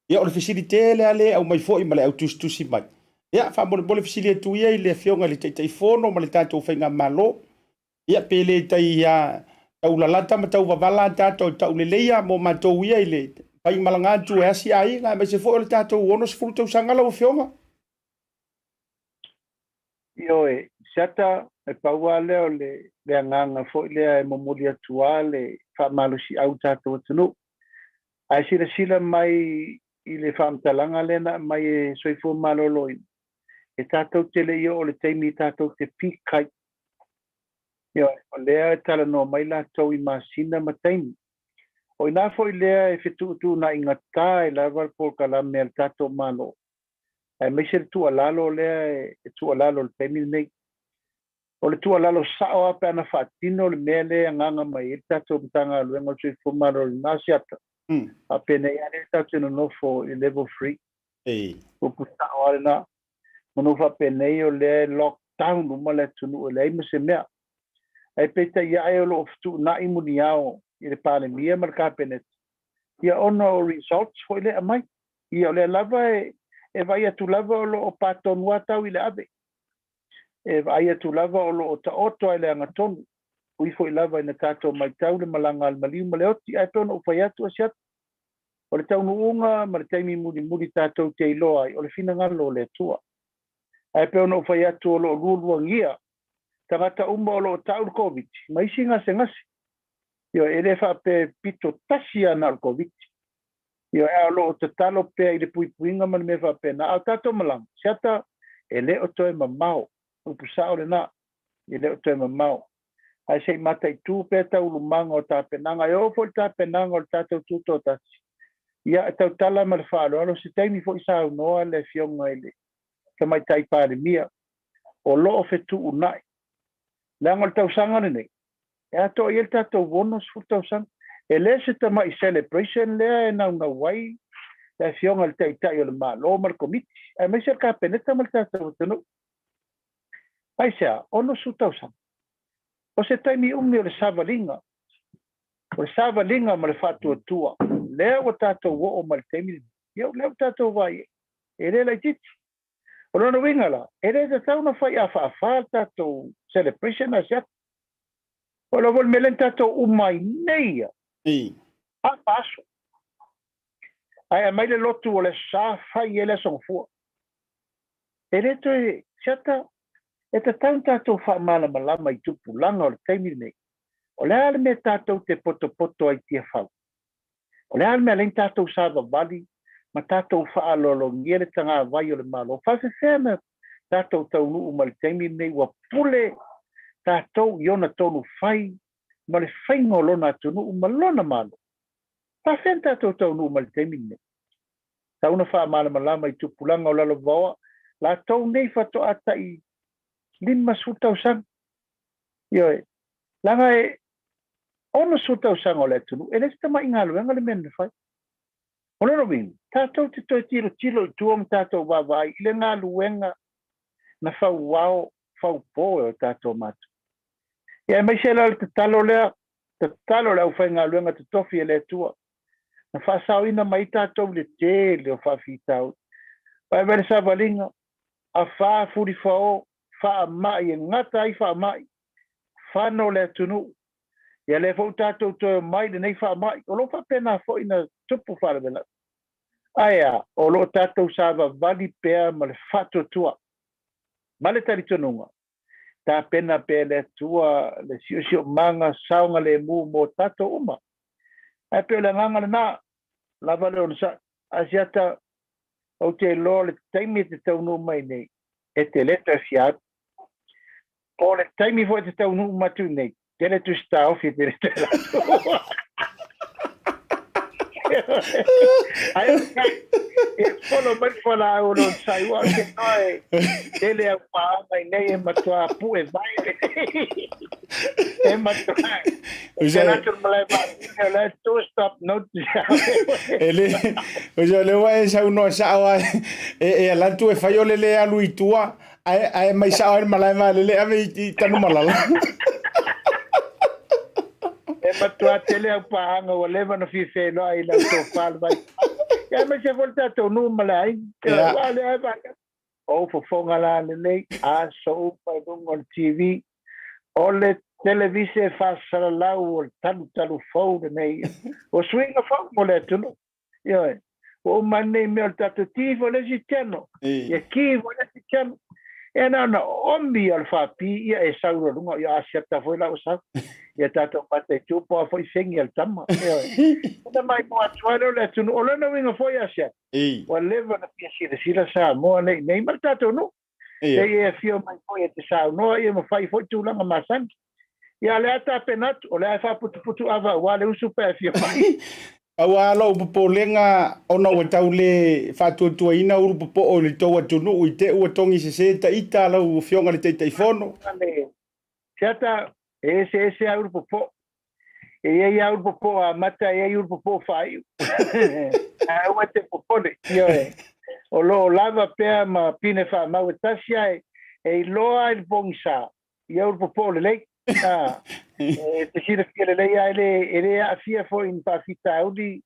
Ia o le fesili tele lava lea e aumai foi ma le au tusitusi mai. Ia faamolemole fesili atu ia i le Afioga i le Taitaifono ma le tatou Faigamalo, ia pe le tai taulalata ma tauvavala tatou tauleleia mo matou ia i le faimalaga atu e asi aiga aemaise foi o le tatou 60 tausaga lau Afioga. Ioe, Siata, e pau lava lea o le, le agaga foi lea e momoli atu lava le faamalosiau i tatou atunuu. Ae silasila mai i le faamatalaga lea na aumai e Soifua Maloloina, e tatou te le i oo i le taimi tatou te peak ai. Ioe, o lea e talanoa mai latou i masina ma taimi. O i ina foi lea e fetuutuunaigatā ai lava le polokalame a le tatou Malo, aemaise le tuualalo lea e tuualalo i le taimi lenei. O le tuualalo sao lava pe ana faatino le mea lea e agaga mai ai le tatou Matagaluega o le Soifua Maloloina, Asiata, faapenei lava lea tatou te nonofo i le level 3. Upu sao lava lena. Manu faapenei o lea e lock down uma le atunuu e leai ma se mea. Ae peitai ae o lo o fetuunai muniao i le Palemia ma le Kapeneta, ia ona o results foi lea e aumai. Ia o lea lava e vaai atu lava o lo o pa tonu lava tau i le ave. E vaai atu lava o lo o taoto lava i le agatonu. Ui foi lava ina tatou matau le malaga a le maliu ma le oti, ae pei ona ou fai atu Asiata, o le taunuuga ma le taimi mulimuli tatou te iloa ai, o le finagalo o le Atua. Ae pei ona ou fai atu o lo o lualuagia tagata uma o lo o tau le Koviti ma isi gasegase. Ioe, e le faapea e pito tasi lava na o le Koviti. Ioe, a o lo o tatalo pea i le puipuiga ma le mea faapena. A o tatou malaga, Siata, e le o toe mamao. Upu sao lena, e le o toe mamao. Ae se i mataitu pea taualumaga o tapenaga. E oo foi i le tapenaga o le tatou Tutoatasi, ia, e tautala ma le faaaloalo, se taimi foi saunoa le Afioga i le Tamaitai Palemia, o lo o fetuunai. Leaga o le tausaga lenei, e atoa i ai le tatou 60 tausaga. E le se tamai celebration lea e naunau ai le Afioga i le Taitai o le Malo ma le Komiti, aemaise le Kapeneta ma le tatou atunuu. Aisea? 60 tausaga. O se taimi umi o le savaliga, o le savaliga ma le faatuatua, lea ua tatou oo mai i le taimi lenei. Ia, o lea ua tatou vaai i ai, e le laitiiti. O lona uiga la, e le tatau ona fai afaafa le tatou celebration a Siata. O le foi le mea lea na tatou uma ai nei ia. Afa aso. Ae aumai le lotu o le Aso Sa fai ai le Aso Gafua. E le toe Siata, e tatau ona tatou faamalamalama i tupulaga o le taimi lenei. O le a le mea tatou te potopoto ai i Tiafau? O le a le mea lea na tatou savavali ma tatou faaaloalogia le tagavai o le Malo? Faafefea na tatou taunuu mai le taimi lenei ua pule tatou i ona tonu fai ma le faiga o lona atunuu ma lona Malo? Faafefea na tatou taunuu mai le taimi lenei? Tau na faamalamalama i tupulaga o lalovaoa latou nei faatoa tai 50 tausaga. Ioe, leaga e 60 tausaga o le atunuu, e le se tamai galuega le mea na fai. O lona uiga, tatou te toe tilotilo i tua ma tatou vaavaai i le galuega na fauao faupo e o tatou matua. Ia aemaise la le tatalo lea, tatalo le aufaigaluega totofi e le Atua, na faasaoina mai tatou i le tele o faafitauli. Vaevae le savaliga, afa fulifao, faamai e gata ai faamai, fano le atunuu. Ia lea foi ua tatou toe omai i lenei faamai, o lo o faapena foi na tupu faalavelave. Ae a, o lo o tatou savavali pea ma le faatuatua ma le talitonuga, tapena pea e le Atua le siosiomaga saogalemu mo tatou uma. Ae pei o le agaga lena, lava le onosai. Asiata, ou te iloa le taimi e te taunuu mai nei, e te le toe fia alu. Po o le taimi foi e te taunuu mai atu nei, tele tusi taofi e te le toe latou. Ai e polo mai le fualaau o lona sai, ua o te noa e tele au paaga i nei e matua pue vai. E matua. E te atu le malae vaalele, o le two stop notice. E le, o se lea ua e saunoa sao ai, e ala atu e fai o le le alu i tua, Ae, ae mai sao ai le malae vaalele ave i Tanumalala. E matua tele au paaga ua leva ona fia feiloai i lau tofa le vai. Ia aemaise foi le tatou nuu ma le aiga. Ia aua lea e vaai. O fofoga la lelei, aso uma i luga o le TV. O le televise faasalalau o le talutalu fou lenei. O suiga fou mo le atunuu. Ioe. Ua uma nei mea o le tatou ki foi le isi channel. Ia ki foi le isi channel. E na ona oomi o le faapi ia e sau loa i luga, ia Asiata foi la ua sau. Ia tatou mataitu po o a foi fegi a le tama. Ioe. Ona maimoa atu ai lea o le atunuu. O lona uiga foi Asiata, ua leva ona fia silasila Samoa nei i nei ma le tatou nuu. Pei e afio mai foi e te saunoa ia ma fai foi tulaga masani. Ia o le a tapena atu, o le a e faaputuputu ava aua le usu pe a e fia fai. Aua lou popolega ona ua tau le faatuatuaina ulu popoo i le tou atunuu i te ua togi sese ta ita lau Afioga i le Taitaifono. Siata, e eseese lava ulu popoo. E i ai lava ulu popoo amata, e i ai ulu popoo faaiu. Ae aua e te popole, ioe. O lo o lava pea ma pine faamau e tasi ae e iloa ai le pogisa ia ulu popoo lelei. A, e te silafia lelei lava e le, e le aafia foi i ni faafitauli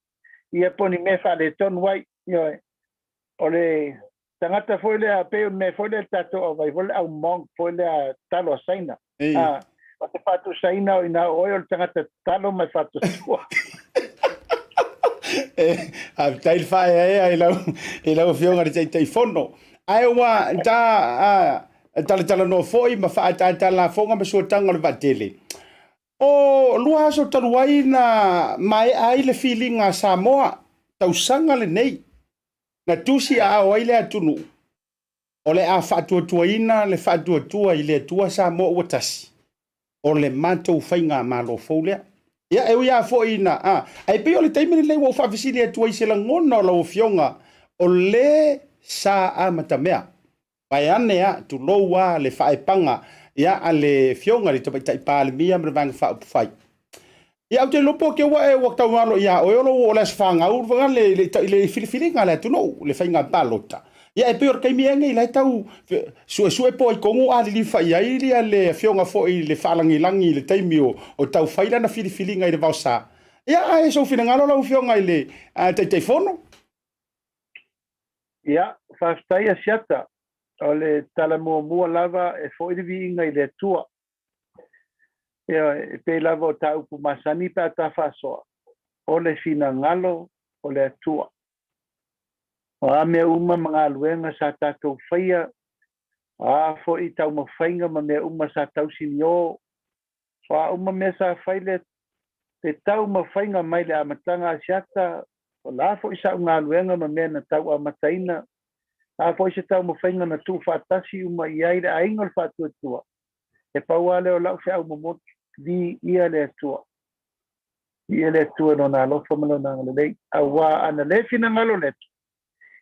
ia po o ni mea faaletonu ai. Ioe. O le tagata foi lea, pei o le mea foi lea le tatou auvai foi le au monk foi lea talo a Saina. A, o te faatusaina o ina o oe o le tagata tatalo ma e faatuatua. E, faafetai le faaeaea i lau, i lau Afioga i le Taitaifono. Ae ua ta a, talatalanoa foi ma faaataata lafoga ma suataga o le vaatele. O lua aso talu ai na maea ai le filiga a Samoa, tausaga lenei, na tusi aao ai le atunuu, o le a faatuatuaina le faatuatua i le Atua Samoa ua tasi, o le matou faigamalo fou lea. Ia, e ui lava foi ina, a, ae pei o le taimi lenei ua ou faafesili atu ai i se lagona o lau Afioga, o le sa amatamea, vaeane a, tulou a le faaepaga, ia, a le Afioga i le Tamaitai Palemia ma le Vaega Faaupufai. Ia, ou te iloa po o ke ua e ua taugalo ia oe o lou o le aso fanau le, le, le filifiliga a le atunuu, le faiga palota. Ia, e pei o le taimi ea nei la e tau suesue po ai kogu a lilifa i ai ia le afioga foi i le faalagilagi i le taimi o, o tau fai lana filifiliga i le vaosa. Ia, ae sou finagalo lau afioga i le Taitaifono. Ia, faafetai Asiata. O le tala muamua lava e foi le viiga i le Atua. Ioe, e pei lava o ta upu masani pe a ta faasoa, o le finagalo o le Atua. O a mea uma ma galuega sa tatou faia, o a foi taumafaiga ma mea uma sa tausinio, o a uma mea sa fai le le taumafaiga mai le amataga Asiata, o le a foi sa'u galuega ma mea na tau amataina, o le a foi se taumafaiga na tuufaatasi uma i ai le aiga o le Faatuatua, E pau lava lea o lau feau momoli, viia le Atua. Viia le Atua i Lona alofa ma Lona agalelei, auā ana le finagalo le Atua,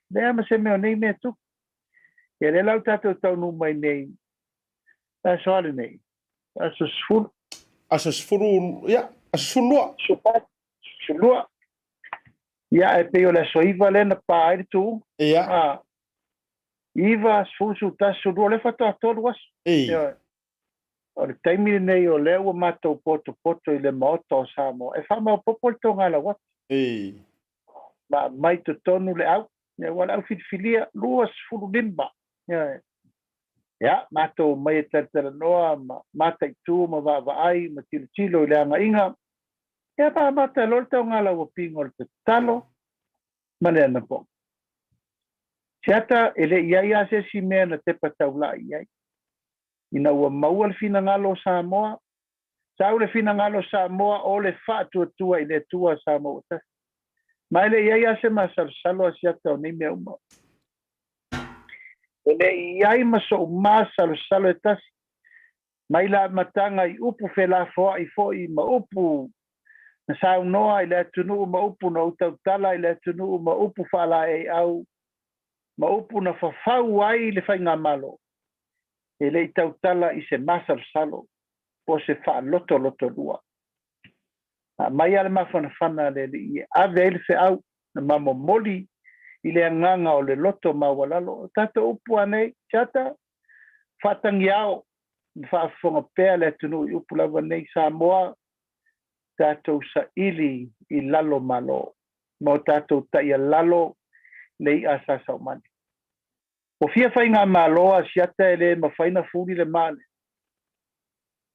e leai lava ma se mea o nei mea e tupu. Ia lea la ua tatou taunuu mai nei, le aso a lenei? Aso 10. Aso 10, ia, aso 12. Aso 12. Ia, ae pei o le aso 9 lea na pa ai le tuuga. Ia. A, 9, 10, 11, 12, o lea faatoa tolu aso. Ioe. O le taimi lenei o lea ua matou potopoto i le Maota o Samoa e faamaopoopo le togalaua ma aumai totonu le au, aua o le au filifilia 25. Ioe. Ia, matou omai e talatalanoa ma mataitu ma vaavaai ma tilotilo i le agaiga. Ia, ma amata loa le taugalauapiga o le tatalo ma le anapogi. Siata, e le i ai lava se isi mea na tepa taulai i ai. Ina ua maua le finagalo o Samoa, sau le finagalo o Samoa o le faatuatua i le Atua Samoa ua tasi. Ma e le i ai lava se masalosalo a Siata o nei mea uma. E le i ai ma sou masalosalo e tasi, mai le amataga i upu felafoai foi ma upu na saunoa i le atunuu ma upu na ou tautala i le atunuu ma upu faalaeiau ma upu na fafau ai le faigamalo, e le i tautala i se masalosalo po o se faalotolotolua. Na aumai lava le mafanafana a le Alii e ave ai le feau na ma momoli i le agaga o le loto maualalo. O tatou upu a nei, Siata, faatagiao ma faafofoga pea le atunuu i upu lava nei, Samoa, tatou saili i lalo malo ma o tatou taialalo le i'a sa saumani. Ua fia faigamalo a Siata e le mafai na fuli le ma lea?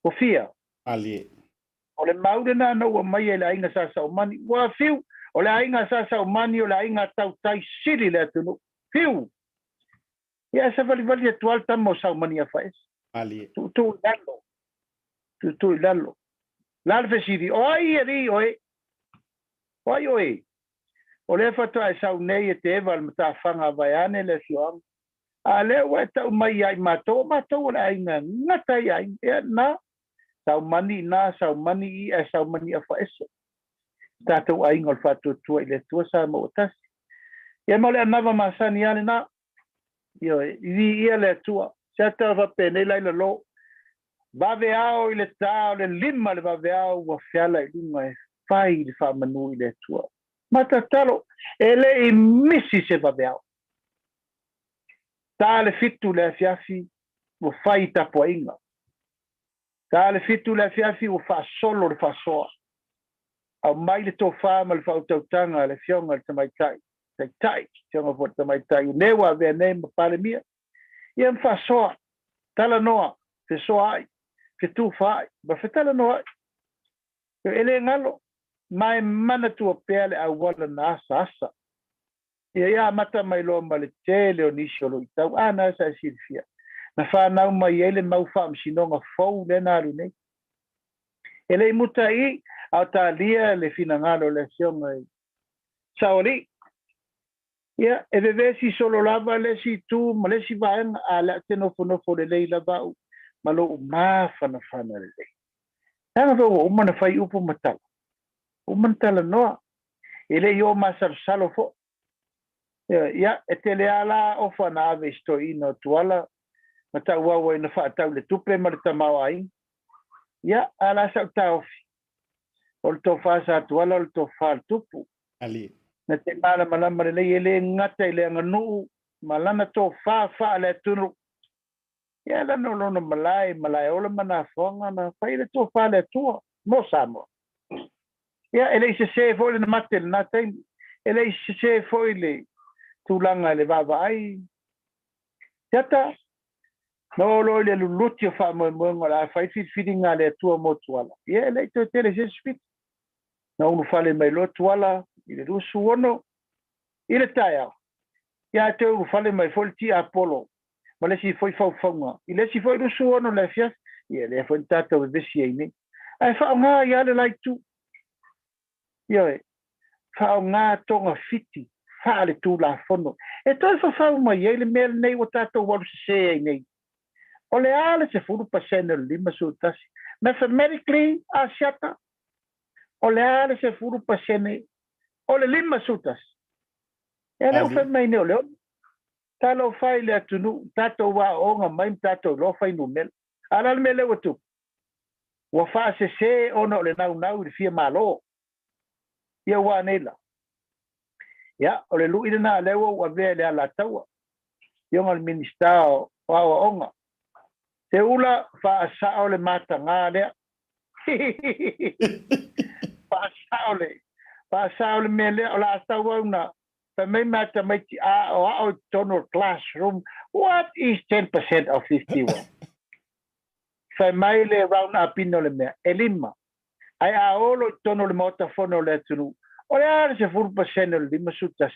Ua fia? Malie. O le mau lena na ua maia i le aiga sa Saumani. Ua fiu! O le aiga sa Saumani o le aiga tautai sili le atunuu. Fiu! Ia ae savalivali atu lava le tama o Saumaniafaese. Malie. Tuutuu i lalo. Tuutuu i lalo. O le a le fesili? O ai alii oe? O ai oe? O lea faatoa e sau nei e te eva i le matafaga vaeane le afioaga. A lea ua e tau mai ia i matou, o matou o le aiga e gata ai aiga. Ea na, Saumani i na, Saumani i ae Saumaniafaese. Tatou aiga o le Faatuatua i le Atua Samoa ua tasi. Ia ma o le anava masani lava lena. Ioe, viia le Atua. Se ata faapenei la i lalo. Vaveao i le ta o le 5 le vaveao ua feala i luga e fai le faamanu i le Atua. Ma tatalo, e le i misi se vaveao. Ta le 7 le afiafi ua fai tapuaiga. Ta le 7 le afiafi ua faasolo le faasoa. Aumai le tofa ma le faautautaga a le Afioga i le Tamaitai, Taitai, Afioga foi i le Tamaitai o le ua avea nei ma Palemia. Ia ma faasoa, talanoa, fesoaai, fetufaai, ma fetalanoai. E le galo, ma e manatua pea le auala na asaasa. Ia ia amata mai loa ma le tele o nisi o luitau, a na sa e silafia. Na fanau mai ai le mau faamasinoga fou lea na alu nei. E le i muta i, a o talia le finagalo o le Afioga i Saoalii. Ia, e vevesi solo lava le isi itu ma le isi vaega, a o le a te nofonofo lelei lava au ma lou mafanafana lelei. Leaga foi ua uma ona fai upu ma tala, uma ona talanoa, e le i oo masalosalo foi. Ia, e tele lava la ofa na ave i si toeaina o Tuala ma tauau ai na faatau i le tupe ma le tamaoaiga. Ia, a o le a sau taofi? O le tofa sa Tuala o le tofa a le tupu. Ali. Na te malamalama lelei e le gata i le aganuu ma lana tofa faale-atunuu. Ia, lana o lona malae, Malaeola ma Nafoaga na fai le tofa a le Atua mo Samoa. Ia, e le i sesē foi lana mate i lena taimi. E le i sesē foi le tulaga i le vaavaai. Siata, na oo loa i le luluti o faamoemoega o le a fai filifiliga a le Atua mo Tuala. Ia, e le i toe tele i se isi pito. Na ulufale mai loa Tuala i le 26 i le taeao. Ia, ae toe ulufale mai foi le tiapolo ma le isi foi faufauga i le isi foi 26 le afiafi. Ia, lea foi na tatou vevesi ai nei. Ae faaaoga ai lava le la itu. Ioe, faaaoga togafiti faale-tulafono e toe fafau mai ai le mea lenei ua tatou alu sesē ai nei. O le a le 10% o le 51? Mathematically, a Siata, o le a le 10% o le 51? Ia lea ua Ali. fai mai nei o le 6. Talofa i le atunuu, tatou aooga mai ma tatou iloa fuainumera. A o le a le mea lea ua tupu? Ua faasesē ona o le naunau i le fia malo. Ia ua anei la. Ia, o le lui lena lea ua ou avea i le Alataua, Afioga i le Minisita o Aoaoga. Seuula, faasao le mataga lea. Faasao le, faasao le mea lea, o le a tauau na fai mai ma tamaiti aoao i totonu o le classroom, what is 10% of 51? Fai mai le round up-ina o le mea, e 5. Ae a olo i totonu o le Maota Fono o le atunuu, o le a le 10% o le 51?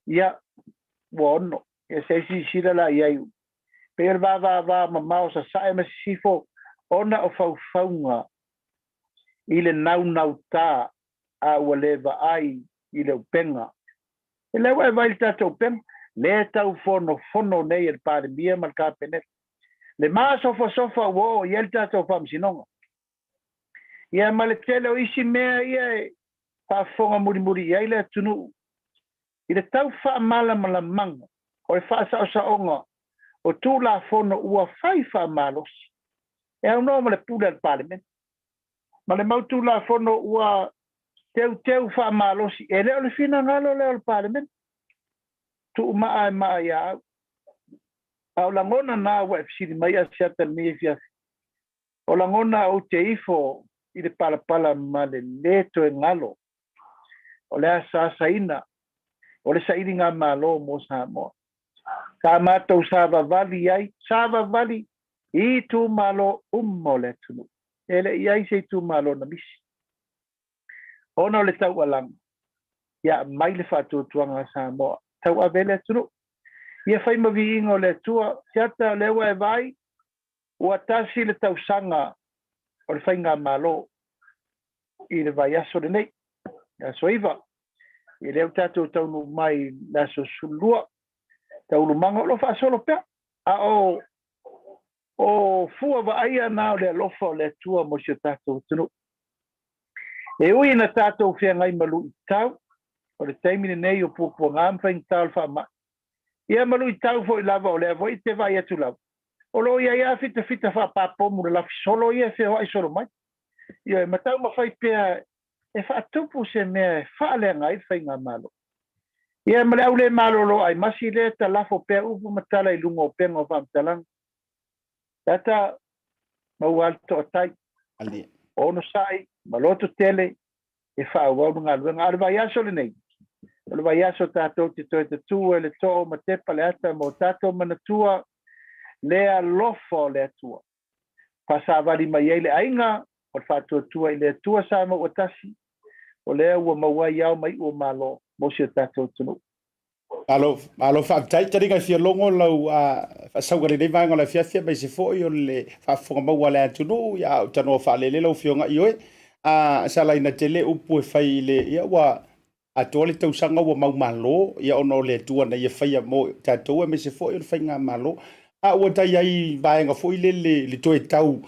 Ia, ua 6. Ia se i silasila la i ai. Pei o le vavava mamao sasae ma sisifo ona o faufauga i le naunauta a ua le vaai i le upega. E lea ua e vaai i le tatou upega, lea e tau fonofono nei e le Palemia ma le Kapeneta. Le masofasofa ua oo i ai le tatou faamasinoga. Ia ma le tele o isi mea ia e faafofoga mulimuli i ai le atunuu i le tau faamalamalamaga o le faasaosaoga o Tulafono ua fai faamalosi e aunoa ma le pule a le Palemene. Ma le mau Tulafono ua teuteu faamalosi, e le o le finagalo lea o le Palemene. Tuu maa e maa ia au. A o lagona na ua e fesili mai a Siata i lenei afiafi. O lagona ou te ifo i le palapala ma le lē toe galo. O le asaasaina o le sailiga malo mo Samoa. Sa matou savavali ai, savavali i itumalo uma o le atunuu. E le i ai se itumalo na misi. Ona o le taualaga, ia aumai le faatuatuaga a Samoa, tauave ai le atunuu. Ia fai ma viiga o le Atua. Siata, o lea ua e vaai, ua tasi le tausaga o le faigamalo i le vaiaso lenei, le aso 9. Ia lea ua tatou taunuu mai i le aso 12, taualumaga o lo o faasolo pea. A o o fua vaaia na o le alofa o le Atua mo si o tatou atunuu. E ui ina tatou feagai ma luitau, o le taimi lenei o puapuaga ma faigata o le faamai, ia ma luitau foi lava o lea foi e te vaai atu lava, o lo o i ai lava fitafita faapapomu lalafi solo ia e feoai solo mai. Ioe, ma taumafai pea e faatupu se mea e faaleaga ai le faigamalo. Ia ma le au le malolo aimasi lea e talafo pea upu ma tala i luga o upega o faamatalaga. Data, maua le toatai, onosai ma loto tele e faaauau le galuega. A o le vaiaso lenei, o le vaiaso tatou te toe tatū ai le too ma tepa le ata ma o tatou manatua le alofa o le Atua. Faasavali mai ai le aiga o le faatuatua i le Atua Samoa ua tasi, o lea ua maua ai ao ma iu o Malo mo si o tatou atunuu. Malo, malo faafetai. Taliga e fia logo lau faasauga i lenei vaega o le afiafi aemaise foi o le faafofoga maua a le atunuu, ia a o tanoa faalele lau Afioga i oe. Salaina tele upu e fai i le, ia ua atoa le tausaga ua mau malo, ia ona o le Atua na ia faia mo tatou aemaise foi o le faigamalo. A ua tai ai vaega foi lele le toe tau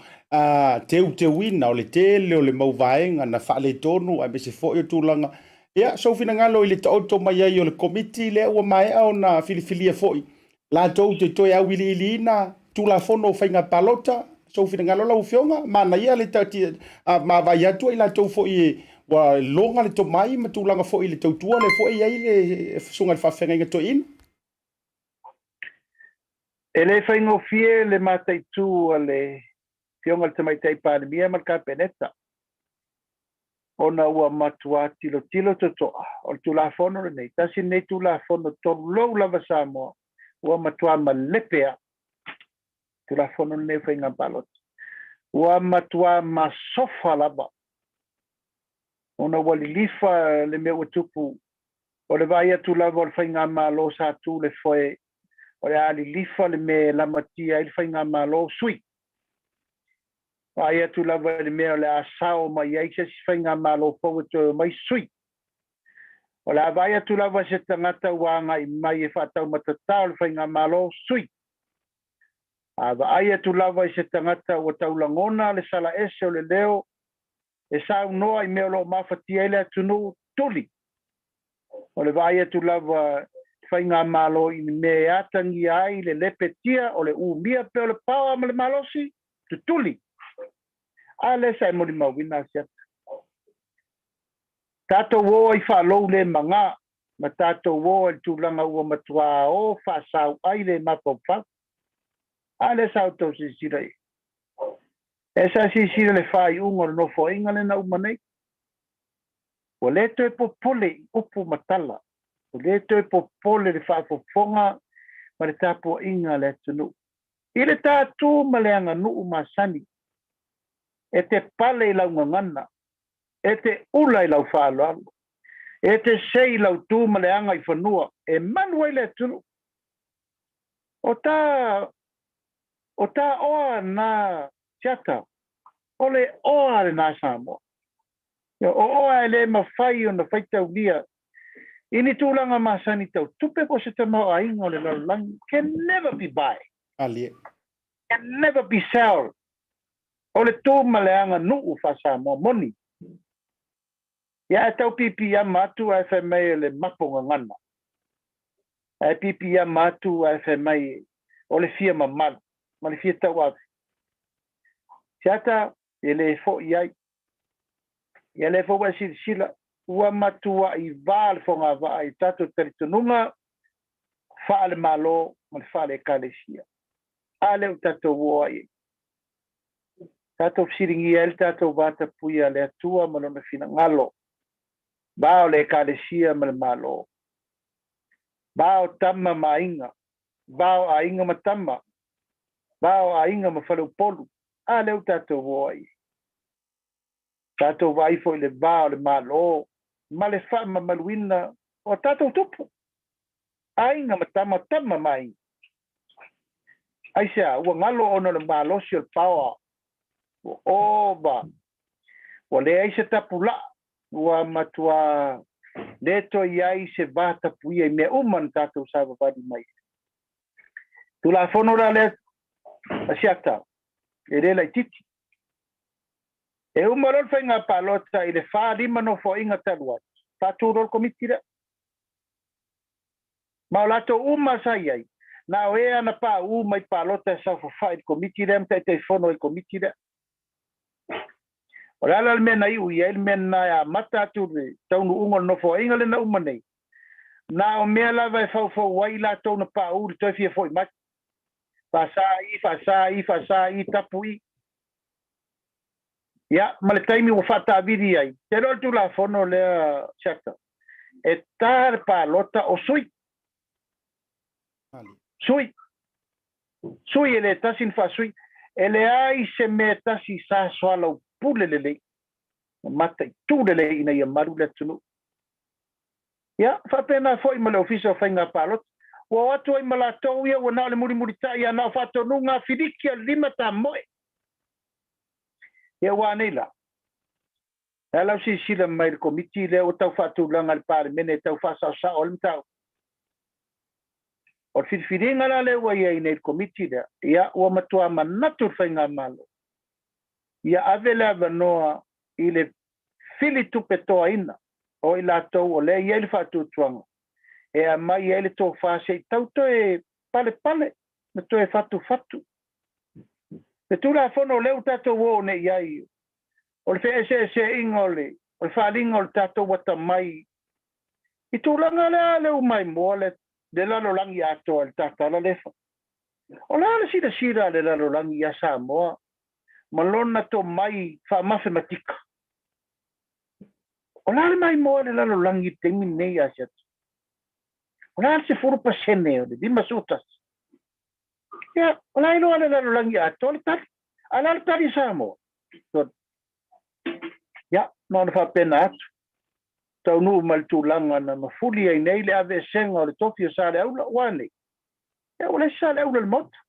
teuteuina o le tele o le mau vaega na faaletonu aemaise foi o tulaga. Ia, sou finagalo i le taoto mai ai o le Komiti lea ua maea ona filifilia foi latou te toe auiliiliina Tulafono o Faiga Palota. Sou finagalo lau Afioga, manaia le vaavaai atu ai latou foi ua loga le tomai ma tulaga foi i le tautua lea foi e i ai le Susuga i le Faafeagaiga Toeaina. E le faigofie le mataitu a le Afioga i le Tamaitai Palemia ma le Kapeneta, ona ua matua tilotilo totoa o le Tulafono lenei, tasi lenei Tulafono tolou lava Samoa, ua matua malepe a Tulafono lenei o Faiga Palota. Ua matua masofa lava, ona ua lilifa le mea ua tupu, o le vaai atu lava o le faigamalo sa tu le foe, o le a lilifa le mea e lamatia ai le faigamalo sui. Vaai atu lava i le mea o le a sao mai ai se isi faigamalo fou e toe omai sui. O le a vaai atu lava se tagata ua agai mai e faataumatatao le faigamalo sui. A vaai atu lava i se tagata ua taulagona le salaese o le leo e saunoa i mea o lo o mafatia ai le atunuu, tuli. O le vaai atu lava i faigamalo i ni mea e atagia ai le lepetia o le umia pea o le paoa ma le malosi, tutuli. A lea sa e molimauina Asiata. Tatou o ai faalou le magā, ma tatou o ai i le tulaga ua matuā o faasauai le mafaufau. A lea sa outou silasila i ai. E sa silasila le faaiuga o le nofoaiga lea na uma nei. Ua le toe popole i upu ma tala, ua le toe popole le faafofoga ma le tapuaiga a le atunuu. I le ta tu ma le aganuu masani, e te pale i lau gagana, e te ula i lau faaaloalo, e te sei i lau tu ma le aga i fanua, e malu ai le atunuu. O ta o ta oa na Siata, o le oa lena Samoa. O oa e le mafai ona faitaulia i ni tulaga masani tau tupe po o se tamaoaiga o le lalolagi, can never be buy. Alie. Can never be sell. O le tu ma le aganuu faa-Samoa moni. Ia ae tau piipiiama atu ae fai mai o le mapo gagana. Ae piipiiama atu ae fai mai o le fia mamalu ma le fia tauave. Siata, e le foi ai. Ia lea foi ua e silasila, ua matuai va le fogavaa i tatou talitonuga faale-Malo ma le faale-Ekalesia. A lea ua tatou o ai i ai. Tatou fesiligia ai le tatou vatapuia a le Atua ma Lona finagalo, va o le Ekalesia ma le Malo, va o tama ma aiga, va o aiga ma tama, va o aiga ma faleupolu. A lea ua tatou o ai i ai. Tatou vaai foi i le va o le Malo ma le faamamaluina o tatou tupu. Aiga ma tama, tama ma aiga. Aisea? Ua galo ona o le malosi o le paoa ua ova, ua leai se tapulaa, ua matuā le toe i ai se va tapuia i mea uma na tatou savavali mai ai. Tulafono la lea a Siata, e le laitiiti. E uma loa le faiga palota i le 4, 5 nofoaiga talu ai, faatu loa le Komiti lea. Ma o latou uma sa i ai, na o e ana pauu mai palota e saofafai i le Komiti lea ma Taitaifono ai i le Komiti lea. O le ala le mea na iu i ai le mea lena e amata atu le taunuuga o le nofoaiga lea na uma nei, na o mea lava e faufau ai i latou na pauu i le toe fia foi mai. Faasa i, faasa i, faasa i, tapu i. Ia, ma le taimi ua faataavili ai, te iloa le Tulafono lea Siata, e ta le palota o sui. Sui. Sui e le tasi ni faasui. E leai se mea e tasi sa soalaupule lelei ma mataitu lelei ina ia malu le atunuu. Ia, faapena foi ma le Ofisa o Faiga Palota. Ua o atu ai ma latou ia ua na o le mulimulitai a na o faatonuga a Filiki a le lima tamoe. Ia ua anei la? E ala o silasila mai le Komiti lea ua tau faatulaga i le Palemene e tau faasaosao ai le mataupu. O le filifiliga la lea ua i ai nei le Komiti lea, ia ua matua manatu le Faigamalo ia ave le avanoa i le fili tupe toaina o i latou o lea e i ai le faatuatuaga e aumai ai le tofa se i tau toe palepale ma toe fatufatu. Le Tulafono lea ua tatou o nei i ai, o le feeseeseaiga o le o le faaaliga o le tatou atamai i tulaga lea lea ua maimoa le le lalolagi atoa i le tatala lea fai. O le a le silasila a le lalolagi ia Samoa ma lona tomai faamafematika? O le a le maimoa i le lalolagi i le taimi lenei ia Siata? O le a le 10% o le 51? Ia, o la e iloa le lalolagi atoa le tali. A o le a le tali a Samoa? Ia, na ona faapena atu. Taunuu mai le tulaga na mafuli ai nei le aveesega o le tofi o Saleaula, ua a nei? Ia, ua leai se Saleaula i le Maota.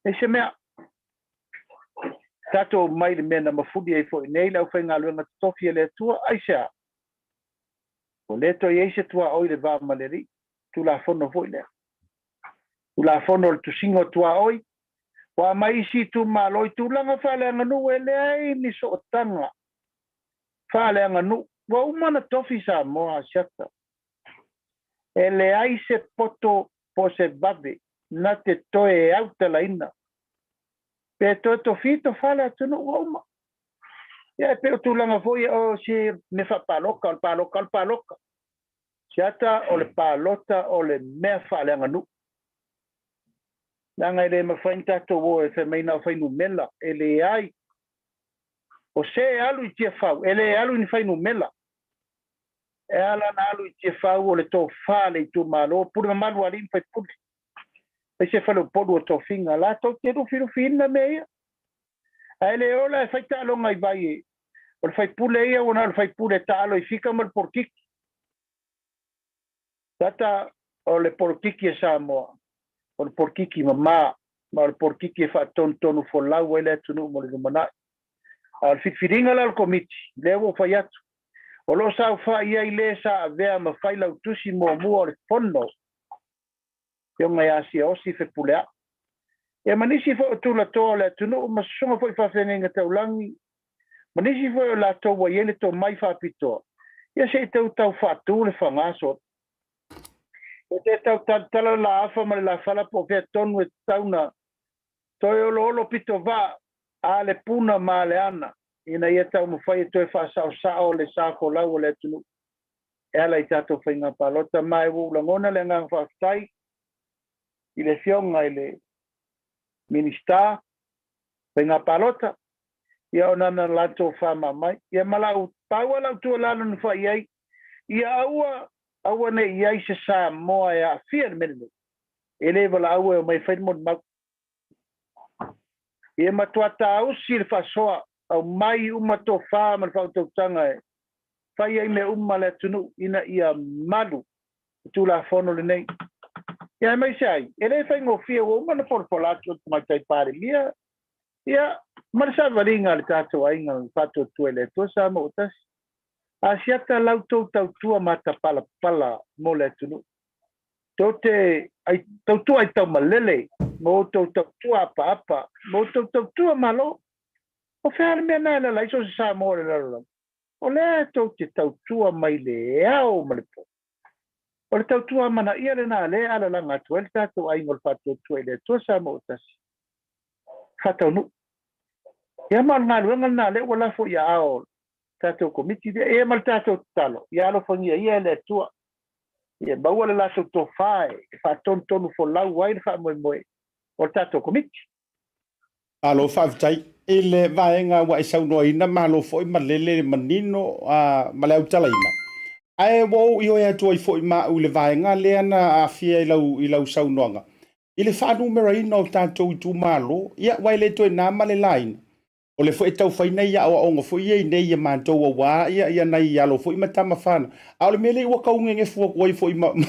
Leai se mea. Tatou omai i le mea na mafuli ai foi nei le aufaigaluega totofi a le Atua, aisea? Ua le toe i ai se tuaoi i le va ma le Alii. Tulafono foi lea. Tulafono o le tusiga o tuaoi, ua aumai isi itumalo i tulaga faaleaganuu e leai ni sootaga faaleaganuu. Ua uma ona tofi Samoa Asiata. E leai se poto po o se vave na te toe autalaina pe toe tofi tofa le atunuu ua uma. Ia e pei o tulaga foi o se mea faapaloka, o le paloka o le paloka. Siata o le palota o le mea faaleaganuu. Leaga e le mafai ona tatou o e fai mai na o fuainumera, e leai. O se e alu i Tiafau, e le alu i ni fuainumera. E ala ona alu i Tiafau o le tofa a le itumalo, pule mamalu a alii ma faipule, aemaise faleupolu o tofiga, latou te lufilufiina mea ia. Ae le ola e fai taaloga i vai e, o le faipule ia ua na o le faipule e taalo i fika ma le polokiki. Tata o le polokiki a Samoa, o le polokiki mama, ma o le polokiki e faatonutonu folau ai le atunuu mo le lumanai. A o le filifiliga la o le Komiti, lea ua ou fai atu, o lo o saofai ai le sa avea ma failautusi muamua o le Fono, Afioga ia Siaosi Fepuleai. Ia ma nisi foi o tulatoa o le atunuu ma susuga foi i faafeagaiga taulagi, ma nisi foi o latou ua i ai le tomai faapitoa, ia se i tau tau faatu le faga solo. E te tau talatala le laafa ma le lafala po o fea tonu e tatau na toe oloolo pito vaa a le puna ma le ana ina ia taumafai e toe faasaosao le sa folau o le atunuu e ala i tatou faiga palota. Ma e ua ou lagona le agaga faafetai i le Afioga i le Minisita Faiga Palota, ia ona na latou faamama mai. Ia ma lau pau a lau tuualalo na fai ai, ia aua, aua ne i ai se Samoa e aafia i le mea lenei. E le valaau e omai e fai le molimau. Ia matua tāusi le faasoa, aumai uma tofa ma le faautautaga e fai ai mea uma a le atunuu ina ia malu. Le Tulafono lenei. Ia aemaise ai, e le faigofie ua uma ona folafola atu e le Tamaitai Palemia, ia, ma le savaliga a le tatou aiga o le Faatuatua i le Atua Samoa ua Tasi. A siata la outou tautua matapalapala mo le atunuu. Tou te ai, tautua ai taumalele, ma outou tautua apaapa, ma outou tautua Malo. O fea le mea na e alaala ai so o se Samoa o le lalolagi? O lea tou te tautua mai le ao ma le po. O le tautua amanaia lena lea e alalaga atu ai le tatou aiga o le Faatuatua i le Atua Samoa ua Tasi faataunuu. Ia ma o le galuega lena lea ua lafo i aao o le tatou Komiti lea. Ia ma le tatou tatalo, ia alofagia ia e le Atua, ia maua le latou tofa e faatonutonu folau ai le faamoemoe o le tatou Komiti. Malo faafetai i le vaega ua e saunoaina, malo foi malele le manino ma le autalaina. Ae ua ou ioe atu ai foi ma au i le vaega lea na aafia i lau, i lau saunoaga, i le faanumeraina o tatou itumalo, ia, aua e le toe na ma le laina. O lea foi e tau fai nai aoaoga foi ia i inei ia matou aua ia, ia nai alo foi ma tama fanau. A o le mea lea ua tau gegefu atu ai foi ma, ma,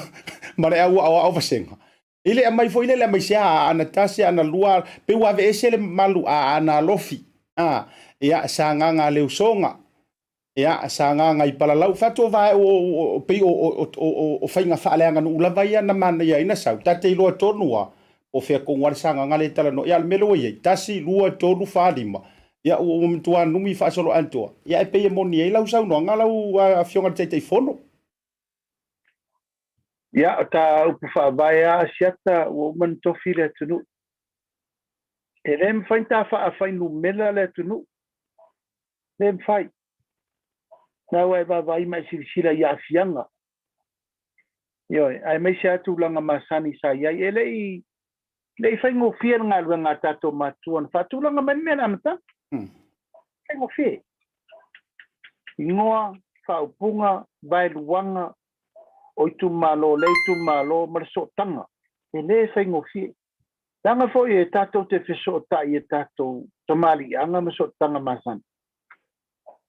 ma le au aoao vasega, i le aumai foi lele, aumai se aana tasi, aana lua, pei ua aveese le mamalu aana alofi, a, ia, Sagaga a le usoga, Ia, Sagaga i Palalau, faatoa o, pei o faiga faaleaganuu lava ia na manaia ai na sau. Ta te iloa tonu lava, po o fea tonu lava le Sagaga lea e talanoa. Ia, a o le mea lea ua i ai, 1, 2, 3, 4, 5, ia, ua matua numi faasoloatoa. Ia, ae pei e moni ai lau saunoaga lau Afioga i le Taitaifono. Ia, o ta upu faavae lava a Asiata ua uma ona tofi le atunuu. E le mafai ona ta faafainumera le atunuu. Le mafai. Na ua e vaavaai ma e silasila i aafiaga. Ioe, aemaise lava tulaga masani sa i ai. E le i, le i faigofie le galuega a tatou matua na faatulaga mai le mea i le amataga. Faigofie. Igoa, faaupuga, vaeluaga o itumalo o lea itumalo ma le sootaga. E le faigofie. Leaga foi e tatou te fesootai i tatou tamaliiaga ma sootaga masani.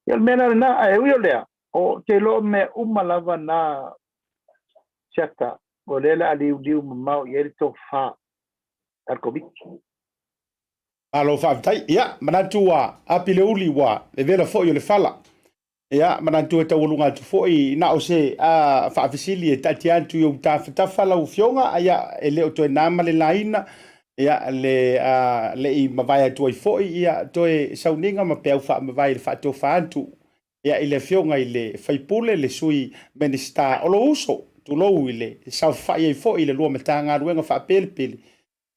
Ia o le mea la lena, ae ui o lea, o te iloa o mea uma lava na Siata, o lea o le a liuliu mamao i ai le tofa a le Komiti. Malo faafetai. Ia, manatu ua api le uli ua vevela foi o le fala. Ia, manatu e taualuga atu foi na o se faafesili e taatia atu i ou tafatafa lau Afioga, ia, e le o toe na ma le laina, ia, le le i mavae atu ai foi, ia, toe sauniga ma peau faamavae i le faatofa atu, ia, i le Afioga i le sui usufono, le Sui Minisita o lou uso, tulou i le saofafai ai foi i le lua Matagaluega faapelepele.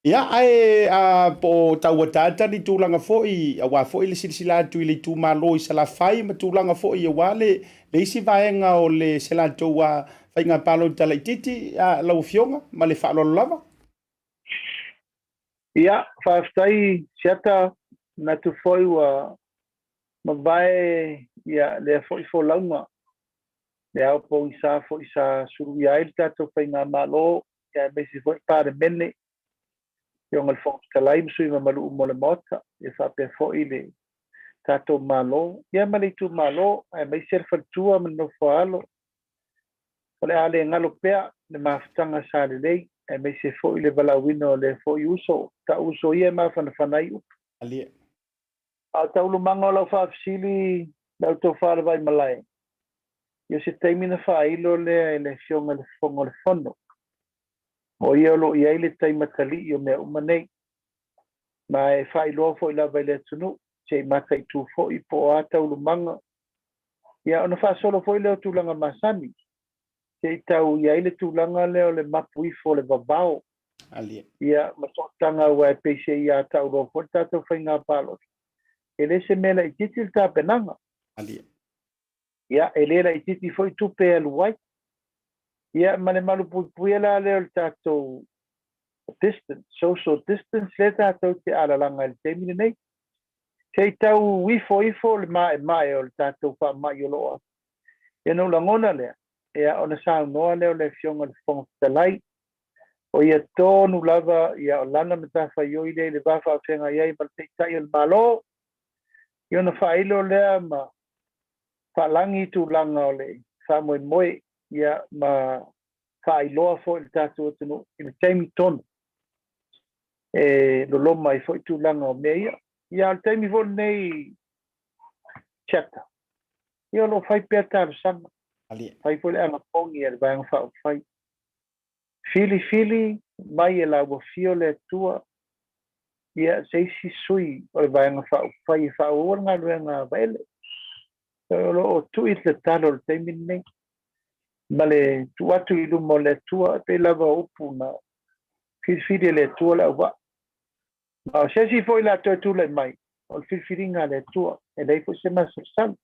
Ia, ae a, po o tau ataata ni tulaga foi, aua foi le silasila atu i le itumalo i Salafai ma tulaga foi aua le, le isi vaega o le se latou a, faiga palota laitiiti, a, lau Afioga, ma le faaaloalo lava. Ia, faafetai Siata, manatu foi ua mavae ia lea foi folauga, le ao pogisa foi sa suluia ai le tatou faigamalo, ia aemaise foi le Palemene, Afioga i le Fofoga Fetalai ma sui usufono mamalu uma o le Maota, ia faapea foi le tatou Malo, ia ma le itumalo, aemaise le faletua ma le nofoaalo. O le a le galo pea le mafutaga sa lelei, aemaise foi le valaauina o lea foi uso, ta'u uso ia e mafanafana ai upu. Alie. A o taualumaga o lau faafesili, lau tofa le Vaimalae, ia se taimi na faailo lea e le Afioga i le Fofoga o le Fono. O ia o lo o i ai le taimatalii o mea uma nei. Ma e faailoa foi lava i le atunuu, se i mataitu foi po o a taualumaga, ia ona faasolo foi lea o tulaga masani, se i tau i ai le tulaga lea o le mapu ifo o le vavao. Alie. Ia, ma sootaga aua e pei se i a tauloa foi le tatou faiga palota. E le se mea laitiiti le tapenaga. Alie. Ia, e le laitiiti foi tupe e alu ai. Ia, ma le malupuipuia la lea o le tatou distance, social distance lea tatou te alalaga i le taimi lenei. Se i tau ifo ifo le maemae o le tatou faamai o lo o atu. Ia ona ou lagona lea, ia ona saunoa lea o le Afioga i le Fofoga Fetalai, o ia tonu lava ia o lana matafaioi lea i le va faafeagai ai ma le Taitai o le Malo, ia ona faailo lea ma faalagi tulaga o le faamoemoe, ia ma faailoa foi i le tatou atunuu i le taimi tonu e loloma ai foi tulaga o mea ia. Ia, a o le taimi foi lenei Chapter, ia o lo o fai pea talosaga, fai foi le anapogi a le Vaega Faaupufai. Filifili mai e la ua afio le Atua ia se isi sui o le Vaega Faaupufai e faaauaua le galuega a Vaele. O lo o tui le tatalo i le taimi lenei ma le tuu atu i luma o le Atua, e pei lava o upu na filifili e le Atua le auvaa. Ma o se isi foi la toe tulai mai, o le filifiliga a le Atua, e leai foi se masalosalo.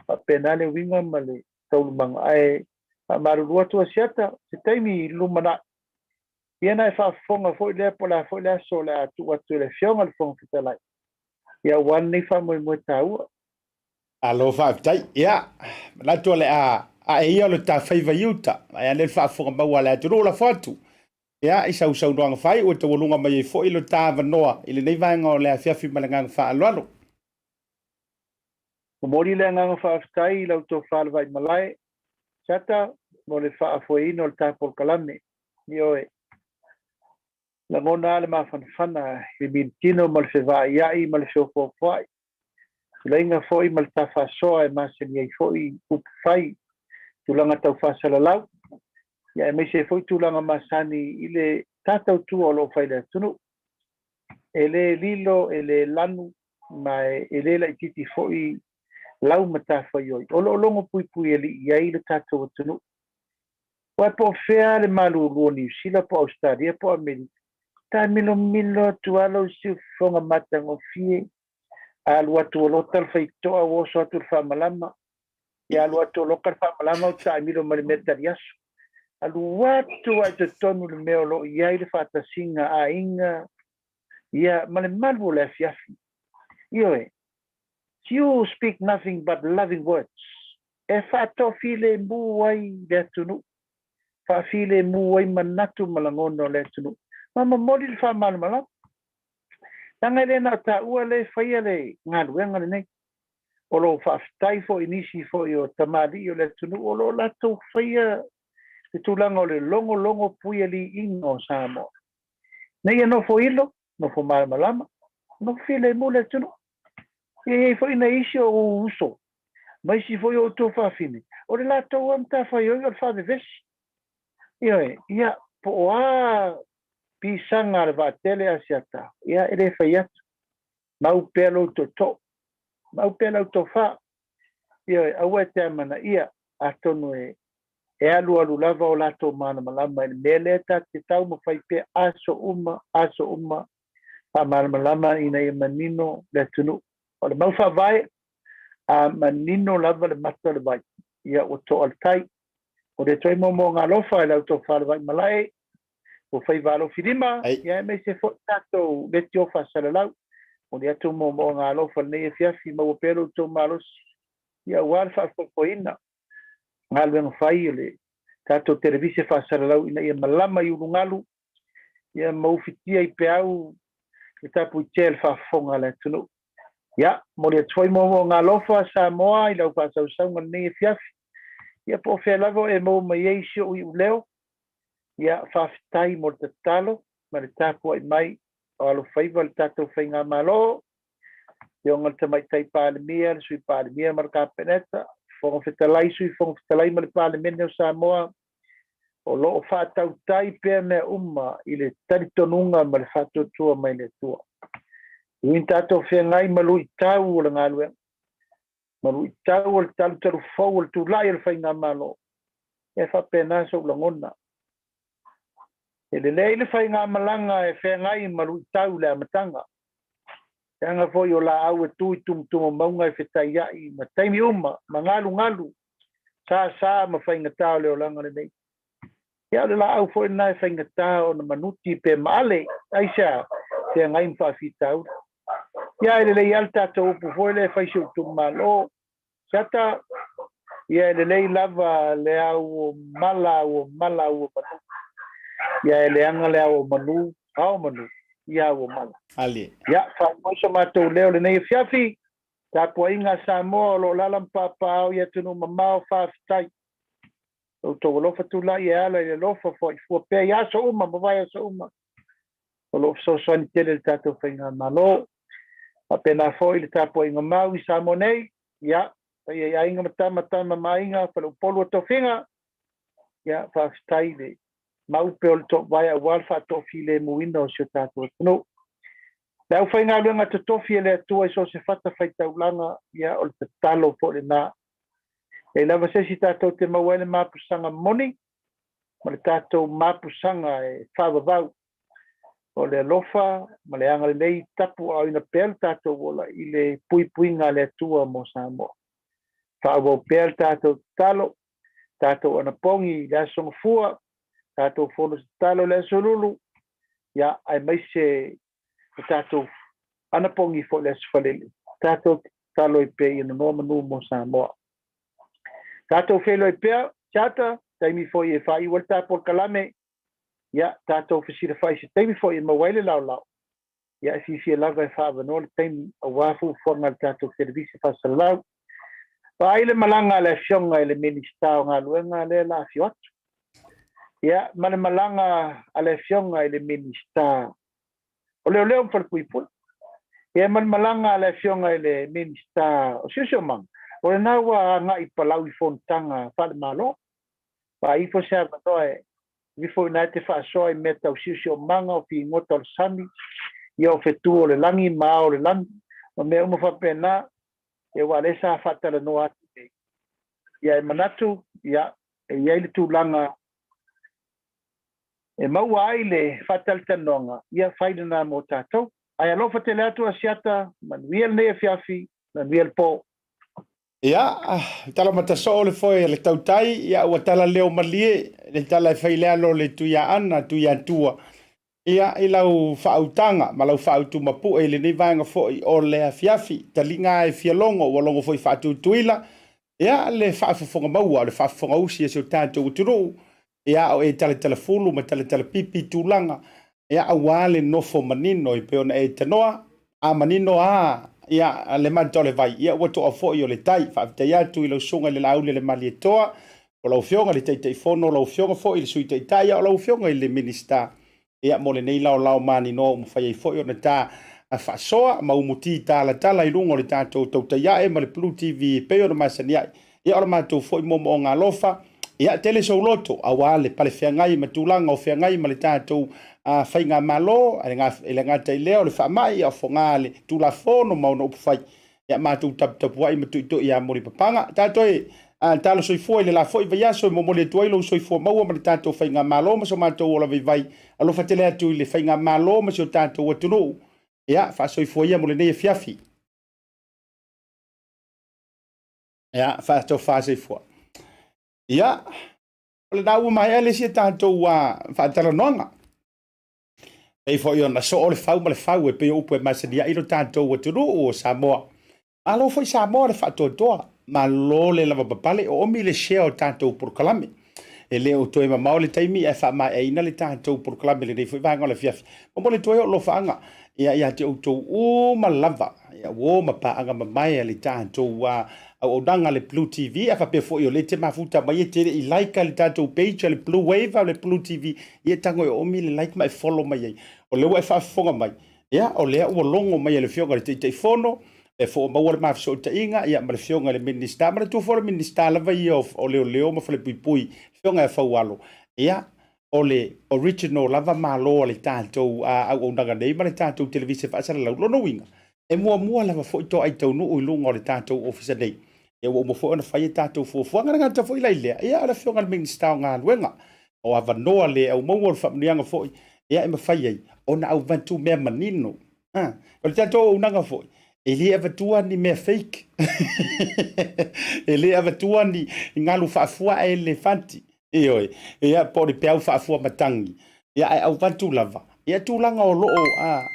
Faapena le uiga ma le taualumaga. Ae faamalulu atu Asiata, se taimi i le lumanai, ia na e faafofoga foi lea po o le a foi le aso o le a tuu atu e le Afioga i le Fofoga Fetalai, ia aua lenei faamoemoe taua. Malo faafetai. Ia, manatu o le a ae ia o le tafaiva i uta, ae ane le faafofoga maua a le atunuu lafo atu. Ia, i sau saunoaga fai, ua taualuga mai ai foi lo ta avanoa i lenei vaega o le afiafi ma le agaga faaaloalo. Momoli le agaga faafetai i la outou falevaimalae, Sata, mo le faafoeina o le ta polokalame. Ioe. Lagona lava le mafanafana i le militino ma le fevaaiai ma le feofoofoai. Tulaiga foi ma le tafaasoa e masani ai foi upu fai, tulaga tau faasalalau, ia aemaise ai foi tulaga masani i le ta tautua o lo o fai i le atunuu. E le lilo, e le lanu, ma e le laitiiti foi lau matafaioi o lo o logo puipuialii ai le tatou atunuu. Aua po o fea le malulu o Niu Sila po o Ausetalia po o Amerika, taamilomilo atu lava lou siufofoga matagofie, alu atu o lota le faitotoa ua oso atu le faamalama, ia alu atu o loka le faamalama ua taamilo ma le mea taliaso. Alu atu lava i totonu le mea o lo o i ai le faatasiga a aiga, ia ma le malu o le afiafi. Ioe, you speak nothing but loving words, e faatoafilemu ai le atunuu, faafilemu ai manatu ma lagona o le atunuu, ma momoli le faamalamalama. Leaga e le na o taua lea e faia le galuega lenei. O lo o faafetai foi i nisi foi o tamalii o le atunuu o lo o latou faia le tulaga o le logologo puialiiga o Samoa. Ina ia nofo ilo, nofo malamalama, nofo filemu le atunuu. E i ai foi nai isi o ou uso ma isi foi o outou fafine, o le latou lava matafaioi o le faavevesi. Ioe, ia, po o a pisaga a le vaatele Asiata, ia, e le fai atu. Mau pea lou tootoo, mau pea lau tofa. Ioe, aua e te amanaia, atonu e e alualu lava o latou malamalama i le mea lea ta te taumafai pea aso uma, aso uma, faamalamalama ina ia manino le atunuu. O le mau faavae, a manino lava le mata o le vai, ia ua toa le tai. O le atu ai moomooga alofa i la outou falevaimalae, ua faiva alofilima, ia aemaise foi tatou leitio faasalalau. Momoli atu moomooga alofa i lenei afiafi, maua pea lo outou malosi, ia aua le faafoefoeina galuega fai o le tatou televise faasalalau ina ia malama i ulugalu, ia ma ufitia i peau le tapuitea i le faafofoga a le atunuu. Ia, momoli atu foi moomooga alofa Samoa i lau faasausauga i lenei afiafi. Ia po o fea lava o e maua mai ai si ou iuleo, ia faafetai mo le tatalo ma le tapuai mai o alofaiva le tatou faigamalo, Afioga i le Tamaitai Palemia, le Sui Palemia ma le Kapeneta, Fofoga Fetalai, Sui Fofoga Fetalai ma le Palemene o Samoa, o lo o faatautai pea mea uma i le talitonuga ma le faatuatua mai le Atua. Ui ina tatou feagai ma luitau o le galuega, ma luitau o le talutalu fou o le tulai o le faigamalo, e faapena sou lagona. E lelei le faigamalaga e feagai ma luitau i le amataga, leaga foi o laau e tu i tumutumu mauga e fetaiai ma taimi uma, ma galugalu, sasa ma faigata o le olaga lenei. Ia o le laau foi lena e faigata ona manuti pe maale, aisea? Feagai ma faafitauli. Ia e lelei lava le tatou upu foi lea e fai si ou itumalo, Siata, ia e lelei lava le au o mala, au o mala, au o manu. Ia e leaga le ao o manu, ao manu, ia au o mala. Ali. Ia, faaiu ai so matou leo lenei afiafi, tapuaiga a Samoa o lo o lala ma papaao i atunuu mamao, faafetai. Lo outou alofa tulai e ala i le alofa foaifua pea i aso uma ma vaiaso uma. O lo o fesoasoani tele i le tatou faigamalo. Faapena foi le tapuaiga mau i Samoa nei, ia, paia i aiga ma tama, tama ma aiga, faleupolu o tofiga, ia, faafetai le maupe o le toovae aua le faatoafilemuina o si o tatou atunuu. Le aufaigaluega totofi e le Atua i so o se fatafaitaulaga, ia, o le tatalo foi lena. E leai lava se isi tatou te maua ai le mapusaga moni ma le tatou mapusaga e faavavau. O le alofa ma le agalelei tapuaaoina pea le tatou ola i le puipuiga a le Atua mo Samoa. Faaauau pea le tatou tatalo, tatou anapogi i le Aso Gafua, tatou fono tatalo i le Aso Lulu, ia, aemaise le tatou anapogi foi i le Aso Faraile. Tatou tatalo ai pea ia nonoa manu mo Samoa. Tatou feiloai pea, Siata, taimi foi e faaiu ai le ta polokalame, ia, tatou fesilafai i se taimi foi e maua ai le laolao, ia, e fiafia lava e faaavanoa le taimi aua fuafuaga a le tatou televise faasalalau. Vaai le malaga a le Afioga i le Minisita o Galuega lea la afio atu. Ia, ma le malaga a le Afioga i le Minisita o Leoleo ma Falepuipui. Ia, ma le malaga a le Afioga i le Minisita o Siosiomaga, o lena ua agai i Palau i fonotaga faale-Malo. Vaai ifo se avanoa e ifo i ina e te faasoa i mea tau siosiomaga, o figota o le sami, ia o fetu o le lagi ma ao o le lagi, ma mea uma faapena, ia aua o lea sa faatalanoa atu nei. Ia e manatu, ia, e i ai le tulaga e maua ai le faatalatalanoaga, ia fai lena mo tatou. Ae alofa tele atu Asiata, manuia lenei afiafi, manuia le po. Ia, tala matasoo le foe a le tautai, ia ua tala leo malie le tala e fai le alo o le Tuiaana, Tuiatua. Ia, i lau faautaga ma lau faautumapue i lenei vaega foi o le afiafi, taliga e fia logo, ua logo foi faatuituila, ia le faafofoga maua, o le faafofoga usi a si o tatou atunuu, Ia, o e talatalafulu ma talatalapipi tulaga, ia, aua le nofo manino e pei ona e tanoa, a manino a, ia, le mata o le vai, ia, ua toa foi o le tai. Faafetai atu i lau Susuga i le Laauli a le Malietoa, o lau Afioga i le Taitaifono, o lau Afioga foi i le Sui Taitai, ia, o lau Afioga i le Minisita, Ia, mo lenei laolao maninoa ua mafai ai foi ona ta faasoa ma umuti talatala i luga o le tatou tautai ae ma le Blue TV e pei ona masani ai. Ia, o le matou foi moomooga alofa, ia, tele sou loto aua le pale feagai ma tulaga o feagai ma le tatou faigamalo, e le gata i lea o le faamai, ia o foga le Tulafono ma ona upufai. Ia matou taputapuai ma tuitui ia Mulipapaga. Tatou e talo soifua i le la foi vaiaso e momoli atu ai lou soifua maua ma le tatou faigamalo ma so matou ola vaivai. Alofa tele atu i le faigamalo ma si o tatou atunuu. Ia, faasoifua ia mo lenei afiafi. Ia, faatofa soifua. Ia, o lena ua maea le isi a tatou faatalanoaga. Pei foi ona soo le fau ma le fau e pei o upu e masani ai lo tatou atunuu o Samoa. Malo foi Samoa le faatoatoa, malo le lavapapale, oomi le share o tatou polokalame. E le o toe mamao le taimi ae faamaeaina le tatou polokalame i lenei foi vaega o le afiafi. Momoli atu ai ou alofaaga ia ia te outou uma lava, ia uo ma paaga mamae a le tatou auaunaga a le Blue TV, ae faapea foi o lea e te mafuta mai e te le i like le tatou page a le Blue Wave a le Blue TV, ia tago e oomi le like ma e follow mai ai. O lea ua e faafofoga mai, ia o lea ua logo mai e le Afioga i le Taitaifono, e foomaua le ma fesootaiga ia ma le Afioga i le Minisita, manatua foi o le Minisita lava ia o Leoleo ma Falepuipui, Afioga ia Faualo, ia o le original lava malo a le tatou auaunaga nei ma le tatou televise faasalalau. Lona uiga, e muamua lava foi toai taunuu i luga o le tatou ofisa nei. Ia ua uma foi ona fai a tatou fuafuaga. Le gata foi la i lea, ia o le Afioga i le Minisita o Galuega, o avanoa le aumaua o le faamanuiaga foi, ia e mafai ai ona avatu mea manino. O le tatou auaunaga foi, e le avatua ni mea fake. E le avatua ni galu faafua ae le fati. Ioe, ia po o le peau faafua matagi, ia ae avatu lava ia tulaga o lo o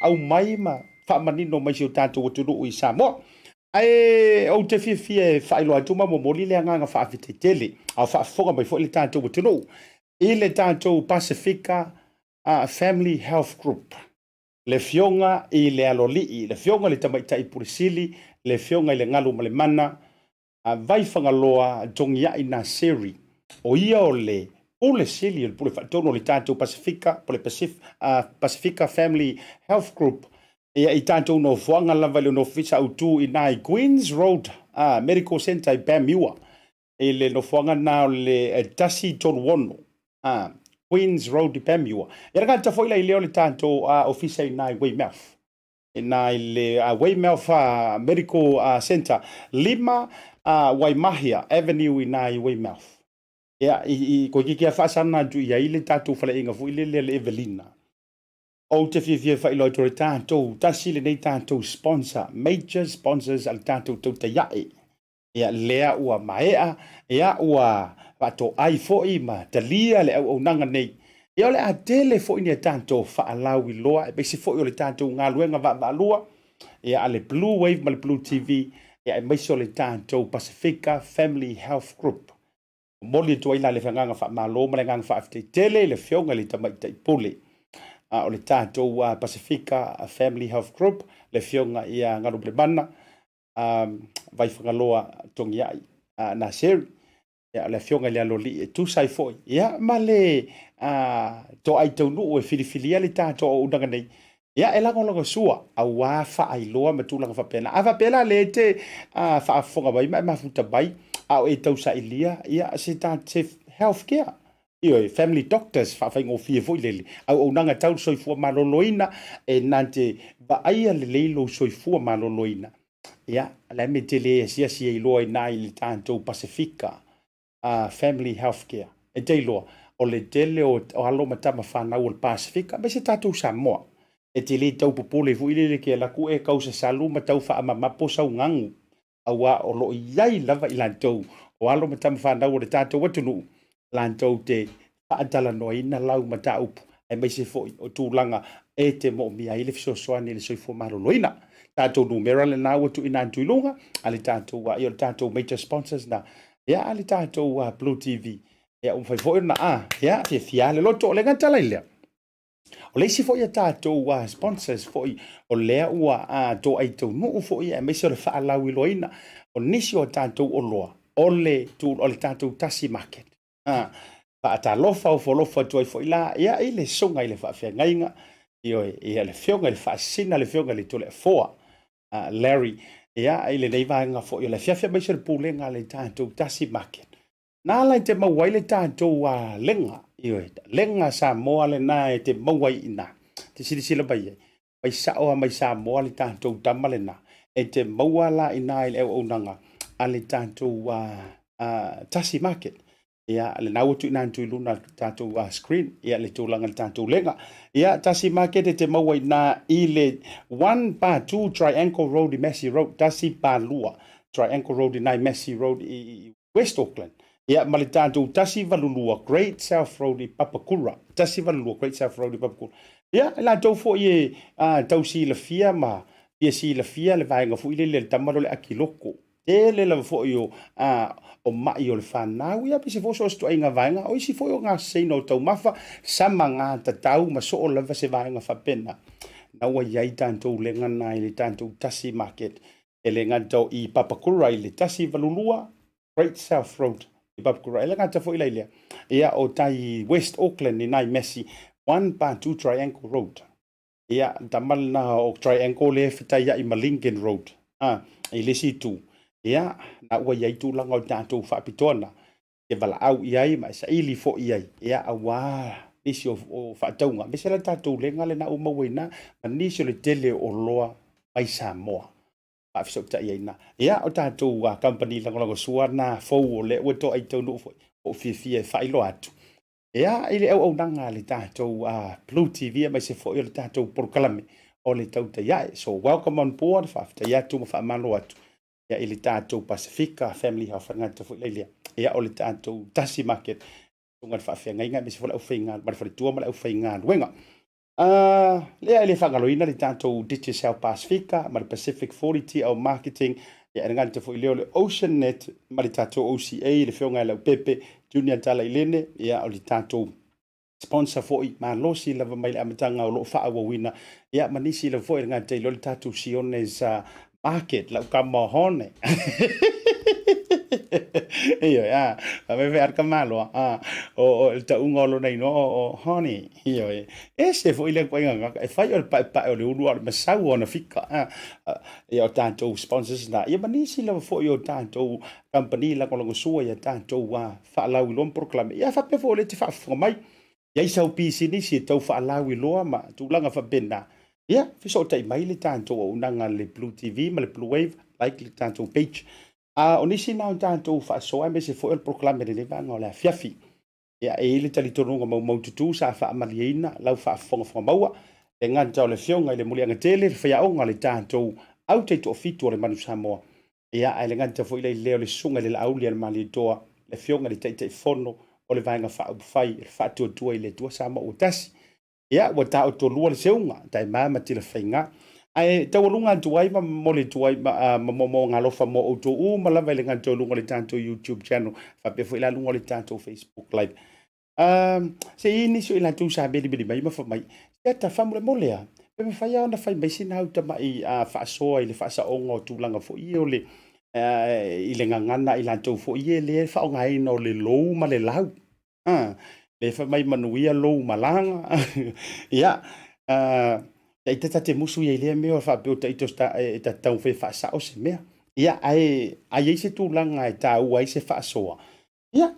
aumai ma faamanino mai si o tatou atunuu i Samoa. Ae ou te fiafia e faailoa atu ma momoli le agaga faafetai tele, a o faafofoga mai foi le tatou atunuu i le tatou Pasifika Family Health Group, le Afioga i le Aloalii, le Afioga i le Tamaitai Pule Sili, le Afioga i le Galumalemana Vaifagaloa Togiai Naseri. O ia o le Pule Sili, o le Pule Faatonu o le tatou Pasifika, po o le Pasifika Family Health Group, ia, i tatou nofoaga lava i lona ofisa autu i ina i Queens Road Medical Centre i Panmure, i le nofoaga lena o le 136 Queens Road i Panmure. Ia, le gata foi la i lea o le tatou ofisa i ina i Weymouth, i ina i le Weymouth Medical Centre, 5 Waimahia Avenue i ina i Weymouth. Ia, i toeitiiti lava faasana atu i ai le tatou faleaiga foi lele a le Evelina. Ou te fiafia e faailoa atu o le tatou, tasi lenei tatou sponsor, major sponsors a le tatou Tautai Ae. Ia, lea ua maea, ia, ua faatoai foi ma talia le auaunaga nei. Ia, o le a tele foi ni a tatou faalauiloa, aemaise foi o le tatou galuega vaavaalua, ia, a le Blue Wave ma le Blue TV, ia, aemaise o le tatou Pasifika Family Health Group. Momoli atu ai la le agaga faamalo ma le agaga faafetai tele i le Afioga i le Tamaitai Pule o le tatou Pasifika Family Health Group, le Afioga ia Galumalemana Vaifagaloa Togiai Naseri, ia, le Afioga i le Aloalii e tusa ai foi, ia, ma le toai taunuu e filifilia le tatou auaunaga nei. Ia, e lagolagosua auā faailoa ma tulaga faapena. A faapea la lea e te faafofoga mai ma e mafuta mai a o e tausailia, ia, se ta se health care, ioe, family doctors faafaigofie foi lele, auaunaga tau le soifua maloloina e na te vaaia lelei lou soifua maloloina. Ia, o le a le mea e te le asiasi ai loa i ina i le tatou Pasifika Family Health Care. E te iloa, o le tele o alo ma tama fanau o le Pasifika, aemaise tatou Samoa, e te le tau popole foi lele ke alu atu e tau sasalu ma tau faamamapo sau gagu, auā o lo o i ai lava i latou o alo ma tama fanau o le tatou atunuu, latou te faatalanoaina lau mataupu, aemaise foi o tulaga e te moomia ai le fesoasoani i le soifua maloloina. Tatou numera lena ua tuuina atu i luga a le tatou, ia, o le tatou major sponsors na, ia, a le tatou Blue TV. Ia, ua mafai foi ona a, ia, fiafia le loto o le gata lai lea. O le isi foi a tatou sponsors foi o lea ua toai taunuu foi, aemaise o le faalauiloaina o nisi o tatou oloa o le, o le tatou Tasi Market. Faatalofa ofoalofa atu ai foi la, ia, i le susuga i le faafeagaiga, ioe, ia, le afioga i le Faasisina, le afioga i le Toleafoa Larry, ia, i lenei vaega foi o le afiafi, aemaise o le pulega a le tatou Tasi Market. Na ala e te maua ai le tatou lega, ioe, lega Samoa lena e te maua ai i ina, te silasila mai ai, mai sao lava mai Samoa le tatou tama lena, e te maua la i ina i le auaunaga a le tatou Tasi Market. Ia, lena ua tuuina atu i luna o le tatou screen, ia, le tulaga i le tatou lega. Ia, Tasi Market e te maua i ina i le 1 pa 2 Triangle Road i Massey Road, 1 pa 2 Triangle Road i ina i Massey Road i West Auckland. Ia, ma le tatou 182 Great South Road i Papakura. 182 Great South Road i Papakura. Ia, i latou foi e tau silafia ma fia silafia le vaega foi lele le tama lea o le Akiloko. Tele lava foi o mai o le fanau, ia, aemaise foi o so o se ituaiga vaega, o isi foi o gaseseina o taumafa, sama gatatau ma soo lava se vaega faapena. Na ua i ai tatou lega na i le tatou Tasi Market. E le gata o i Papakura i le 182 Great South Road i Papakura. E le gata foi la i lea, ia, o tai West Auckland i nai Massey 1 pa 2 Triangle Road. Ia, tama lena o Triangle lea e fetaiai ma Lincoln Road. I le isi itu. Ia, na ua i ai tulaga o tatou faapitoa na e valaau i ai ma e saili foi i ai, ia, auā nisi o faatauga, aemaise la tatou lega lena ua maua i ina, ma nisi o le tele o oloa mai Samoa faafesootai ai ina. Ia, o tatou kamupani lagolagosua na fou o lea ua toai taunuu foi, ua ou fiafia e faailoa atu, ia, i le auaunaga a le tatou Blue TV, aemaise foi o le tatou polokalame o le Tautai Ae. So welcome on board, faafetai atu ma faamalo atu, ia, i le tatou Pasifika Family Health gata foi lea. Ia, o le tatou Tasi Market, susuga i le faafeagaiga, aemaise foi le aufaigaluega, ma le faletua ma le aufaigaluega. Lea e le faagaloina le tatou Digicel Pasifika ma le Pacific 40 TL Marketing, ia, e le gata foi lea o le OceanNet ma le tatou OCA, le afioga ia Leaupepe Junior Talailene, ia, o le tatou sponsor foi malosi lava mai le amataga o lo o faaauauina, ia, ma nisi lava foi, e le gata i lea o le tatou Sione's Market, lau kama hone. Ioe, a, fai mai a le tamaloa, a, o, o le tauga o lona igoa o, o Honey, ioe, ese foi lea ituaiga tagata, e fai o le paepae o le ulu a o le masau o ona fika, a, ia o tatou sponsors na, ia ma nisi lava foi o tatou kamupani lagolagosua ia tatou a faalauiloa ma polokalame, ia faapea foi o lea e te faafofoga mai, i ai sau pisinisi e tau faalauiloa ma tulaga faapena, ia fesootai mai le tatou auaunaga a le Blue TV ma le Blue Wave, like le tatou page. A o nisi na o tatou faasoa aemaise foi o le polokalame i lenei vaega o le afiafi. Ia, e i ai le talitonuga maumaututu sa faamalieina lau faafofogafoga maua, le gata o le Afioga i le Muliagatele, le faiaoga a le tatou Au Taitoafitu o le Manu Samoa, ia, ae le gata foi la i lea o le Susuga i le Laauli a le Malietoa, le Afioga i le Taitaifono o le Vaega Faaupufai o le Faatuatua i le Atua Samoa ua Tasi. Ia, ua taotolua le seuga, taima ma tilafaiga. Ae taualuga atu ai ma momoli atu ai ma, ma moomooga alofa mo outou uma lava i le gata o luga o le tatou YouTube channel, faapea foi la luga o le tatou Facebook Live. Se i nisi o i latou sa melimeli mai ma fai mai, Siata, faamolemole a, pe mafai lava ona fai mai sina au tamai faasoa i le faasaoga o tulaga foi ia o le, i le gagana a i latou foi ia lea e faaaogaina o le lou ma le lau. A, le fai mai manuia lou malaga. Ia, taita ta te musu i ai lea mea o faapea o taita e ta te taumafai e faasao se mea. Ia, ae a i ai se tulaga e taua ai se faasoa, ia,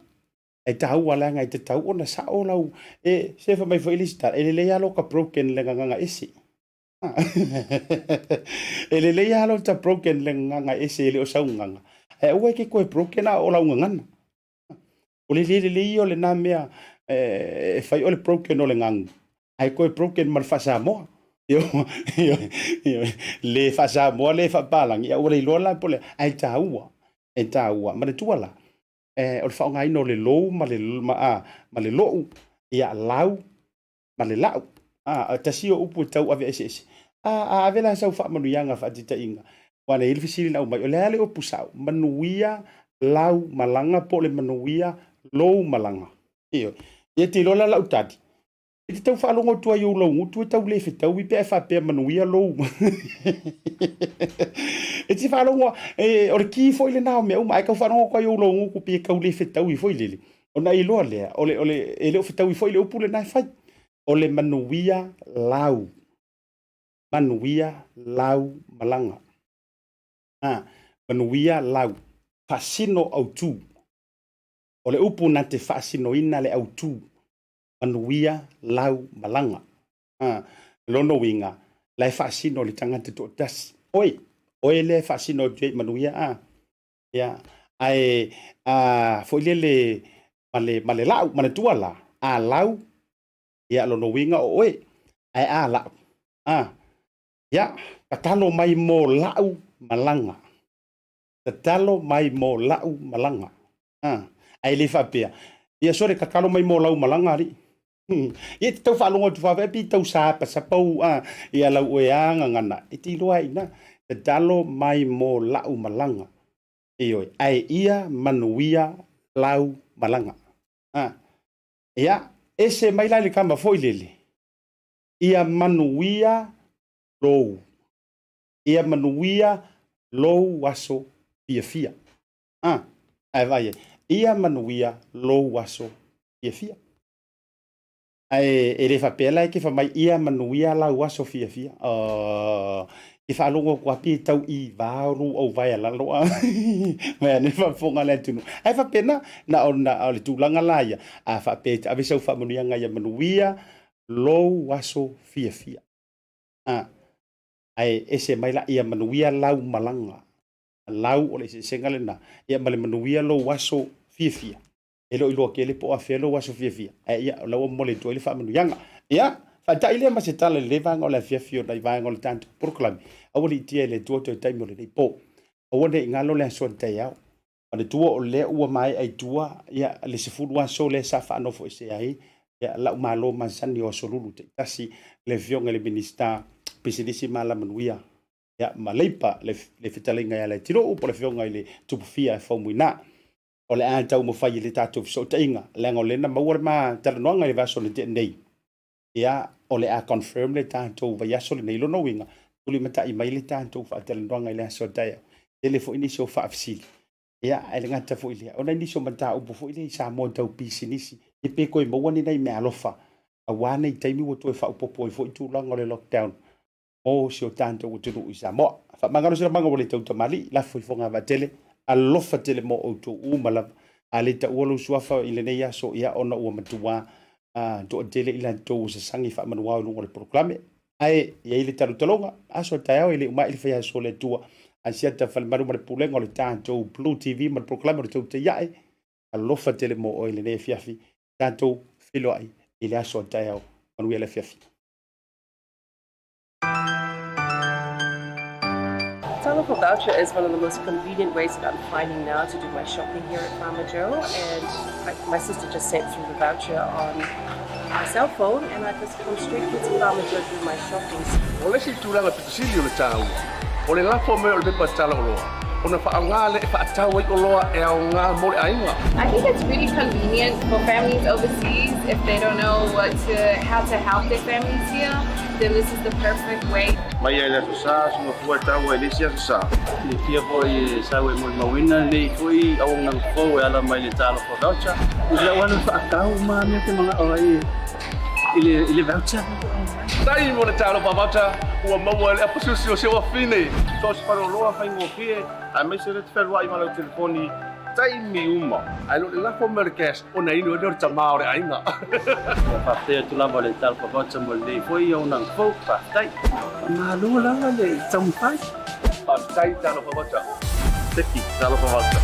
e taua leaga e tatau ona sao lau, e, se fai mai foi le isi tala, e lelei lava lota broken le gagana ese. E lelei lava lota broken le gagana ese e le o sau gagana, ae aua e te toe broken a o lau gagana. O le le lelei ia o lena mea e fai o le broken o le gagu, ae toe broken ma le faa-Samoa. Le faa-Samoa le faa-Papalagi, a ua le iloa la po o le a, ae taua, e taua. Manatua la, o le faaaogaina o le lou ma le, ma, ma le lou, ia lau ma le lau. A, tasi ia o upu e tau ave eseese. A, a ave la sau faamanuiaga faataitaiga, aua na i ai le fesili na aumai, o le a le upu sao, manuia lau malaga po o le manuia lou malaga? Ioe. Ia te iloa la lau tali, e te tau faalogo atu ai i ou laugutu e tau le fetaui pe a e faapea manuia lou. E te faalogo, e, o le ki foi lena o mea uma, ae tau faalogo atu ai i ou laugutu pei e tau le fetaui foi lele. Ona e iloa lea, o le, o le, e le o fetaui foi le upu lena e fai. O le manuia lau. Manuia lau malaga. A, manuia lau. Faasino autu. O le upu na te faasinoina le autu. Manuia lau malaga. A, lona uiga, la e faasino le tagata toatasi. Oe, oe lea e faasino atu ai manuia a. Ia, ae a, foi lele ma le, ma le lau, manatua la, a lau, ia lona uiga o oe, ae a lau. A, ia, tatalo mai mo lau malaga. Tatalo mai mo lau malaga. A, ae le faapea, ia sole tatalo mai mo lau malaga alii. Ia e te tau faalogo atu faapea pe tau sapasapa ou a ia lau oe a gagana e te iloa ai ina tatalo mai mo lau malaga. Ioe, ae ia manuia lau malaga. A, ia, ese mai la i le tama foi lele, ia manuia lou, ia manuia lou aso fiafia. A, ae vaai ai, ia manuia lou aso fiafia. Ae e le faapea la e te fai mai ia manuia lau aso fiafia. Oh, ke faalogo atu lava pe tau iva o lou auvae a lalo a. Mai ane faafofoga le atunuu. Ae faapena, na o, na o le tulaga la ia, a faapea e te ave sau faamanuiaga ia manuia lou aso fiafia. A, ae ese mai la ia manuia lau malaga. Lau o le eseesega lena, ia ma le manuia lou aso fiafia. E le o iloa tele po o afea lou aso fiafia, ae ia, o la ua momoli atu ai le faamanuiaga. Ia, faata'i lea ma se tala i lenei vaega o le afiafi o nai vaega o le tatou polokalame, aua le itia e le Atua toe taimi o lenei po. Aua ne i galo le aso a le taeao. Manatua o lea ua maea i tua, ia, le 10 aso lea sa faanofoesea ai, ia, la'u malo masani o aso lulu taitasi, le Afioga i le Minisita o Pisinisi ma Alamanuia, ia, ma Leipa, le, le fetalaiga ia Leatiluu po o le Afioga i le Tupufia e Faumuina. O le a taumafai i le tatou fesootaiga, leaga o lea na maua le ma talanoaga i le vaiaso na tea nei. Ia, o le a confirm le tatou vaiaso lenei. Lona uiga, tulimatai mai le tatou faatalanoaga i le aso a taeao. Tele foi nisi o faafesili. Ia, ae le gata foi i lea, o nai nisi o mataupu foi lea i Samoa tau pisinisi, ia pe toe maua ni nai meaalofa aua nei taimi ua toe faaopoopo ai foi tulaga o le lockdown mo si o tatou atunuu i Samoa. Faamagalo se lamaga ua le tautamalii, lafo i fogavaa tele, alofa tele mo outou uma lava. A le taua lou suafa i lenei aso, ia ona ua matua toatele i latou ua sasagi faamanuao i luga o le polokalame. Ae i ai le talotaloga, aso a taeao e le uma ai le faiaso o le Atua. Ae siata Falemalu ma le pulega o le tatou Blue TV ma le polokalame o le Tautai Ae. Alofa tele mo oe i lenei afiafi. Tatou feiloai i le aso a taeao. Manuia le afiafi. Talofa voucher is one of the most convenient ways that I'm finding now to do my shopping here at Farmer Joe. And I, my sister just sent through the voucher on my cell phone and I just come straight here to Farmer Joe to do my shopping. O le isi tulaga pito sili o le taua, o le lafo mai o le pepa tala oloa, ona faaaoga lea e faatau ai oloa e aoga mo le aiga. I think it's really convenient for families overseas if they don't know what to, how to help their families here, then this is the perfect way. Mai lava i le Aso Sa, soona fua e tau ai i le isi Aso Sa. Silafia foi e sau e molimauina lenei foi auaunaga fou e ala mai le Talofa Voucher. I lau alu faatau ma mea te manao ai i le i le voucher. Faafetai mo le Talofa Voucher ua maua e le apasusi o si ou afine. So o se faleoloa faigofie aemaise le te fealuai ma lau telefoni taimi uma. Ae le o le lafo mai o le cash ona inu ai lea o le tama o le aiga. Ua faafetai atu lava le Talofa Voucher mo lenei foi auaunaga fou. Faafetai. Faamalo lava le taumafai. Faafetai Talofa Voucher. Teki Talofa Voucher.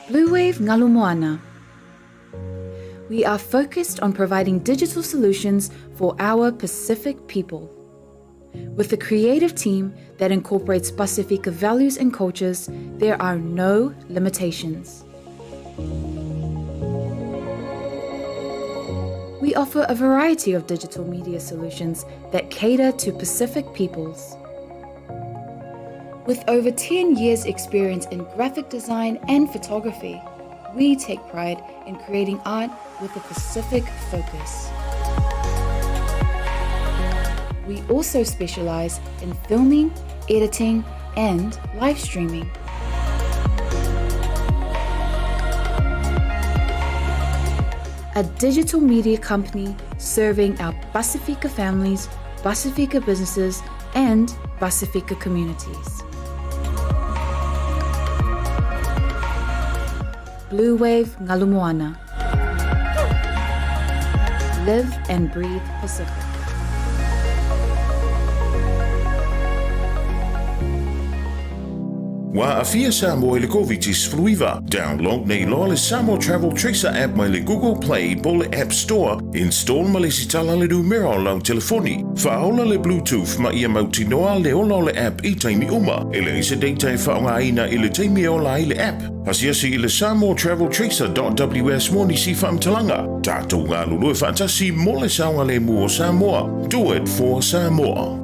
Bluewave Ngalu Moana. We are focused on providing digital solutions for our Pacific people. With a creative team that incorporates Pasifika values and cultures, there are no limitations. We offer a variety of digital media solutions that cater to Pacific peoples. With over 10 years' experience in graphic design and photography, we take pride in creating art with a Pacific focus. We also specialize in filming, editing, and live streaming. A digital media company serving our Pasifika families, Pasifika businesses, and Pasifika communities. Blue Wave Ngalu Moana. Live and breathe Pacific. Ua aafia Samoa i le Koviti-19. Download nei loa le Samoa Travel Tracer app mai le Google Play po o le App Store. Install ma lesitala le numera o lau telefoni. Faaola le Bluetooth ma ia mautinoa le ola o le app i taimi uma. E leai se data e faaaogaina i le taimi e ola ai le app. Asiasi i le samoatraveltracer.ws mo nisi faamatalaga. Tatou galulue faatasi mo le saogalemu o Samoa. Do it for Samoa.